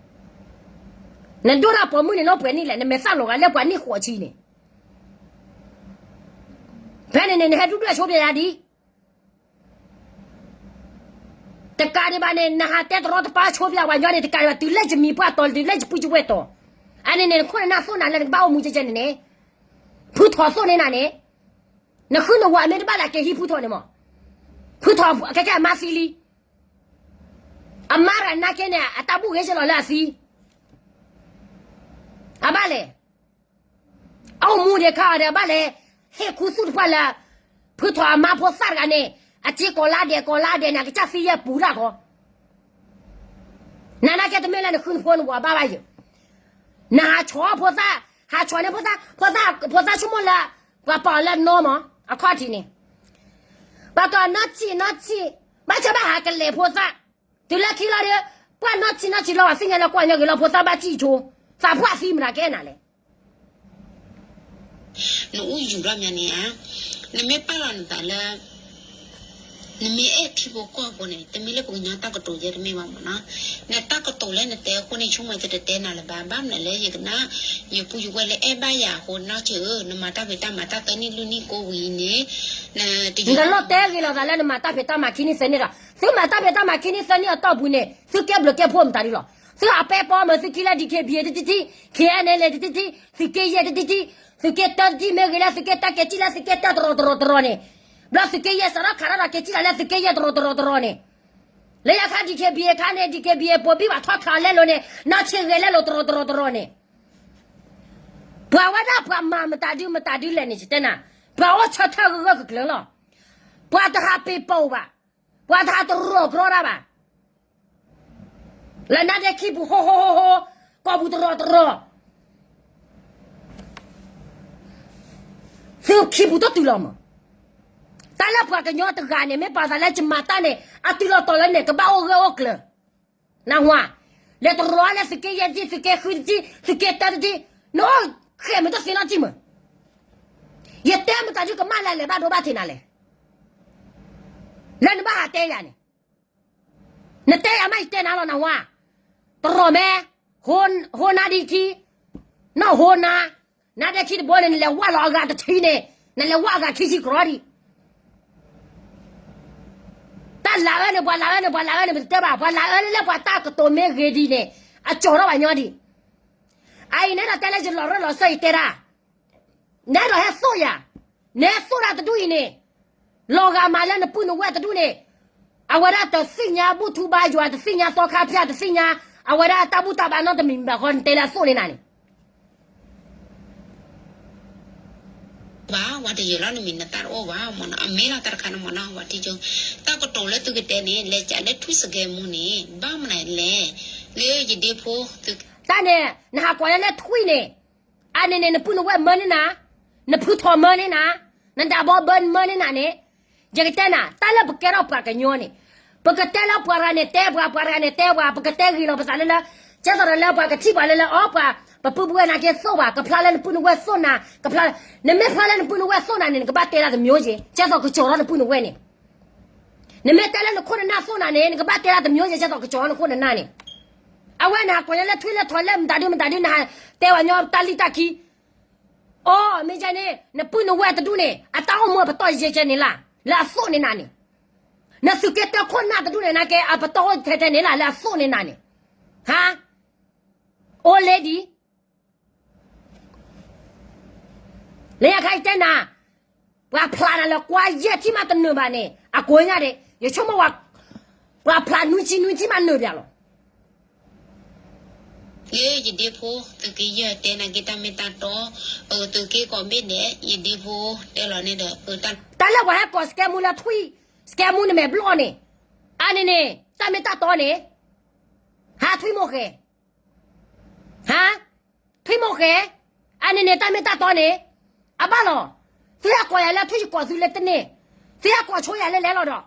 နဒိၣ်တၢ်ပိာ်မုၣ်န့ၣ်နီၢ်ပှဲၤနံၣ်လဲၣ် နမဲာ်သၣ်လီၤဂာ်လၢပှၤနံၣ်ဃိးဆံန့ၣ်, ဖဲန့ၣ်န့ၣ် နဟဲဒူၣ်ဒွဲၣ်ဆိပျဲယၤဒ် တကးဒံးဘၣ်န့ၣ် နဟးတဲတရီတပါဆိပျဲဝဲညီန့ၣ် တကးဒံးဘၣ်တုၤလၢယမံၤပှၢ်တီၤ တုၤလၢယပုၢ်ယဝဲၢ်တီၤ, အန့ၣ်န့ၣ် နခိၣ်နနၢ်သိၣ်နၤလၢနကဘၣ်အိၣ်မူကဲကဲန့ၣ်န့ၣ်, ဖုထီၣ်သိၣ်န့ၢ်နၤန့ၣ်, နဃုနဝၤမ့ၢ်တဘၣ်လၢက့ၤဟံးဖုထီၣ်န့ၣ်မး, ဖုထီၣ်ကဲကဲအမါသံလံ, အမါတဂၤနာ်က့န့ၣ် အတၢ်ဘူၣ်ဂ့ၤကလီၤလၢအသံ, အဘၣ်လဲၣ် အအိၣ်မူဒံးခါအီၤဒီး ဘၣ်လဲၤဟ့ၣ်ခူသူၣ်တဖၣ်လၢ ဖုထီၣ်အမါဖိသၣ်တဂၤန့ၣ် အစ့ကိးလါဒဲးကိးလါဒဲးန့ၣ် အကစၢ်သံယဲၢ်ပူၤတၢ်ခီ, နနာ်က့တမ့ၢ်လၢနဃုနဖိနဝၤဘၣ်ဘၣ်ယိာ်, နဟးဆီၣ်ဖိသၣ်, ဟးဆီၣ်န့ၢ်ဖိသၣ်, ဖိသၣ်, ဖိသၣ်ဆိကမိၣ်လၢ ပှၤပာ်အီၤလၢနီၢ်မး အခီၣ်ထံးန့ၣ်, ပှၤကိးနီၢ်ဆံၣ်နီၢ်ဆံၣ်, ဘၣ်ဆၣ်ဘၣ်ဟးကလဲၤဖိသၣ်, တုၤလၢခံလီၤဒီး ပှၤနီၢ်ဆံၣ်နီၢ်ဆံၣ်လီၤ ပှၤသ့ၣ်ညါလၢကွၢ်ညီဂ့ၤလီၤ ဖိသၣ်ဘၣ်စံၣ်ဆိ, သးပှၢ်သံမတၤကဲနၤလဲၣ် နအိၣ်ယူၤထီၣ်မးန့ၣ်ဧါ, နမ့ၢ်ပာ်လီၤနသးလၢ နမ့ၢ်အဲၣ်ထံဖိကီၢ်ဖိန့ၣ် တမ့ၢ်လၢပှၤကညီတၢ်ကတိၤယဲတမ့ၢ်ဘၣ်မးနီၤ, နတၢ်ကတိၤလၢနတဲအဃိန့ၣ် ဆိကမိၣ်တတဲနၤလၢၤဘၣ်, ဘၣ်မနုၤလၢယကနၣ်, ယပုၢ်ယဝဲၢ်လၢအဲၣ်ဘၣ်ယၤအဃိ နီၢ်ဆံၣ်ဧၢ, နမၤတၢ်ဖံးတၢ်မၤတၢ်သၢနံၣ်လွံၢ်နံၣ်ကိးဝံၤအံၤန့ၣ်, နတလီၤတဲဂ့ၤလီၤသးလၢနမၤတၢ်ဖံးတၢ်မၤခံနံၣ်သၢနံၣ်ဒီး သုမၤတၢ်ဖံးတၢ်မၤခံနံၣ်သၢနံၣ်အတီၢ်ပူၤန့ၣ် သုကဲဘျုးကဲဖှိၣ်မတၤဒ်လီၤ, သုအပဲပီမ့ၢ်သုခံလၢ D K B A တထံၣ်ထံၣ်, K N L A တထံၣ်ထံၣ်, သုးက့ယဲၢ်တထံၣ်ထံၣ်, သုးက့တၢတထံၣ်မ့ၢ်ဂ့ၤလၢသုးက့တၢ က့ၤစံၣ်လၢသုးက့တၢတရီတရီတရီန့ၣ်, ဘျီသုးက့ယဲၢ်စးထီၣ်ခးထီၣ်ဒီးက့ၤစံၣ်လီၤလၢသုးက့ယဲၢ်တရီတရီတရီန့ၣ်, လၢယခါ D K B A ခါန့ၣ် D K B A ပိာ်ဘံၣ်ဘၣ်ထီၣ်ခးအီၤလဲလိာ်န့ၣ် နီၢ်ဆံၣ်ဂဲၤလဲလိာ်တရီတရီတရီန့ၣ်, ပှၤဝဲဒၣ်ပှၤမၤမတၤဒုမတၤဒုလဲၣ်န့ၣ် ယတဲနၤ, ပှၤအိၣ်ဆၢထၢၣ်ဂၢၢ်ဂၢၢ်ကျၢၤကျၢၤလီၤ, ပှၤတဟးပ့ၤပိာ်ဘၣ်, ပှၤတဟးတရီတရီတၢ်ဘၣ် လၢနါဒဲခံပူၤဟိဟိဟိဟိ, ကိာ်ပူၤတရီတရီ, သုခံပူၤတတုၤလီၤမး, တၢ်လၢပှၤကညီတဂၤန့ၣ် မ့ၢ်ပာ်သးလၢယမၤတၢ်န့ၣ် အတုၤလီၤတီၤလၢန့ၣ် ကဘၣ်အိၣ်ဂၢၢ်အိၣ်ကျၢၤ, နၢ်ဟူဧါ, လဲၤတရီလၢသုးက့ယဲၢ်တထံၣ် သုးက့ဃုတထံၣ် သုးက့တၢတထံၣ်, နအိၣ်ဃဲးမ့ၢ်တသ့နီတထံၣ်မး, ယတဲမတၤဒုကမၣ်လၢအလဲၤဘၣ်ဒိဘၣ်ထံးနၤလဲၣ်, လၢနဘၣ်ဟးတဲယၤန့ၣ် နတဲယၤမး ယတဲနၤလီၤ နၢ်ဟူဧါ, တရီမဲ, ဟိနါဒံခံ, နီၢ်ဟိနါ, နါဒဲခံတဘိန့ၣ် နလဲၤဝၢ်လီၤအဂၤတထံၣ်န့ၣ် နလဲၤဝၢ်အဂၤခံဆံကရီဒံး, တၢ်လၤအၢန့ၣ် ပှၤလၤအၢန့ၣ် ပှၤလၤအၢန့ၣ် ပတတဲဘၣ် ပှၤလၤအၢလၢပှၤတၢ်ကတိၤမ့ၢ်ဂ့ၤဒ်န့ၣ် အကၠီၤထီၣ်ဘၣ်ညီဒံး, အအံၤနအဲၣ်ဒိးတဲလၢယလီၤရၢၢ်လီၤစၢၤယတဲဒၣ် နအဲၣ်ဒိးဟဲသိၣ်ယၤ, နဟဲသိၣ်ဒၣ်တဒူၣ်အံၤန့ၣ်, လီၤဂာ်မးလၢနပုၢ်နဝဲၢ်တဒူၣ်န့ၣ်, အဝဲဒၣ်တသ့ၣ်ညါဘူၣ်ထူဘါယွၤ တသ့ၣ်ညါသီခါဖၠၣ် တသ့ၣ်ညါ, အဝဲဒၣ်တၢ်ဘူၣ်တၢ်ဘါနီတမံၤမံၤဘၣ်ဃီ နတဲလၢအသိၣ်န့ၢ်နၤန့ၣ် ဘၣ် ဝဲတယၢၤလီၤနမံၤနသၣ်တအိၣ်ဘၣ်မ့ၢ်နီၤ အမ့ၢ်လီၤတၢ်တခါန့ၣ်မ့ၢ်နီၤ ဝဲထံကၠိ တၢ်ကတိၤလၢသုကတဲန့ၣ် လဲၤကးလၢထွံၣ်စကဲမူန့ၣ် ဘၣ်မနုၤလဲၣ် လၢယဒ့ဖိသု တၢ်န့ၣ် နဟးကွၢ်လၢလၢထွံၣ်န့ၣ် အန့ၣ်န့ၣ် နပုၢ်နဝဲၢ်မၢန့ၢ်နၤ, နဖုထီၣ်မၢန့ၢ်နၤ, နဒၣ်ဘီဘၢမၢန့ၢ်နၤန့ၣ်, ယကတဲနၤ တၢ်လၢပကဲထီၣ်ပှၤကညီန့ၣ်, ပကတဲလၢပှၤတဂၤန့ၣ်တဲပှၤ ပှၤတဂၤန့ၣ်တဲပှၤ ပကတဲဂ့ၤလီၤပသးလၢလၢ, ကဲသိးဒီးလၢပှၤကထံၣ်ပှၤလၢလၢ အီ ပှၤ ပပုၢ်ပဝဲၢ်နာ်က့သိၣ်ပှၤ ကဖျါလၢနပုၢ်နဝဲၢ်သိၣ်နၤ ကဖျါ, နမ့ၢ်ဖျါလၢနပုၢ်နဝဲၢ်သိၣ်နၤန့ၣ် နကဘၣ်တဲဒၣ်တမျိုးက့ၤ ကဲသိးကကၠီၤထီၣ်နပုၢ်နဝဲၢ်န့ၣ် နမ့ၢ်တဲလၢနခိၣ်နနၢ်သိၣ်နၤန့ၣ် နကဘၣ်တဲဒၣ်တမျိုးက့ၤ ကဲသိးကကၠီၤထီၣ်နခိၣ်နနၢ်န့ၣ်, အဝဲနဟးကွၢ်ညါလၢထွံၣ်လၢထီၣ်လၢမတၤဒုမတၤဒု နဟးတဲဝဲညီတၢ်လံၣ်တၢ်ခံ, အိ မ့ၢ်ကဲန့ၣ် နပုၢ်နဝဲၢ်တဒူၣ်န့ၣ် အတၢ်အိၣ်မူအပတီၢ်ယဲကဲန့ၣ်လၢ် လၢအသိၣ်န့ၢ်နၤန့ၣ်, နသုးက့တၢခိၣ်နၢ်တဒူၣ်န့ၣ် နာ်က့ အပတီၢ်အိၣ်ထဲထဲန့ၣ်လၢ် လၢအသိၣ်န့ၢ်နၤန့ၣ်, ဟါ, အိၣ်လ့ဒံး လၢညါခါအံၤတဲနၤ, ပှၤဖျးနၤလၢကွၢ်ယဲၢ်ထံၣ်မးတနၢၤဘၣ်န့ၣ် အကိးညါဒ့ၣ် ယဆိကမိၣ်ဝဲ, ပှၤဖျးနွံဆံနွံထံၣ်မးနၢၤပၠးလီၤ. လၢယဒ့ဖိ သုးက့ယဲၢ်တဲနၤက့ၤတၢ်မ့ၢ်တၢ်တီ, သုးက့ကိးဘ့ၣ်ဒဲး ယဒ့ဖိတဲလီၤန့ၣ်ဒီး တၢ်လၢပှၤဟဲကိးစကဲမူလၢထွံၣ် စကဲမူနမဲာ်ဘျီၣ်န့ၣ်, အန့ၣ်န့ၣ် တၢ်မ့ၢ်တၢ်တီန့ၣ်, ဟါ ထွံၣ်မိၢ်ဃဲ, ဟါ, ထွံၣ်မိၢ်ဃဲ, အန့ၣ်န့ၣ် တၢ်မ့ၢ်တၢ်တီန့ၣ်, အဘၣ်လီၤ, သုဟဲကိးယၤလၢထွံၣ်ယကိးသုလၢတန့ၢ်, သုဟဲကိးဆိယၤလၢလဲၤလီၤဒီး,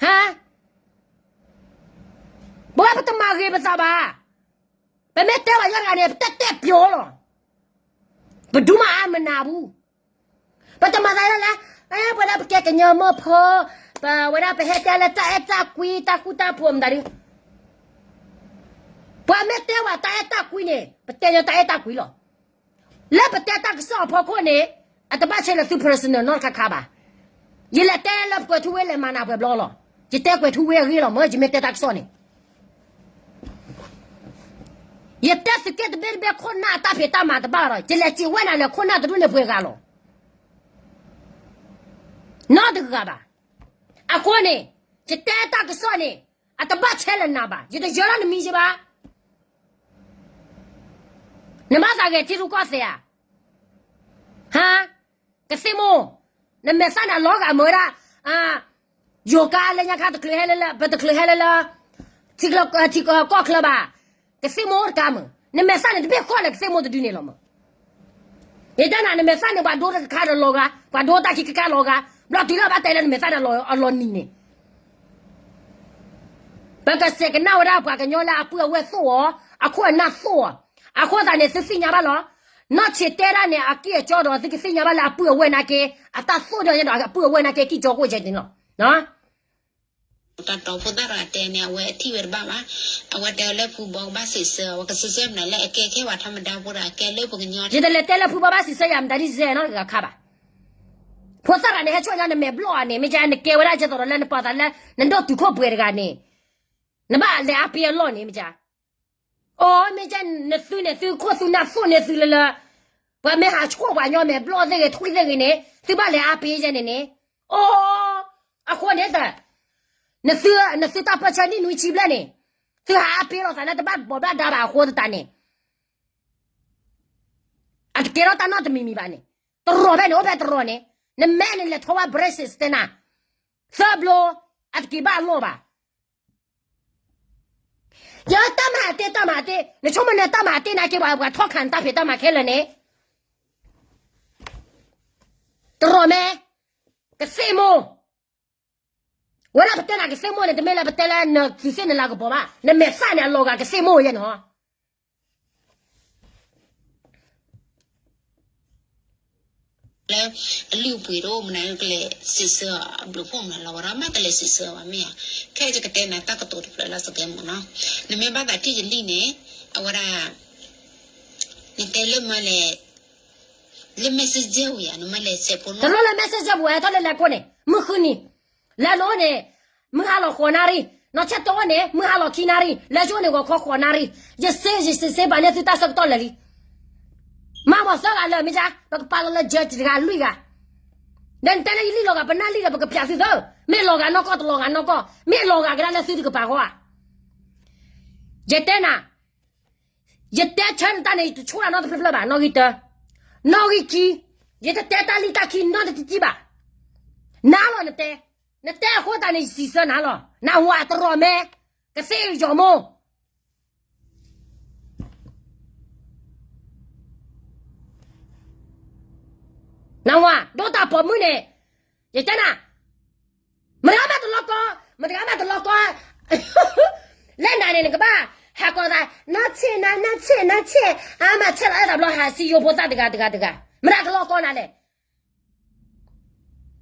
ဟါ, ပဝဲပတမၤဂ့ၤပသးဘၣ်, ပမ့ၢ်တဲဘၣ်ယဲတဂၤန့ၣ် ပတဲတဲပျီလီၤ, ပဒူမးအါမနၤဘူး ပတမၤသးလၢ်လၢ်, ပဝဲဒၣ်ပကဲကညီမုၢ်ဖိ, ပဝဲဒၣ်ပဟဲတဲလၢတၢ်အဲၣ်တၢ်ကွံ တၢ်ဃူတၢ်ဖိးမတၤဒု, ပှၤမ့ၢ်တဲဝဲတၢ်အဲၣ်တၢ်ကွံန့ၣ် ပတဲညီတၢ်အဲၣ်တၢ်ကွံလီၤ. လၢပတဲတၢ်ကစီၣ်အဖီခိၣ်န့ၣ်, အတဘၣ်ဆဲးလၢသု personal နီတခါခါဘၣ်. ယလဲၤတဲလၢပကွဲးထူဝ့လဲၤမၤနၤပှဲၤဘျီလီၤ. ယတဲကွဲးထူဝ့အဂ့ၢ်လီၤ မ့ၢ်ယမ့ၢ်တဲတၢ်ကစီၣ်န့ၣ် ယတဲသုးက့တဘ့ၣ်တဘ့ၣ်ခိၣ်နၢ်အတၢ်ဖံးတၢ်မၤတဘၣ်ဒီး ယလဲၤစံးဝဲနၤလၢခိၣ်နၢ်တဒူၣ်န့ၣ်ပှဲၤဂၤလီၤ. နီတဂၤဘၣ်. အဃိန့ၣ်, ယတဲတၢ်ကစီၣ်န့ၣ်, အတဘၣ်ဆဲးလၢနၤဘၣ်, ယတယၢလီၤနမံၤယဘၣ်. နဘၣ်သးဂဲၤထံရူၢ်ကီၢ်သဲးဧါ. ဟါ, ကသ့ၣ်မိၢ်, နမဲာ်သၣ်န့ၣ်အလီၤဂာ်မ့ၢ်ဝဲဒၣ်, ယိၤကါလၢညါခါတချုးဟဲလၢလၢ ပတချုးဟဲလၢလၢ, ထံကီၢ်ချၢဘၣ်, ကသ့ၣ်မိၢ်တကါမ့ၢ်, နမဲာ်သၣ်န့ၣ်တဘ့ၣ်ဃီလၢကသ့ၣ်မိၢ်တဒုန့ၣ်လီၤမ့ၢ်. ယတဲနၤ နမဲာ်သၣ်န့ၣ် ပှၤဒိတခါဒီးလီၤဂာ်, ပှၤဒိတၢ်ခံကကါလီၤဂာ်, ဘျီတုၤလၢဘၣ်တဲလၢနမဲာ်သၣ်န့ၣ်အလီၤနံၤန့ၣ် ပကစဲးကနၣ်ဝဲဒၣ်ပှၤကညီလၢအပုၢ်အဝဲၢ်သိၣ်အီၤ, အခိၣ်အနၢ်သိၣ်အီၤ, အဃိသတးန့ၣ် သုသ့ၣ်ညါဘၣ်လီၤ. နီၢ်ဆံးတဲဒၣ်န့ၣ် အကံၢ်အကီဒီး သုကသ့ၣ်ညါဘၣ်လၢအပုၢ်အဝဲၢ်နာ်က့, အတၢ်သိၣ်ဒီးညါဒီးအပုၢ်အဝဲၢ်နာ်က့ ကံၢ်ကီကိၣ်ကဲန့ၣ်လီၤ. တၢ်တီဖိသၣ်တဂၤတဲန့ၣ် အဝဲအထံၣ်ဝဲတဘၣ်ဘၣ်, အဝဲတဲလၢဖုဘီကဘၣ်စံးဆၢ, အဝဲကစံးဆၢမနုၤလၢအကဲခဲဝဲထီမဒါဖိတဂၤ ကဲလၢပကညီ, ယတလဲၤတဲလၢဖုဘီဘၣ်စံးဆၢယၤမတၤဒ်စဲးနီတဂၤခါဘၣ်. ဖိသၣ်တဂၤန့ၣ် ဟဲဆိၣ်ညါနမဲာ်ဘျီၣ်ဧါန့ၣ် မ့ၢ်ကဲ နကဲဝဲဒၣ်ကဲသိးဒီးလၢနပာ်သးလၢ နဒိၣ်တုာ်ခိၣ်ပှဲၤတဂၤန့ၣ်, နဘၣ်လဲၤအါပ့အလီၢ်န့ၣ် မ့ၢ်ကဲ. အိ မ့ၢ်ကဲ နသုန့ၣ် သုခိၣ်သုနၢ်သိၣ်န့ၢ်သုလၢလၢ, ပှၤမ့ၢ်ဟးဆှိၣ်ပှၤညီမဲာ်ဘျီၣ်သ့ၣ်ဂ့ၤ ထွံၣ်သ့ၣ်ဂ့ၤန့ၣ် သုဘၣ်လဲၤအါပ့ယဲန့ၣ်န့ၣ်, အိ, အဃိန့ၣ်သၢ, နသု, နသုတၢ်ပၢၢ်ဆၢနံၣ်နွံဆံဘျဲၣ်န့ၣ်, သုဟးအါပ့လီၤသးလၢတဘၣ်ဘီးဘၣ်ဒါဘၣ်အဃိသတးန့ၣ် အတကဲထီၣ်တၢ်နီတမံၤမံၤဘၣ်န့ၣ်, တရီးဖဲန့ၣ် အိၣ်ဖဲတရီးန့ၣ်, နမဲာ်န့ၣ်လဲၤထီၣ်ဝဲ braces တဲနၤ, သၢဘျီ, အတက့ၤဘၣ်အလီၢ်ဘၣ်. ယတၢ်မၤတ့ တၢ်မၤတ့, နဆိကမိၣ်နတၢ်မၤတ့နာ်က့ ပှၤထီၣ်ခးနတၢ်ဖံးတၢ်မၤခဲလၢာ်န့ၣ်, တရီးမဲ, ကသ့ၣ်မိၢ် ဝဲဒၣ်ပတဲနၤကသ့ၣ်မိၢ်န့ၣ် တမ့ၢ်လၢပတဲလၢနသုသ့ၣ်နလၤကပီၤဘၣ်, နမဲာ်သၣ်န့ၣ် အလီၤဂာ်ကသ့ၣ်မိၢ်ယဲန့ၣ်ဟီ. လၢအလုၢ်အပှ့ၤတအိၣ်မနုၤ ကလဲၤစံးဆၢအဘျုးဖှိၣ်မနုၤလီၤ ဝဲဒီးမ့ၢ်ကလဲၤစံးဆၢဝဲမ့ၢ်ဧါ, ခဲအံၤယကတဲနၤတၢ်ကတိၤတဖျၢၣ်လၢစကဲမုၢ်နီၤ, နမ့ၢ်ဘၣ်သးထံၣ်ယလံၣ်န့ၣ်, အဝဲဒၣ်, နတဲလၢမလဲၣ်, လၢ messenger ဝံၤဧါ နမ့ၢ်လဲၤဆဲးဖိနီၤ, တလိၣ်လၢ messenger ပူၤ ဟဲထီၣ်လၢလဲၤခိၣ်န့ၣ် မုၢ်ဃုနံၤ, လၢနအိၣ်န့ၣ်, မုၢ်ဟါလီၤဃိးနၣ်ရံၣ်, နီၢ်ဆဲးတီအိၣ်န့ၣ် မုၢ်ဟါလီၤခံနၣ်ရံၣ်, လၢယအိၣ်န့ၣ် ဂီၤခီဃိးနၣ်ရံၣ်, ယစ့ ယစ့ စ့ဘၣ်န့ၢ်သုတၢ်ဆၢကတီၢ်လၢာ်လံ မၤမၤသၢဂၤလၢာ်မ့ၢ်ကါ, ပကပာ်လီၤလၢ judge တဂၤလွံၢ်ဂၤ, ဒီးနတဲလၢယလံၣ်လီၤဂာ် ပနၢ်လံၣ်ဒီး ပကဖျးသုသၢ, မ့ၢ်လီၤဂာ်နီၢ်ကီၢ်တလီၤဂာ်နီၢ်ကီၢ်, မ့ၢ်လီၤဂာ်ကဒါလၢသုတကပၤဃီဧါ. ယတဲနၤ, ယတဲဆၢနတၢ်န့ၣ် ယတဆိၣ်တၢ်နီတဖျၢၣ်ဖျၢၣ်ဘၣ်, နီၣ်ဂံၢ်တၢ, နီၣ်ဂံၢ်ခံ, ယတတဲတၢ်လံၣ်တၢ်ခံနီတထံၣ်ဘၣ်, နၤလီၤနတဲ, နတဲအဃိသတးန့ၣ် ယစံးဆၢနၤလီၤ, နဝၤတရီးမဲ, ကသ့ၣ်ယီၤမိၢ် နဝၤ ဒိၣ်တၢ်ပိာ်မုၣ်န့ၣ်, ယတဲနၤ, မတၤဂၤမးတလီၤကီ, မတၤဂၤမးတလီၤကီ, လၢနၤန့ၣ် နကဘၣ်ဟးကိးသး, နီၢ်ဆ့ၣ်နၤ နီၢ်ဆ့ၣ် နီၢ်ဆ့ၣ်, အါမးဆဲးလီၤအဲၣ်သးဘျီ ဟးစံယိဖိသၣ်တဂၤတဂၤတဂၤ, မတၤတလီၤကီနၤလဲၣ်.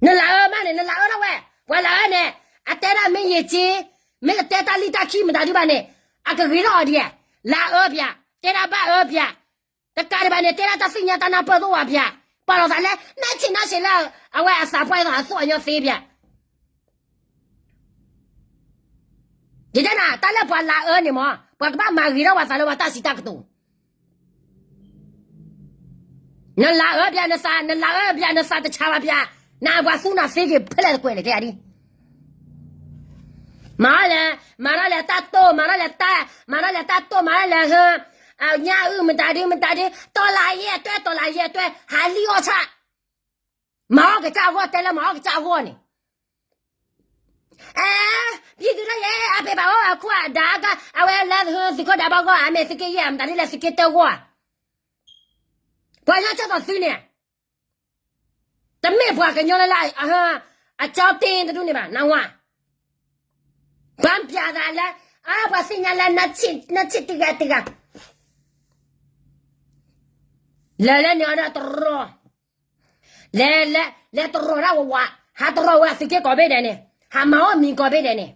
နလၤအၢမးန့ၣ် နလၤအၢထီၣ်ဝဲ, ပှၤလၤအၢန့ၣ်, အတဲဒၣ်မ့ၢ်ယံာ်က့, မ့ၢ်တတဲတၢ်လံၣ်တၢ်ခံမတၤဒုဘၣ်န့ၣ်, အကဂ့ၤထီၣ်အီၤဒ်လဲၣ်, လၤအၢပၠး, တဲဒၣ်ဘၣ်အၢပၠး, တကးဒံးဘၣ်န့ၣ် တဲဒၣ်တၢ်သ့ၣ်ညါတၢ်နၢ်ပၢၢ်သ့ၣ်ဝဲပၠး, ပာ်လီၤသးလၢ နီၢ်ဆ့ၣ်နီၢ်ဆ့ၣ်လၢ အဝဲအသးပှၢ်အသးအသိၣ်အညီသ့ပၠး ယတဲနၤ တၢ်လၢပှၤလၤအၢန့ၣ်မ့ၢ် ပှၤကဘၣ်မၤဂ့ၤထီၣ်ပှၤသးလၢပှၤတၢ်စံးတၢ်ကတိၤ, နလၤအၢပၠးနသး, နလၤအၢပၠးနသးတဆးဘၣ်ပၠး, နပှၤသူနၤသ့က့ၤဖဲလဲၣ်တကွဲးလဲၣ်ကဲဒ် မၤထီၣ်လဲၣ်, မၤထီၣ်လဲၣ်တၢ်တိၢ်, မၤထီၣ်လဲၣ်တၢ်, မၤထီၣ်လဲၣ်တၢ်တိၢ်, မၤထီၣ်လဲၣ်ဟၢ, အညၣ်အုၣ်မတၤဒုမတၤဒု, တီၢ်လၤယဲၢ်အတွဲ, တီၢ်လၤယဲၢ်အတွဲ, ဟးလံၣ်အီၣ်ဆၣ်, မၤအီၣ်ကစၢ်အဂီၢ်, တဲလၢမၤအီၣ်ကစၢ်အဂီၢ်န့ၣ် အဲ, ပံၤသုးထီၣ်ယဲ အပ့ၤဘၣ်အိၣ်အခိၣ်အဒါက အဝဲလၢသုးခိၣ်ဒါဘီဂီၢ် အမ့ၢ်သုးက့ယဲၢ် အမတၤဒ်လဲၣ်သုးက့တၢဂီၢ်ဧါ, ပှၤညီကၠီၣ်သိးသုန့ၣ် တမ့ၢ်ပှၤကညီလၢလၢ အကၠီတ့တဒူၣ်န့ၣ်ဘၣ် နဝၤ, ပှၤပျးသးလၢ အပှၤသ့ၣ်ညါလၢ နဆ့ၣ်တဂၤတဂၤ လၢလၢန့ၣ်အီၤဒီးတရီ, လဲၤလဲၤလဲၤတရီတၢ်ဝးဝး ဟးတရီဝဲအသုးက့ကိးဘ့ၣ်ဒဲးန့ၣ် ဟးမၤအီၣ်မံၤကိးဘ့ၣ်ဒဲးန့ၣ်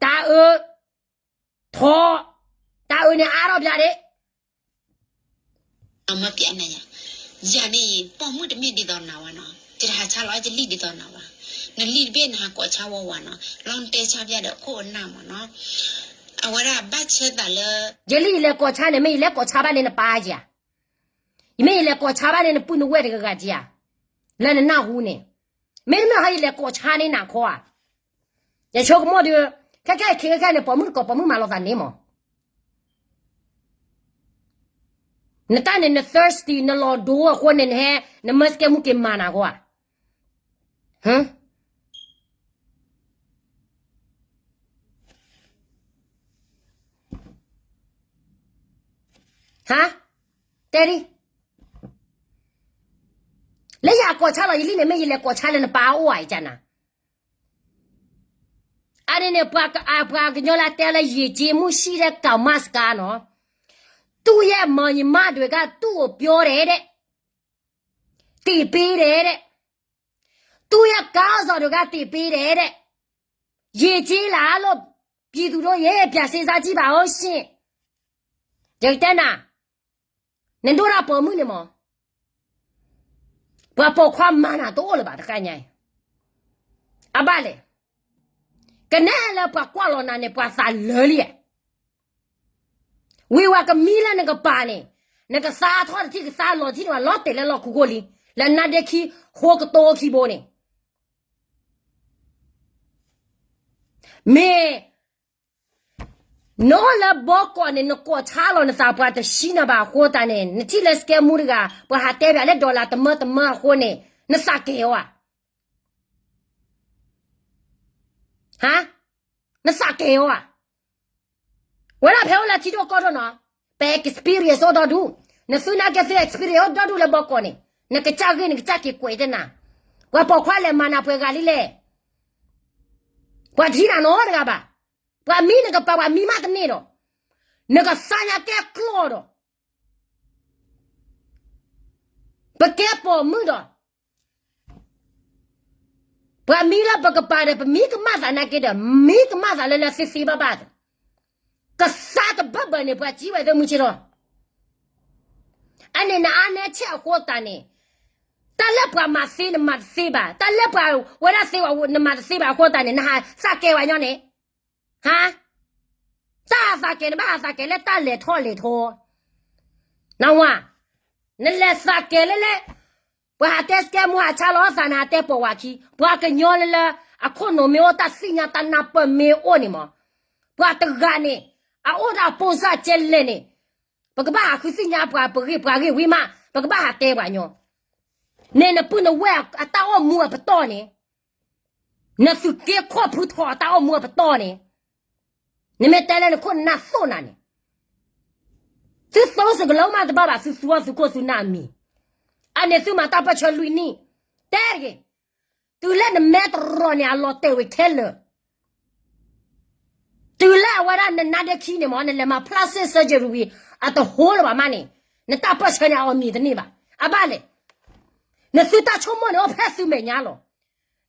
တၢ်အၢ, ထီ, တၢ်အၢန့ၣ်အါထီၣ်ဘျါဒ့ၣ်, မပျဲနယၤ, ယၤန့ၣ် ပိာ်မုၣ်တမ့ၢ်ဒ်သိးနၤဝဲနီၤ, ယတဟးဆါလီၤယလံၣ်ဒ်သိးနၤဝဲ, နလံၣ်တဘ့ၣ်နဟးကိးဆါဝဲဝဲနီၤ, လီၤနတဲဆါပျါဒီးခိၣ်အနၢ်မးနီၤ, အဝဲဒၣ်ဘၣ်ဆၢသးလၢ ယလံၣ်ယလဲၤကိးဆါန့ၣ် မ့ၢ်ယလဲၤကိးဆါဘၣ်န့ၣ်နပၢ်ဧါ, ယမ့ၢ်ယလဲၤကိးဆါဘၣ်န့ၣ် နပုၢ်နဝဲၢ်တဂၤဂၤဧါ, လၢနနၢ်ဟူန့ၣ်, မ့တမ့ၢ်ဟီယလဲၤကိးဆါန့ၣ်နၤခီဧါ, ယဆိကမိၣ်ဒီး ခဲခဲအံၤခဲခဲန့ၣ် ပိာ်မုၣ်တကိးပိာ်မုၣ်မၤလိာ်သးန့ၣ်မး နတၢ်န့ၣ် န thirsty နလီၤဒိအဃိန့ၣ် နဟဲ နမၢစကဲမူက့ၤမၤနၤအဂီၢ်ဧါ, ဟါ, တဲဒ်, လၢယကိးဆါလီၤယလံၣ်န့ၣ် မ့ၢ်ယလဲၤကိးဆါလၢနပၢ်အအိၣ်ဧါ ယကနၤ အန့ၣ်န့ၣ် ပှၤကညီလၢတဲလၢယဉ်ကျေးမှုရှိတဲ့ကောင်မဆန်နီၤ, သူ့ရဲ့မောင်နှမတွေက သူ့ကိုပြောတယ်တဲ့, သင်ပေးတယ်တဲ့, သူ့ရဲ့ခေါင်းဆောင်တွေက သင်ပေးတယ်တဲ့, ယဉ်ကျေးလာလို့ ပြည်သူတို့ရေ ပြန်စဉ်းစားကြည့်ပါဦးရှင်, ယကတဲနၤ နဒိၣ်ထီၣ်ပိာ်မုၣ်န့ၣ်မး, ပှၤပိာ်ခွါမၤနၤတအိၣ်လၢၤဘၣ်တခါညါအံၤ, အဘၣ်လဲၣ်, ကနဲလၢပှၤကွၢ်လီၤနၤန့ၣ် ပှၤသးလၢလံဧါ, ဝံၤဝဲကမံလၢနကပၤန့ၣ်, နကသါထီၣ်တထံၣ်ကသါလီၤထံၣ်န့ၣ် ပှၤလီၤတဲာ်လၢလီၢ်ခူခိၣ်လံ, လၢနါဒ့ခံ ဃိကတိၤခံဘိန့ၣ် မ့ၢ် နအိၣ်လၢဘီကီးန့ၣ် နကိးဆါလီၤနသးပှၤတဆံနၤဘၣ်အဃိသတးန့ၣ် နထံၣ်လၢစကဲမူတဂၤ ပှၤဟးတဲဘၣ်လၢ dollar တမၢတမၢအဃိန့ၣ် နသးကဲၤအီၤဧါ, ဟါ, နသးကဲၤအီၤဧါ, ဝဲဒၣ်ဖဲအိၣ်လၢထံဒိၣ်ကီၢ်ဒိၣ်နီၤ, ပ experience အိၣ်ဒီဒူၣ်, နသုနာ်က့သု experience အိၣ်ဒီဒူၣ်လၢဘီကီးန့ၣ် နကစၢ်ဂ့ၢ်နကစၢ်က့ၤကွဲးတနၤ, ပှၤပိာ်ခွါလဲၤမၤနၤပှဲၤဂၤလံလဲၣ် ပှၤတဟံးနၤနီတဂၤဘၣ်, ပှၤမံနကပၤ ပှၤမံမးတန့ၢ်ဒီး, နကသါညါတဲကျီၢ်ဒီး, ပကဲပိာ်မုၣ်ဒီး, ပှၤမံလၢပကပၤဒီး ပမံကမၣ်သးနာ်က့ဒီး မံကမၣ်သးလၢလၢသ့သ့ဘၣ်ဘၣ်ဒီး, ကသါတဘၢၣ်ဘၢၣ်န့ၣ် ပှၤစံးဝဲသ့ၣ်မုၢ်ဆ့ၣ်ထီၣ် အန့ၣ်နအါနဲဆဲးအဃိသတးန့ၣ်, တၢ်လၢပှၤမၤသ့နမၤတသ့ဘၣ်, တၢ်လၢပှၤဝဲဒၣ်သ့နမၤတသ့ဘၣ်အဃိသတးန့ၣ် နဟးသးကဲၤဝဲညီန့ၣ်, ဟါ, တၢ်ဟးသးကဲၤန့ၣ် ဘၣ်ဟးသးကဲၤလၢတၢ်လဲၤထီၣ်လဲၤထီ, နဝၤ, နလဲၤသးကဲၤလၢလဲၣ်, ပှၤဟးတဲစကဲမူဟးဆါလီၤသးန့ၣ် ဟးတဲပိာ်ဝၤခံ, ပှၤကညီလၢလၢ အခိၣ်နူာ်မ့ၢ်အိၣ် တၢ်သ့ၣ်ညါတၢ်နၢ်ပၢၢ်မ့ၢ်အိၣ်န့ၣ်မး, ပှၤတဂၤန့ၣ် အအိၣ်ဒီးအပိၢ်စၢ်ကဲလဲၣ်န့ၣ်, ပကဘၣ်ဟးဃုသ့ၣ်ညါပှၤပဂ့ၢ်ပှၤဂ့ၢ်ဝံၤမး ပကဘၣ်ဟးတဲပှၤညီ, န့ၣ်နပုၢ်နဝဲၢ်အတၢ်အိၣ်မူအပတီၢ်န့ၣ်, နသုးက့ခိၣ်ဖုထီၣ်အတၢ်အိၣ်မူအပတီၢ်န့ၣ်, နမ့ၢ်တဲလၢနခိၣ်နနၢ်သိၣ်နၤန့ၣ်, သုသိစကလၢမးတဘၣ်ဘၣ် သုသူအီၤသုခိၣ်သုနၢ်အမံၤ, အန့ၣ်သုမၤတၢ်ပၢၢ်ဆၢလွံၢ်နံၣ်, တဲတဂ့ၤ, တုၤလၢနမဲတရီန့ၣ် အလီၤတဲာ်ဝဲခဲလၢာ် တုၤလၢအဝဲဒၣ်နနါဒ့ခံန့ၣ်မး နလဲၤမၤ plastic surgery အတဟိလၢၤဘၣ်မးန့ၣ်, နတၢ်ပၢၢ်ဆၢန့ၣ် အအီၣ်မံၤတန့ၢ်ဘၣ်. အဘၣ်လဲၣ်. နသုတၢ်ဆိကမိၣ်န့ၣ် အိၣ်ဖဲသုမဲာ်ညါလီၤ.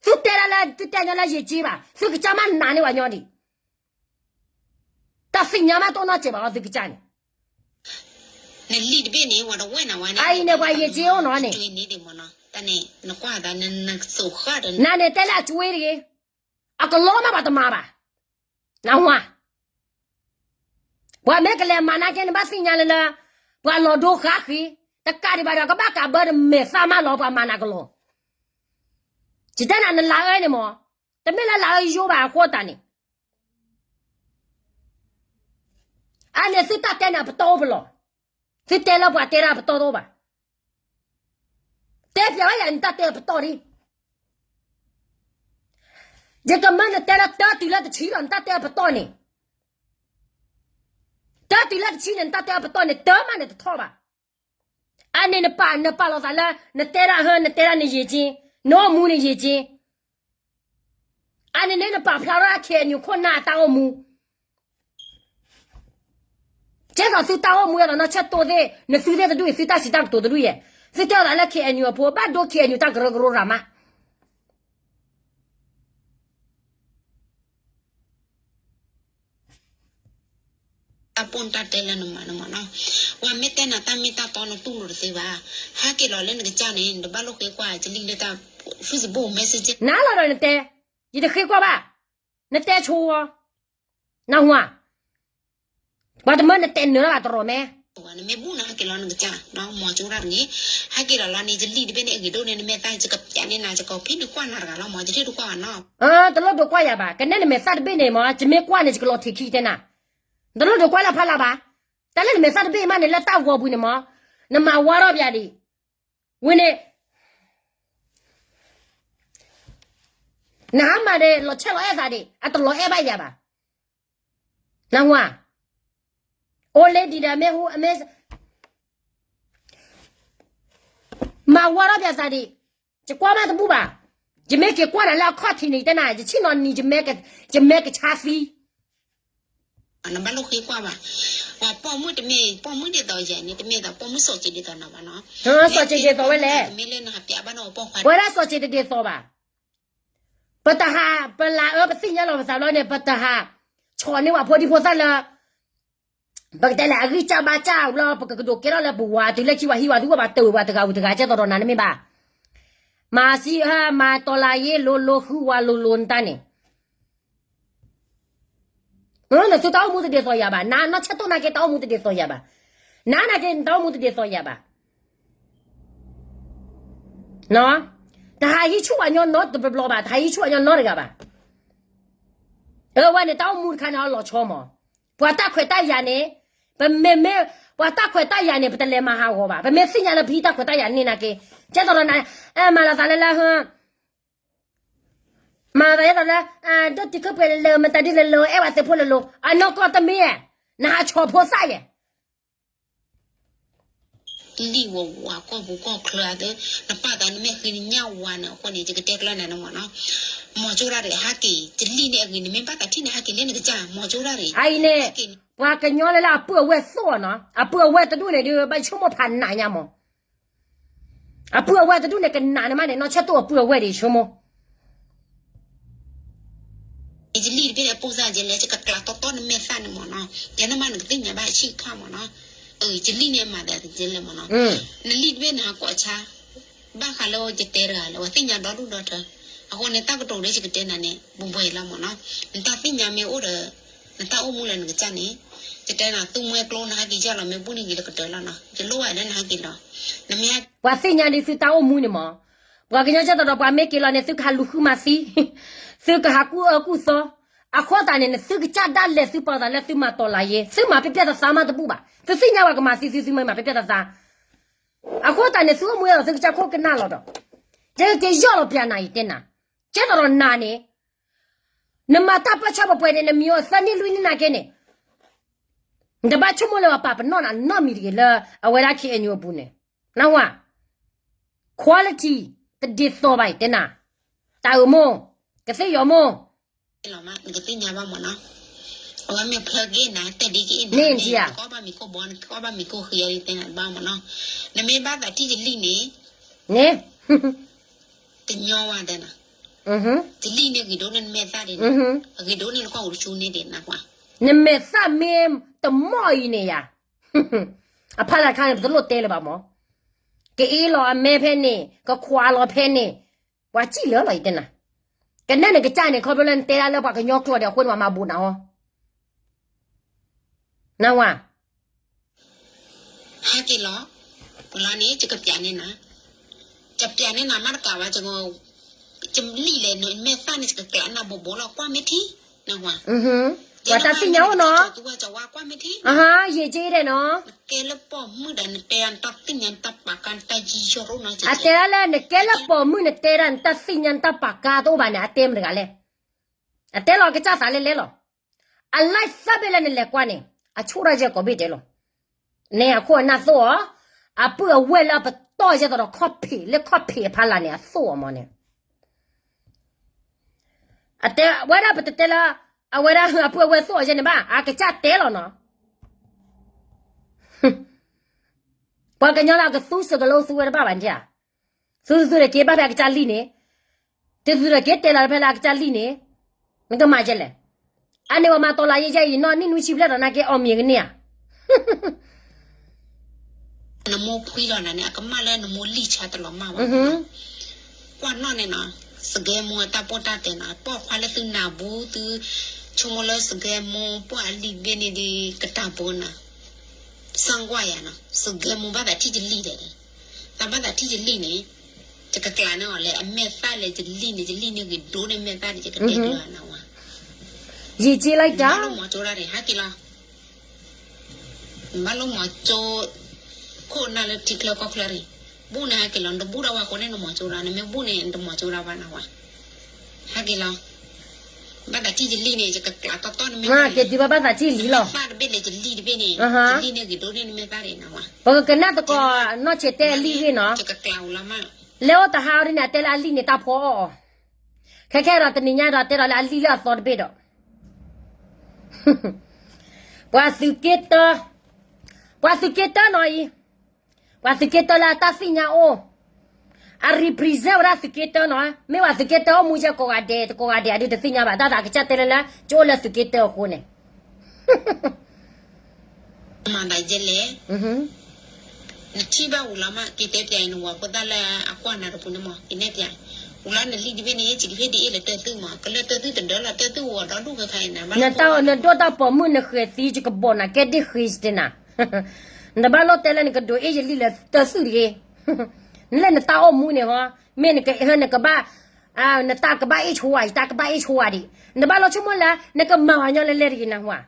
သုတဲဒၣ်လၢ သုတဲညီလၢယံာ်က့ဘၣ်, သုကစၢ်မးနးန့ၢ်ဝဲညီဒံး. တၢ်သ့ၣ်ညါမးတအိၣ်နီတစဲးဘၣ်လီၤ သုကစၢ်န့ၣ်. နလံာ်တဘ့ၣ်န့ၣ် ဝဲတဝဲၢ်နၤဝဲန့ၣ် အအံၤန့ၣ် ပှၤယံာ်က့အိၣ်နီၤန့ၣ်, နန့ၣ်တဲလၢအကဝ့တဂ့ၤ, အကလီမးပှၤတမၤဘၣ်. နဝၤ, ပှၤမ့ၢ်ကလဲၤမၤနာ်က့န့ၣ် ဘၣ်သ့ၣ်ညါလၢလၢ ပှၤလီၤဒိဃါဃ့, တကးဒံးဘၣ်ဒီး ကဘၣ်ကးဘၢတမဲာ်သၣ်မးလီၤ ပှၤမၤနၤကလီၤ. ယတဲနၤ နလၤအၢန့ၣ်မး, တမ့ၢ်လၢလၤအၢယိဘၣ်အဃိသတးန့ၣ်, အန့ၣ်သုတၢ်တဲန့ၣ် အပတီၢ်အိၣ်ပလီၢ်, သုတဲလၢပှၤတဲဒၣ်အပတီၢ်တအိၣ်ဘၣ်. တဲပျးဝဲယၤ နတၢ်တဲအပတီၢ်ဒံး. ယကမၢနတဲလၢတၢတုၤလၢတဆံလီၤ နတၢ်တဲအပတီၢ်န့ၣ်, တၢတုၤလၢတဆံန့ၣ် နတၢ်တဲအပတီၢ်န့ၣ် တၢ်မးန့ၣ်တထီၣ်ဘၣ်. အန့ၣ်နပာ် နပာ်လီၤသးလၢ နတဲဒၣ်ဟၢ နတဲဒၣ်နယံာ်က့, နအိၣ်မူနယံာ်က့ အန့ၣ်န့ၣ်နပာ်ဖျါထီၣ် KNU ခိၣ်နၢ်အတၢ်အိၣ်မူ, ကဲသိးသုတၢ်အိၣ်မူ အဲၣ်ဒိးနီၢ်ဆၢၣ်တိၢ်သ့ၣ် နသုသ့ၣ်တဒူၣ်အံၤ သုတၢ်စံးတၢ်ကတိၤတဒူၣ်ယဲၢ်, သုတဲအီၤသးလၢ KNU အဖိ ဘၣ်ဒိ KNU တၢ်ကရၢကရိရၤမး တၢ်ပိၢ်နတၢ်တဲလၢနမၤနမးနီၤ, ပှၤမ့ၢ်တဲနၤတၢ်မ့ၢ်တၢ်တီနတူၢ်လိာ်တသ့ဘၣ်, ဟဲက့ၤလီၤလၢနကစၢ်န့ၣ် နတဘၣ်လိၣ်ဃ့ကွၢ်ကလံၣ်လၢတၢ် Facebook message နၤလီၤဒီးနတဲ, ယတဃ့ကွၢ်ဘၣ်, နတဲဆိဝဲ, နၢ်ဟူဧါ, ပှၤတမၢနတဲနၢၤလၢဘၣ်တရီးမဲ နမ့ၢ်ဘူၣ်နၤဟဲက့ၤလီၤနကစၢ်, မီၤကၠိတၢ်တဂ့ၤ, ဟဲက့ၤလီၤလီၤန့ၣ် ယလံၣ်တဘ့ၣ်န့ၣ် အဂ့ၤဒိၣ်န့ၣ် နမဲာ်သၣ် ယကပျးန့ၢ်နၤ ယကဖံးနကွၢ်နၤတဂၤလီၤမး ယတဟ့ၣ်တကွၢ်ဘၣ်နီၤ, တလိၣ်ဒိးကွၢ်ယၤဘၣ်, ကနဲၣ်နမဲာ်သၣ်တဘ့ၣ်န့ၣ်မး ယမ့ၢ်ကွၢ်န့ၣ် ယကလီၤထံးခံတဲနၤ, တလိၣ်ဒိးကွၢ်လၢဖးလၢ်ဘၣ်, တၢ်လၢနမဲာ်သၣ်တဘ့ၣ်မးန့ၣ် လၢတၢ်ဂီၤပူၤန့ၣ်မး, နမၤဝါထီၣ်ပယၤဒံး, ဝံၤန့ၣ် နဟးမၤဒီး လီၤဆဲးလီၤအဲၣ်သးဒံး အတလီၤအဲၣ်ဘၣ်ယၤဘၣ်, နၢ်ဟူဧါ, အိၣ်လ့ဒံးဒီး အမ့ၢ်ဟူ အမ့ၢ် မၤဝါထီၣ်ပယၤသးဒံး, ယကွၢ်မးတဘူၣ်ဘၣ်, ယမ့ၢ်က့ၤကွၢ်နၤလၢအခီၣ်ထံးန့ၣ် ယတဲနၤ ယဆ့ၣ်နီၤနံၤ ယမဲာ်ကဆါသံ နဘၣ်လိၣ်ဃ့ကွၢ်ဘၣ်, ပှၤပိာ်မုၣ်တမ့ၢ် ပိာ်မုၣ်ဒ်သိးယၤန့ၣ် တမ့ၢ်သိးပိာ်မုၣ်စီၤစ့းဒ်သိးနၤဘၣ်နီၤ, စီၤစ့းဒ်သိးဝဲလဲၣ်, တမ့ၢ်လၢနဟးပျးဘၣ်နီၤပိာ်ခွါ ပဝဲဒၣ်စီၤစ့းတဒ်သိးဘၣ်, ပတဟး ပလၤအၢ ပသ့ၣ်ညါလီၤပသးဘျီန့ၣ် ပတဟး ဆီၣ်န့ၢ်ဝဲဖိဒံဖိသၣ်လၢ ပကတဲလဲၣ် အဂံၢ်စၢ်ဘါစၢ်ဘျီ ပကကဒိးကဲထီၣ်လၢပဝၤတုၤလၢခံဝၤဟံးဝၤ သုဝဲဘၣ်တၢ်ဝဲပှၤတဂၤဝံၤတဂၤ ကဲသိးဒီးနၤန့ၣ်မ့ၢ်ဘၣ်, မၤစံး မၤတီၤလၤယ့လိၤလိၤ ဃုဝၤလိၤလိၤနတၢ်န့ၣ်, နသုတၢ်အိၣ်မူတဒ်သိးယၤဘၣ်, နနီၢ်ဆၢၣ်တိၢ်နာ်က့ တၢ်အိၣ်မူတဒ်သိးယၤဘၣ်, နနာ်က့ နတၢ်အိၣ်မူတဒ်သိးယၤဘၣ်, တဟးဟံးဆူၣ်ဝဲညီနီတဘျီဘၣ်, တဟးဟံးဆူၣ်ဝဲညီနီတဂၤဘၣ်, အဝဲန့ၣ်တၢ်အိၣ်မူတခါန့ၣ် အလီၤဆီမး, ပှၤတၢ်ခွဲးတၢ်ယာ်န့ၣ်, ပမ့မ့ၢ် ပှၤတၢ်ခွဲးတၢ်ယာ်န့ၣ် ပတလဲၤမၤဟးဂီၤဘၣ်, ပမ့ၢ်သ့ၣ်ညါလၢပဟံးတၢ်ခွဲးတၢ်ယာ်န့ၢ်နာ်က့, ကဲသိးဒီးနၤ မၤလီၤသးလၢလၢ မၤသးဒ်သိးလၢ ဒိၣ်တုာ်ခိၣ်ပှဲၤလၢလၢ မတၤဒ်လၢလၢ အဲၣ်ဝဲသုးဖိလၢလၢ အနီၢ်ကီၢ်တမ့ၢ်, နဟးဆီၣ်ဖိသၣ်ယဲၢ် လံၣ်ဝဲဝၤကီၢ်ပူၤကီၢ်ချၢအသး, နပာ်သးနမ့ၢ်ဃ့နညၣ်ဝါန့ၣ် အဃိန့ၣ် ယကတဲကျၢၤနၤန့ၣ်မ့ၢ်နီၤ, မီၤကၠိတၢ်တဂ့ၤ ဟဲက့ၤ ယလံၣ်န့ၣ်အဂ့ၤ နမ့ၢ်ဘၣ်သးထံၣ်န့ၣ် ဟဲက့ၤလၢနကစၢ် မီၤကၠိတၢ်တဂ့ၤ, အအံၤန့ၣ်, ပှၤကညီလၢလၢအပုၢ်အဝဲၢ်သိၣ်နီၤ, အပုၢ်အဝဲၢ်တဒူၣ်န့ၣ်ဒီး ဘၣ်ဆိကမိၣ်ဖးနးညါမး အပုၢ်အဝဲၢ်တဒူၣ်န့ၣ် ကနးန့ၣ်မးန့ၣ် နီၢ်ဆၢၣ်တိၢ်အပုၢ်အဝဲၢ်ဒံးဆိကမိၣ် ယလံၣ်တဘ့ၣ်န့ၣ် အပိၢ်စၢ်ယဲလဲၣ် ယကကျးတီတီနမဲာ်သၣ်န့ၣ်မ့ၢ်နီၤ, ယဲန့ၣ်မးနကသ့ၣ်ညါဘၣ်ဆံးခါမ့ၢ်နီၤ, ယလံၣ်န့ၣ်မၤသးယဲလဲၣ်မ့ၢ်နီၤ, နလံၣ်တဘ့ၣ်န့ၣ် ဟးကိးဆါ, ဘၣ်ဃးလၢယတဲတဂၤလၢ ပှၤသ့ၣ်ညါဒီဒူၣ်ဒီထၢ, အဃိန့ၣ် တၢ်ကတိၤလၢယကတဲနၤန့ၣ် ဘူးဘှဲလီၤမ့ၢ်နီၤ, နတၢ်သ့ၣ်ညါမ့ၢ်အိၣ်ဒီး နတၢ်အိၣ်မူလၢနကစၢ်န့ၣ်, ယတဲနၤ သူမွဲကျိ နဟဲက့ၤယၢ်လီၤ မ့ၢ်ဘူၣ်န့ၢ်ဂ့ၤလၢကတၢၢ်လီၤနီၤ, ယလိၣ်ဝဲလၢနဟဲက့ၤလီၤ, နမ့ၢ် ပှၤသ့ၣ်ညါဒ်သုတၢ်အိၣ်မူန့ၣ်မ့ၢ်, ပှၤကညီကဲသိးဒီးပှၤမ့ၢ်က့ၤလီၤန့ၣ် သုကဟးလူၤဃုမၤသံ, သုကဟးကူၣ်အၢကူၣ်သီ, အဃိသတးန့ၣ် နသုကစၢ်ဒၣ်လဲာ်သုပာ်သးလၢသုမၤတီၤလၤယ့, သုမၤပျဲပျဲသးသးမးတဘူၣ်ဘၣ်, သုသ့ၣ်ညါပှၤကမၤသံသု သုမၤပျဲပျဲသးသး, အဃိသတးန့ၣ် သုအိၣ်မူအသိး သုကစၢ်ခိၣ်ကနၣ်လီၤဒီး, ယက့ၤယီၢ်လီၤပျးနၤအံၤတဲနၤ, ကဲသိးဒီးနၤန့ၣ် နမၤတၢ်ပၢဆှၢပှဲၤပှဲၤန့ၣ် နမံၤအိၣ်သၢနံၣ်လွံၢ်နံၣ်နာ်က့န့ၣ်, နတဘၣ်ဆိကမိၣ်လၢပှၤပာ်ပနီၣ်နၤနီတမံၤတဂ့ၤလၢ အဝဲဒၣ် KNU အပူၤန့ၣ်, နၢ်ဟူဧါ, quality တဒ်သိးဘၣ်အံၤတဲနၤ, တၢ်အုးမိၢ်, ကသ့ၣ်ယီၤမိၢ် နကသ့ၣ်ညါဘၣ်မ့ၢ်နီၤ, အဝဲမ့ၢ်ဖျါက့ၤနၤ တဒ့က့ၤနၤန့ၣ် နကအီၣ်ဘၣ်မ့ၤခိၣ်ဘီ နကအီၣ်ဘၣ်မ့ၤခိၣ်ဃံအံၤ ယတဲနၤတဘၣ်မ့ၢ်နီၤ, နမ့ၢ်ဘၣ်သးထံၣ်ယလံၣ်န့ၣ် န့ၣ် တညီဝဲဒၣ်နၤ, ယလံၣ်န့ၣ်ဂ့ၤဒိၣ်န့ၢ်နမဲာ်သၣ်ဒ်န့ၣ်, အဂ့ၤဒိၣ်န့ၢ်နကွၢ်ဟူးတဆူန့ၣ်ဒ်နကွၢ်, နမဲာ်သၣ်မ့ၢ်တမီၢ်အံၤန့ၣ်ယၤ, အဖီလာ်တခါန့ၣ် ပတလိၣ်တဲလၢၤဘၣ်မ့ၢ်, ကအ့လီၤအမဲဖဲန့ၣ် ကခွးလီၤဖဲန့ၣ်, ပှၤစံၣ်လၢာ်လီၤယတဲနၤ, ကနဲၣ်နကစၢ်န့ၣ် ခီဖျိလၢနတဲဒၣ်လၢပှၤကညီကျိာ်ဒီးအဃိန့ၣ် ပှၤမၤဘူးနၤဟီ, နၢ်ဟူဧါ, quality တဒ်သိးဘၣ်အံၤတဲနၤ, ယလံၣ်လဲၣ် နမဲာ်သၣ်န့ၣ် ယကကျးနၢ်ဘိးဘိလီၤ ကွၢ်မ့ၢ်ထံ, နၢ်ဟူဧါ, ယ ပှၤတၢ်သ့ၣ်ညါအိၣ်နီၤ, ယံာ်က့ဒဲးနီၤ, အတဲလၢနကဲလၢပိာ်မုၣ်ဒီးနတဲတၢ်သ့ၣ်ညါတၢ်ပာ်ကါတၢ်ယံာ်ယီၢ်ရိၣ်နီၤ, အတဲလၢနကဲလၢပိာ်မုၣ်နတဲတၢ်သ့ၣ်ညါတၢ်ပာ်ကါတအိၣ်ဘၣ်န့ၣ် အတဲမတဂၤလဲၣ်, အတဲလီၤကစၢ်သးလဲၣ်လဲၣ်လီၤ, အဆိၣ်တၢ်ယဲၢ်ကိးဘ့ၣ်တဲလီၤ, န့ၣ်အခိၣ်အနၢ်သိၣ်အီၤ, အပုၢ်အဝဲၢ်လၢအပတီၢ်ယဲၢ်သိးဒီးခီၣ်ဖံးလၢခီၣ်ဖံးအဖီလာ်န့ၣ် အသိၣ်အီၤမးန့ၣ် အတဲဝဲဒၣ်ပတတဲလၢ အဝဲဒၣ်အပုၢ်အဝဲၢ်သိၣ်အီၤယဲၢ်န့ၣ်ဘၣ် အကစၢ်တဲလီၤနီၤ, ပှၤကညီလၢအကသူစၢၤကလိသူဝဲတဘၣ်ဘၣ်န့ၣ်ဧါ, သူသူဒီးက့ၤဘၣ်ဖဲအကစၢ်လံၢ်န့ၣ်, တသူဒီးက့ၤတဲလီၤဖဲလၢအကစၢ်လံၢ်န့ၣ်, နကမၤကဲလဲၣ်, အန့ၣ်ပှၤမၤတီလၢယဲၢ်ယဲၢ်အံၤနီၢ်နံၣ်နွံဆံဘျဲၣ်ဒီးနာ်က့အီၣ်မ့ၤကန့ၢ်ဧါ နမိၢ်ဖှံလီၤနၤန့ၣ် အကမၣ်လၢနမိၢ်လံၢ်ဆါတလီၤမၢ်ဝဲ, ကွၢ်နီၣ်န့ၣ်နီၤ, စကဲမူအတၢ်ပိၢ်တၢ်တဲနီၤ ပိာ်ခွါလၢသုနၢ်ဘူးသု, ဆိကမိၣ်လၢစကဲမူပိာ်အလံၢ်ဘ့ၣ်န့ၣ်ဒီး ကတၢ်ပၢနၤ, စၢ်ကွၢ်ယၤနီၤ စကဲမူဘၣ်သးထံၣ်ယလံၢ်ဒီး, တၢ်ဘၣ်သးထံၣ်ယလံၢ်န့ၣ်, ယကကျးန့ၢ်အီၤလၢ အမဲာ်သၣ်လၢယလံၢ်န့ၣ် ယလံၢ်န့ၣ်ဂ့ၤဒိၣ်န့ၢ်မဲာ်သၣ်န့ၣ် ယကတဲကျၢၤနၤဝဲ, ယကလီၤမီၤကၠိဒၣ်န့ၣ် ဟဲက့ၤလီၤ နဘၣ်လိၣ်မီၤကၠိ, ခိၣ်နၢ်လၢထံချၢကီၢ်ချၢန့ၣ်, ဘူၣ်န့ၣ်ဟဲက့ၤလီၤ နတဘူၣ်ဒၣ်ဝဲအဃိန့ၣ်နမီၤကၠိဒၣ် နမ့ၢ်ဘူၣ်န့ၣ် နတမီၤကၠိဒၣ်ဘၣ်နဝဲ, ဟဲက့ၤလီၤ, ဘၣ်သးထံၣ်ယလံၢ်န့ၣ် ယကကျးတီတီနမဲာ်သၣ်, ကဲဒံးဘၣ်ဘၣ်သးထံၣ်လံၢ်လီၤ, မဲာ်သၣ်တဘ့ၣ်လၢယလံၢ်တဘ့ၣ်န့ၣ်, ယလံၢ်န့ၣ်ဂ့ၤဒိၣ်န့ၢ်နမဲာ်သၣ်န့ၣ်နဝဲ, ပကကနၣ်သကိးနီၢ်ဆံးတဲအလံၢ်ဂ့ၢ်နီၤ, ယကကျးလီၤမး, လဲၤအိၣ်တဟါအီၤဒ်န့ၣ် အတဲလၢအလံၢ်န့ၣ်တၢ်ဖီအီၣ်အီၤ, ခဲခဲဒီးတနံၤညါဒီးတဲဒီးလၢအလံၢ်လၢအသီတဘ့ၣ်ဒီး ပှၤသုးက့တၢ, ပှၤသုးက့တၢနီၤအံၤ, ပှၤသုးက့တၢလၢအတၢ်သ့ၣ်ညါအိၣ်, အ represent ဝဲဒၣ်သုးက့တၢနီၤ, မ့ၢ်ပှၤသုးက့တၢအိၣ်မူယဲၢ်ကိးဂၤဒဲး တကိးဂၤဒဲးအဒုးတသ့ၣ်ညါဘၣ် တၢ်သးကစၢ်တဲလၢလၢ ကအိၣ်လၢသုးက့တၢအဃိန့ၣ် မၤသးယဲလဲၣ်, နထံၣ်ဘၣ်ဝံၤလီၤမး က့ၤတဲပျးအံၤ နဝၤဖိသၣ်လၢအကွၢ်နၤတပူၤန့ၣ်မး က့ၤနဲၣ်ပျး, ဝံၤလီၤနလံၢ်တဘ့ၣ်န့ၣ် ယကဟ့ၣ်ဒ်အ့ၣ်လၢတၢ်သူၣ်မး ကလၢတၢ်သူၣ်တဒၢလီၤ တၢ်သူၣ်ဝဲဒီဒူၣ်ဖဲဖဲအံၤန့ၣ် နတၢ်အီၣ်နဒိၣ်တၢ်ပိာ်မုၣ်နဃဲၤသံ ယကဘီၣ်နၤကဲဒ်ဃ့စတ့နၤ, နတဘၣ်လိၣ်တဲလၢနကဒိးအ့ၣ်ယလံၢ်လၢတၢ်သူၣ်တဂ့ၤ, နလဲၣ်နတၢ်အိၣ်မူန့ၣ်ဟီ, မ့ၢ်နကဟဲနကဘၣ် နတၢ်ကဘၣ်အ့ၣ်ဆိဝါ ယတၢ်ကဘၣ်အ့ၣ်ဆိဝါဒံး, နဘၣ်လီၤဆိကမိၣ်လၢ နကမၤဝဲညီလၢလဲၣ်တဂ့ၤနဟူဧါ,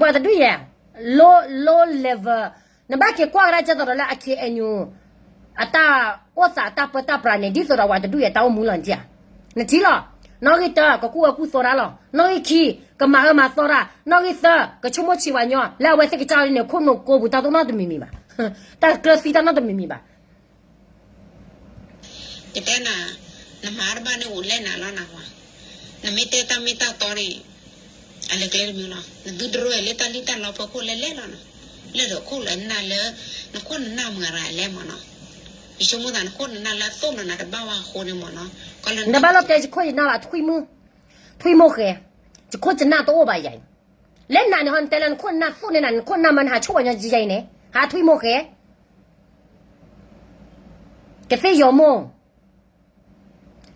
ပှၤတဒူၣ်ယဲၢ်, low, low level, နဘၣ်က့ၤကွၢ်ကဒါကဲသိးဒီးလၢအ KNU အတၢ်အိၣ်သးအတၢ်ပၢတၢ်ပြးန့ၣ် ဒ်သိးဒီးပှၤတဒူၣ်ယဲၢ်တၢ်အိၣ်မူလီၤနထံၣ်ဧါ, နထံၣ်လီၤ, နီၣ်ဂံၢ်တၢ ကကူၣ်အၢကူၣ်သီတၢ်လီၤ, နီၣ်ဂံၢ်ခံ ကမၤအၢမၤသီတၢ်, နီၣ်ဂံၢ်သၢ ကဆိကမိၣ်ဆံးဝဲညီ လၢအဝဲသ့ၣ်ကစၢ်န့ၣ် ခိၣ်နူာ်ကိးပူၤတၢ်တအိၣ်နီတမံၤမံၤဘၣ်, တၢ်ကကျၢၤသံတၢ်နီတမံၤမံၤဘၣ် ယတဲနၤ, နမၤတဘၣ်န့ၣ်အိၣ်လဲၣ်နၤလီၤနဟူဧါ, နမ့ၢ်တဲတၢ်မ့ၢ်တၢ်တီန့ၣ်, အလဲၤကျဲတမံၤလီၤ, နသုတရၢလၢတၢ်လံၣ်တၢ်လီဖိခိၣ်လဲၤလဲၣ်လီၤနီၤ, လဲၣ်ဒီးခိၣ်လၢနၢ်လၢ, နခိၣ်နနၢ်မုာ်ဂၤအလဲၣ်မၢ်နီၤ, ယဆိကမိၣ်သးနခိၣ်နနၢ်လၢအသိၣ်နီၤနၤတဘၣ်ဝဲအဃိန့ၣ်မၢ်နီၤ, နဘၣ်လီၤတဲယခိၣ်ယနၢ်ဘၣ်ထွံၣ်မုၣ်, ထွံၣ်မိၢ်ဃဲ, ယခိၣ်ယနၢ်တအိၣ်ဘၣ်ယၤအံၤ, လဲၣ်နၤန့ၣ်ဟီနတဲလၢနခိၣ်နနၢ်သိၣ်န့ၢ်နၤ နခိၣ်နနၢ်မၢနဟးဆိၣ်ဝဲညီယၤအံၤန့ၣ် ဟးထွံၣ်မိၢ်ဃဲ ကသ့ၣ်ယီၤမိၢ်,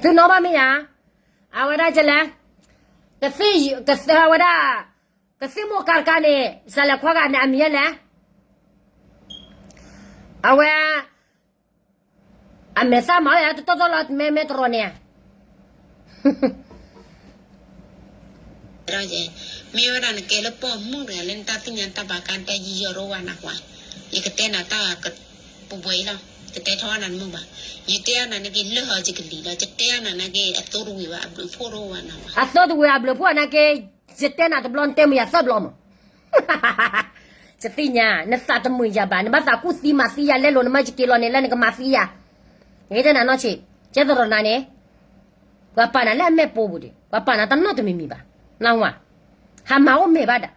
သုနီၣ်ဘၣ်မ့ၢ်ယၤ, အဝဲဒၣ်ကလဲၣ်, ကသ့ၣ်, ကသ့ၣ်ဝဲဒၣ်, ကသ့ၣ်မိၢ်ကါတကါန့ၣ် စးလဲၤခွါဂၤန့ၣ် အမံၤယဲလဲၣ်, အဝဲ, အမဲာ်သၣ်မၤအီၣ်ယၤတတီၢ်တီၢ်လီၤ မဲမဲတရီန့ၣ် မ့ၢ်ဝဲဒၣ်နကဲလၢပိာ်မုၣ်တဂၤလၢနတၢ်သ့ၣ်ညါတၢ်ဘၣ်ကါတၢ်ယံာ်ယီၢ်ရိၣ်ဝဲနဟူဧါ, ယကတဲနၤတၢ်ပှဲၤပှဲၤအံၤလီၤ, ယတဲထီၣ်နၤတမုာ်ဘၣ်, ယတဲအီၤနၤနာ်က့လၢဟီယကလံၤလီၤ, ယတဲအီၤနၤနာ်က့အသိတဝံၤဘၣ် အဘျုးဖှိၣ်ရိၣ်ဝဲနဟူဧါ, အသိတဝံၤအဘျုးဖှိၣ်နာ်က့, ယတဲနၤတဘျီနတဲမုာ်ယၤသၢဘျီမး ယသ့ၣ်ညါ, နသးတမုာ်ယၤဘၣ် နဘၣ်သးကူၣ်သံမၤသံယၤလဲလိာ်နမ့ၢ်ယက့ၤလီၤန့ၣ်လၢနကမၤသံယၤ, ယတဲနၤနီၢ်ဆံး, ကဲသရိာ်နၤန့ၣ်, ပှၤပာ်နၤလၢအမဲာ်ပိာ်ပူၤဒံး ပှၤပာ်နၤတၢ်နီတမံၤမံၤဘၣ်, နဟူဧါ, ဟးမၤအိၣ်မဲာ်ဘၣ်ဒၣ်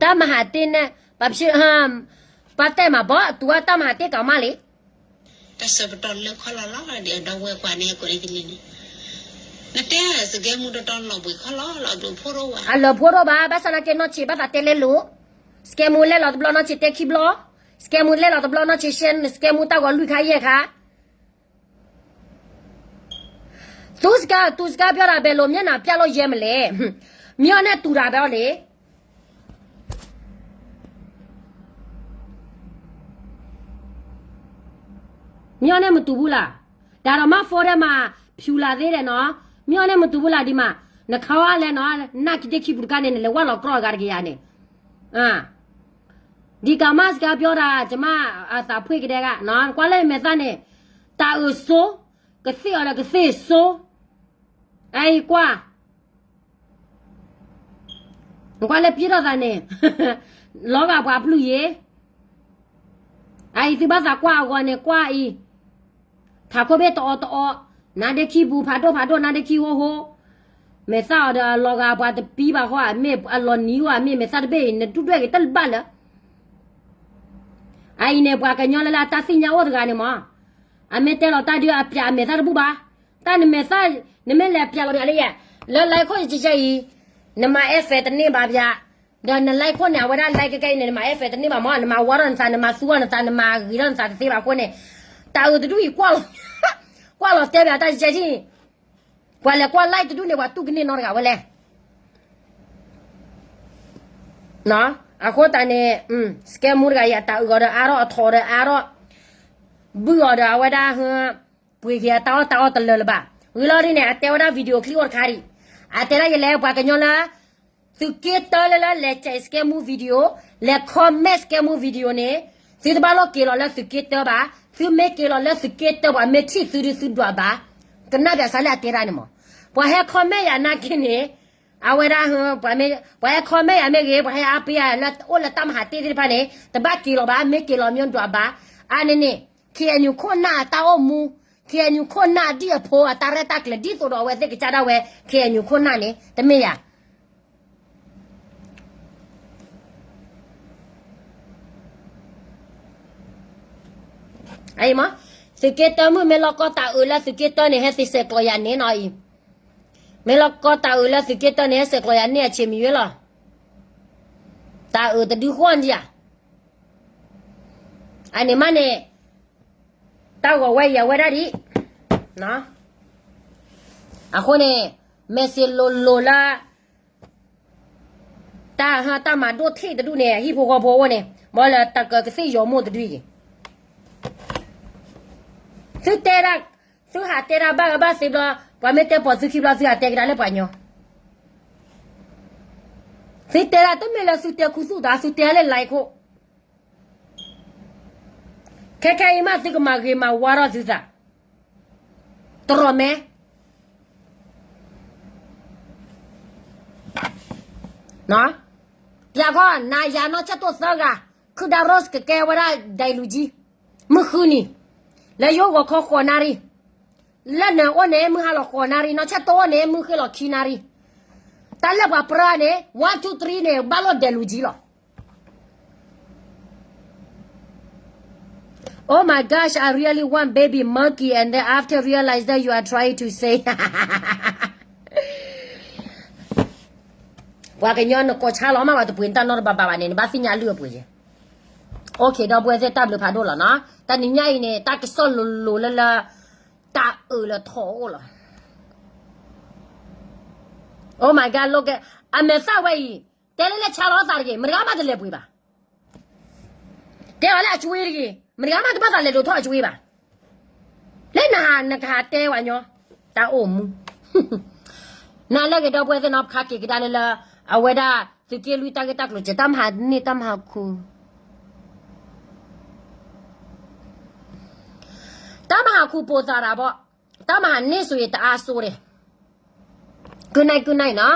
တၢ်မၤဟးတ့ၢ်န့ၣ်, ပှၤဖျ့, ပှၤတဲမၤဘီတူၢ်အတၢ်မၤဟးတ့ၢ်ကီးမးလံ, တၢ်ဆၢပတီၢ်လၢခီလီၤလီၤဒီးအဒီဝဲၢ်ကွၢ်န့ၣ်ကိးန့ၣ်ကလံၤန့ၣ်, နတဲစကဲမူတတီၤလီၤဘှံးခီလီၤလီၤအဘျုးဖှိၣ်ရိၣ်ဝဲ, အလၢဖှိၣ်ရိၣ်ဘၣ် ဘၣ်ဆၣ်နာ်က့နီၢ်ဆံးဘၣ်သးတဲလဲလိာ်, စကဲမူလဲလီၤတဘျီနီၢ်ဆံးတဲခံဘျီ, စကဲမူလဲလီၤတဘျီနီၢ်ဆံးရှဲ စကဲမူတၢ်ဂီၤလွံၢ်ခါယဲၢ်ခါ သူစကါ, သူစကါပျီတၢ်ဘဲလိာ် မျက်နှာပြလို့ရဲမလဲ, မျီၢ်န့ၣ်တူၢ်တၢ်ဘဲအီၤလံ. မ့ၢ်အီၤန့ၣ်မတူၢ်ဘူးလၢ်, ဒါဒီးမၤ phone ထဲမှာ ဖြူလာသေးတယ်နော်, မ့ၢ်အီၤန့ၣ်မတူၢ်ဘူးလၢ်ဒံးမး, နခါဝဲလဲၣ်နော်, နၢ်က့ၤတ့ၢ်ခံပူၤတခါန့ၣ် နလဲၤဝဲလီၤကြီအဂၤတကယၤန့ၣ်, ဒီကမၣ်စကါပျီတၢ် ကမၣ်အသးဖှ့ကဒဲဂၤ, ကွၢ်လၢမဲာ်သၣ်န့ၣ်, တၢ်အုးစိ, ကသ့ၣ်အီၤဒီးကသ့ၣ်စိ, အအံၤကွၢ် နကွၢ်လၢပျ့ၤထီၣ်သးန့ၣ်, လီၤဂာ်ပှၤပျုၢ်ယ့ၤ, အအံၤသုဘၣ်သးကွၢ်အဂီၢ်န့ၣ်ကွၢ်အံၤ, ထးခိၣ်ဘ့ၣ်တအီတအီ, နါဒ့ခံပူၤဖးဒိၣ်ဖးဒိၣ် နါဒ့ခံဟိဟိ, မဲာ်သၣ်အီၤဒီးအလီၤဂာ်ပှၤတပံဘၣ်ဃီ, မ့ၢ်အလီၤနံၤအိၣ်ဧါ မ့ၢ်မဲာ်သၣ်တဘ့ၣ်အံၤ နဒုၣ်ဒွဲၣ်ဂ့ၤတၢ်လၢဘၣ်လၢ အအံၤန့ၣ် ပှၤကညီလၢလၢအတၢ်သ့ၣ်ညါအိၣ်တဂၤန့ၣ်မး, အမ့ၢ်တဲလီၤတၢ်ဒုးအပျးအမဲာ်သၣ်တဘူၣ်ဘၣ်, တၢ်နမဲာ်သၣ်, နမ့ၢ်လဲၤပျးလီၤပျးလၢယဲ, လၢ like ခိၣ်ယကဲအံၤ, နမၤ effort တန့ၢ်ဘၣ်ပျး, ဒီးန like ခိၣ်န့ၣ် အဝဲဒၣ် like ကဲအံၤန့ၣ် နမၤ effort တန့ၢ်ဘၣ်မး, နမၤဝါထီၣ်နသး နမၤသူအီၤနသး နမၤဂ့ၤထီၣ်နသးတသ့ဘၣ်အဃိန့ၣ်, တၢ်အုးတဒူၣ်အံၤ ကွၢ်လီၤတဲပျးတၢ်ယကဲထံၣ်, ပှၤလဲၤကွၢ် like တဒူၣ်န့ၣ် ပှၤတူၢ်ကန့ၢ်နီတဂၤဝဲလဲၣ် အဃိသတးန့ၣ်, စကဲမူတဂၤအံၤ အတၢ်အုးအီၤဒီးအါထီၣ် အထီၣ်ဒီးအါထီၣ်, ဘုၣ်အီၤဒီးအဝဲဒၣ်, ပှ့ၤက့ၤအတၢ်အီၣ်တၢ်အီတလၢာ်လၢၤဘၣ်, ဝံၤလီၤဒ်န့ၣ် အတဲဝဲဒၣ် video clip အိၣ်တခါဒံး, အတဲဒၣ်ယလဲၣ် ပှၤကညီလၢ, သုးက့တၢလၢလၢလဲၤစဲးစကဲမူ video, လဲၤ comment စကဲမူ video န့ၣ်, သုတဘၣ်လိၣ်က့ၤလီၤလၢသုးက့တၢဘၣ်, သုမ့ၢ်က့ၤလီၤလၢသုးက့တၢပှၤမ့ၢ်ထံၣ်သုဒုးသုဒွးဘၣ်, ကနၣ်ပျးစးလၢအတဲဒၣ်န့ၣ်မး, ပှၤဟဲ comment ယၤနာ်က့န့ၣ်, အဝဲဒၣ်, ပှၤဟဲ comment ယၤမ့ၢ်ဂ့ၤပှၤဟဲအါပ့ၤယၤလၢအိၣ်လၢတၢ်မၤဟးတ့ၢ်သ့ၣ်တဖၣ်န့ၣ် တဘၣ်က့ၤလီၤဘၣ် မ့ၢ်က့ၤလီၤမ့ၢ်ဒွးဘၣ်, အါန့ၣ်န့ၣ်, KNU ခိၣ်နၢ်အတၢ်အိၣ်မူ, KNU ခိၣ်နၢ်ဒ်အဖိအတၢ်ရဲၣ်တၢ်ကျဲၤဒ်သိးဒီးအဝဲသ့ၣ်ကစၢ်ဒၣ်ဝဲ, KNU ခိၣ်နၢ်န့ၣ် တမ့ၢ်ယၤ အံၤမး, သုးက့တၢမုၣ် မ့ၢ်လီၤကီတၢ်အုးလၢသုးက့တၢန့ၣ် ဟဲသ့ၣ်ဆဲးကျိးယၤန့ၣ်နီၤအံၤ, မ့ၢ်လီၤကီတၢ်အုးလၢသုးက့တၢန့ၣ် ဟဲဆဲးကျိးယၤန့ၣ်အဆ့မံၤဝဲလီၤ, တၢ်အုးတဒုဃီၣ်ဒံးဧါ, အန့ၣ်မးန့ၣ်, တၢ်ဂီၤဝဲအံၤအဝဲဒၣ်ဒံး, အဃိန့ၣ်, မဲာ်စ့လိၤလိၤလၢ တၢ်ဟါတၢ်မၤဒိၣ်ထီၣ်တဒူၣ်န့ၣ် ဟံၣ်ဖိဃီဖိအအိၣ်န့ၣ် မ်လၢတၢ်ကကသ့ၣ်ယီၤမိၢ်တဒုအံၤ, သုတဲဒၣ်, သုဟးတဲဒၣ်ဘၣ်ဂၤဘၣ်သ့ဘျီ, ပှၤမ့ၢ်တဲပိာ်သုခံဘျီ သုဟးတဲကဒါလၢပှၤညီ, သုတဲဒၣ်တမ့ၢ်လၢသုတဲခူသူၣ်သး သုတဲလၢ like ခိၣ် ခဲခဲအံၤမး သုကမၤဂ့ၤမၤဝါထီၣ်သုသး, တရီးမဲ, ပျးခီ နၤယၤနီၢ်ဆဲၣ်တိၣ်သၢဂၤ, ခုဒါ Rose ကကဲဝဲဒၣ် ဒဲးလူၤကၠံ, မုၢ်ဃုနံၤ, လၢယိၤဂီၤခီဃိးနၣ်ရံၣ်, လၢနအိၣ်န့ၣ် မုၢ်ဟါလီၤဃိးနၣ်ရံၣ်, နီၢ်ဆဲၣ်တိၣ်အိၣ်န့ၣ် မုၢ်ဃ့လီၤခံနၣ်ရံၣ်, တၢ်လၢပှၤပြၢန့ၣ် one two three န့ၣ် ဘၣ်လိၣ်ဒဲးလူၤကၠံလီၤ. Oh my gosh, I really want baby monkey and then after realize that you are trying to say ပှၤကညီနကိးဆါလီၤမး ပှၤတပှ့ၤနတၢ်နီတဘၣ်ဘၣ်ဘၣ်န့ၣ် နဘၣ်သ့ၣ်ညါအလုၢ်အပှ့ၤက့ၤ, အိၣ်ခ့ဒီပုၢ်ဝဲၢ်သ့ၣ် တၢ်ဘျုးဖးဒိၣ်လီၤနီၤ, တနံၤညါအံၤန့ၣ် တၢ်ကစီၣ်လိၤလိၤလၢလၢ တၢ်အုးလၢထီၣ်အိၣ်လီၤ. Oh my god, လိကဲ, အမဲာ်သၣ်ဝဲအံၤ, တဲလၢလဲၤဆါလီၤသးတဂ့ၤ, မတဂၤမးတလဲၤပှ့ၤဘၣ်. တဲအီၤလၢအကွ့တဂ့ၤ, မတဂၤမးတဘၣ်သးလဲၤဒိးထီၣ်အကွ့ဘၣ်. လၢနဟးနကဟးတဲဝဲညီ, တၢ်အိၣ်မူ, နၤလၢဂ့ၤဒီပုၢ်ဝဲၢ်သ့ၣ်နီၤ ပခါက့ၤကဒါလၢလၢ, အဝဲဒၣ်သုးက့လွံၢ်တၢ်ဂ့ၢ်တၢ်ကျိၤစဲး တၢ်မၤန့ၢ်တၢ်မၤခူ တၢ်မၤဟးခူပိာ်သးတၢ်ဘီ, တၢ်မၤဟးန့ၢ်ဆိၣ်အံၤတအါစိဒီး, ကုၢ်နၢ်ကုၢ်နၢ်နီၤ,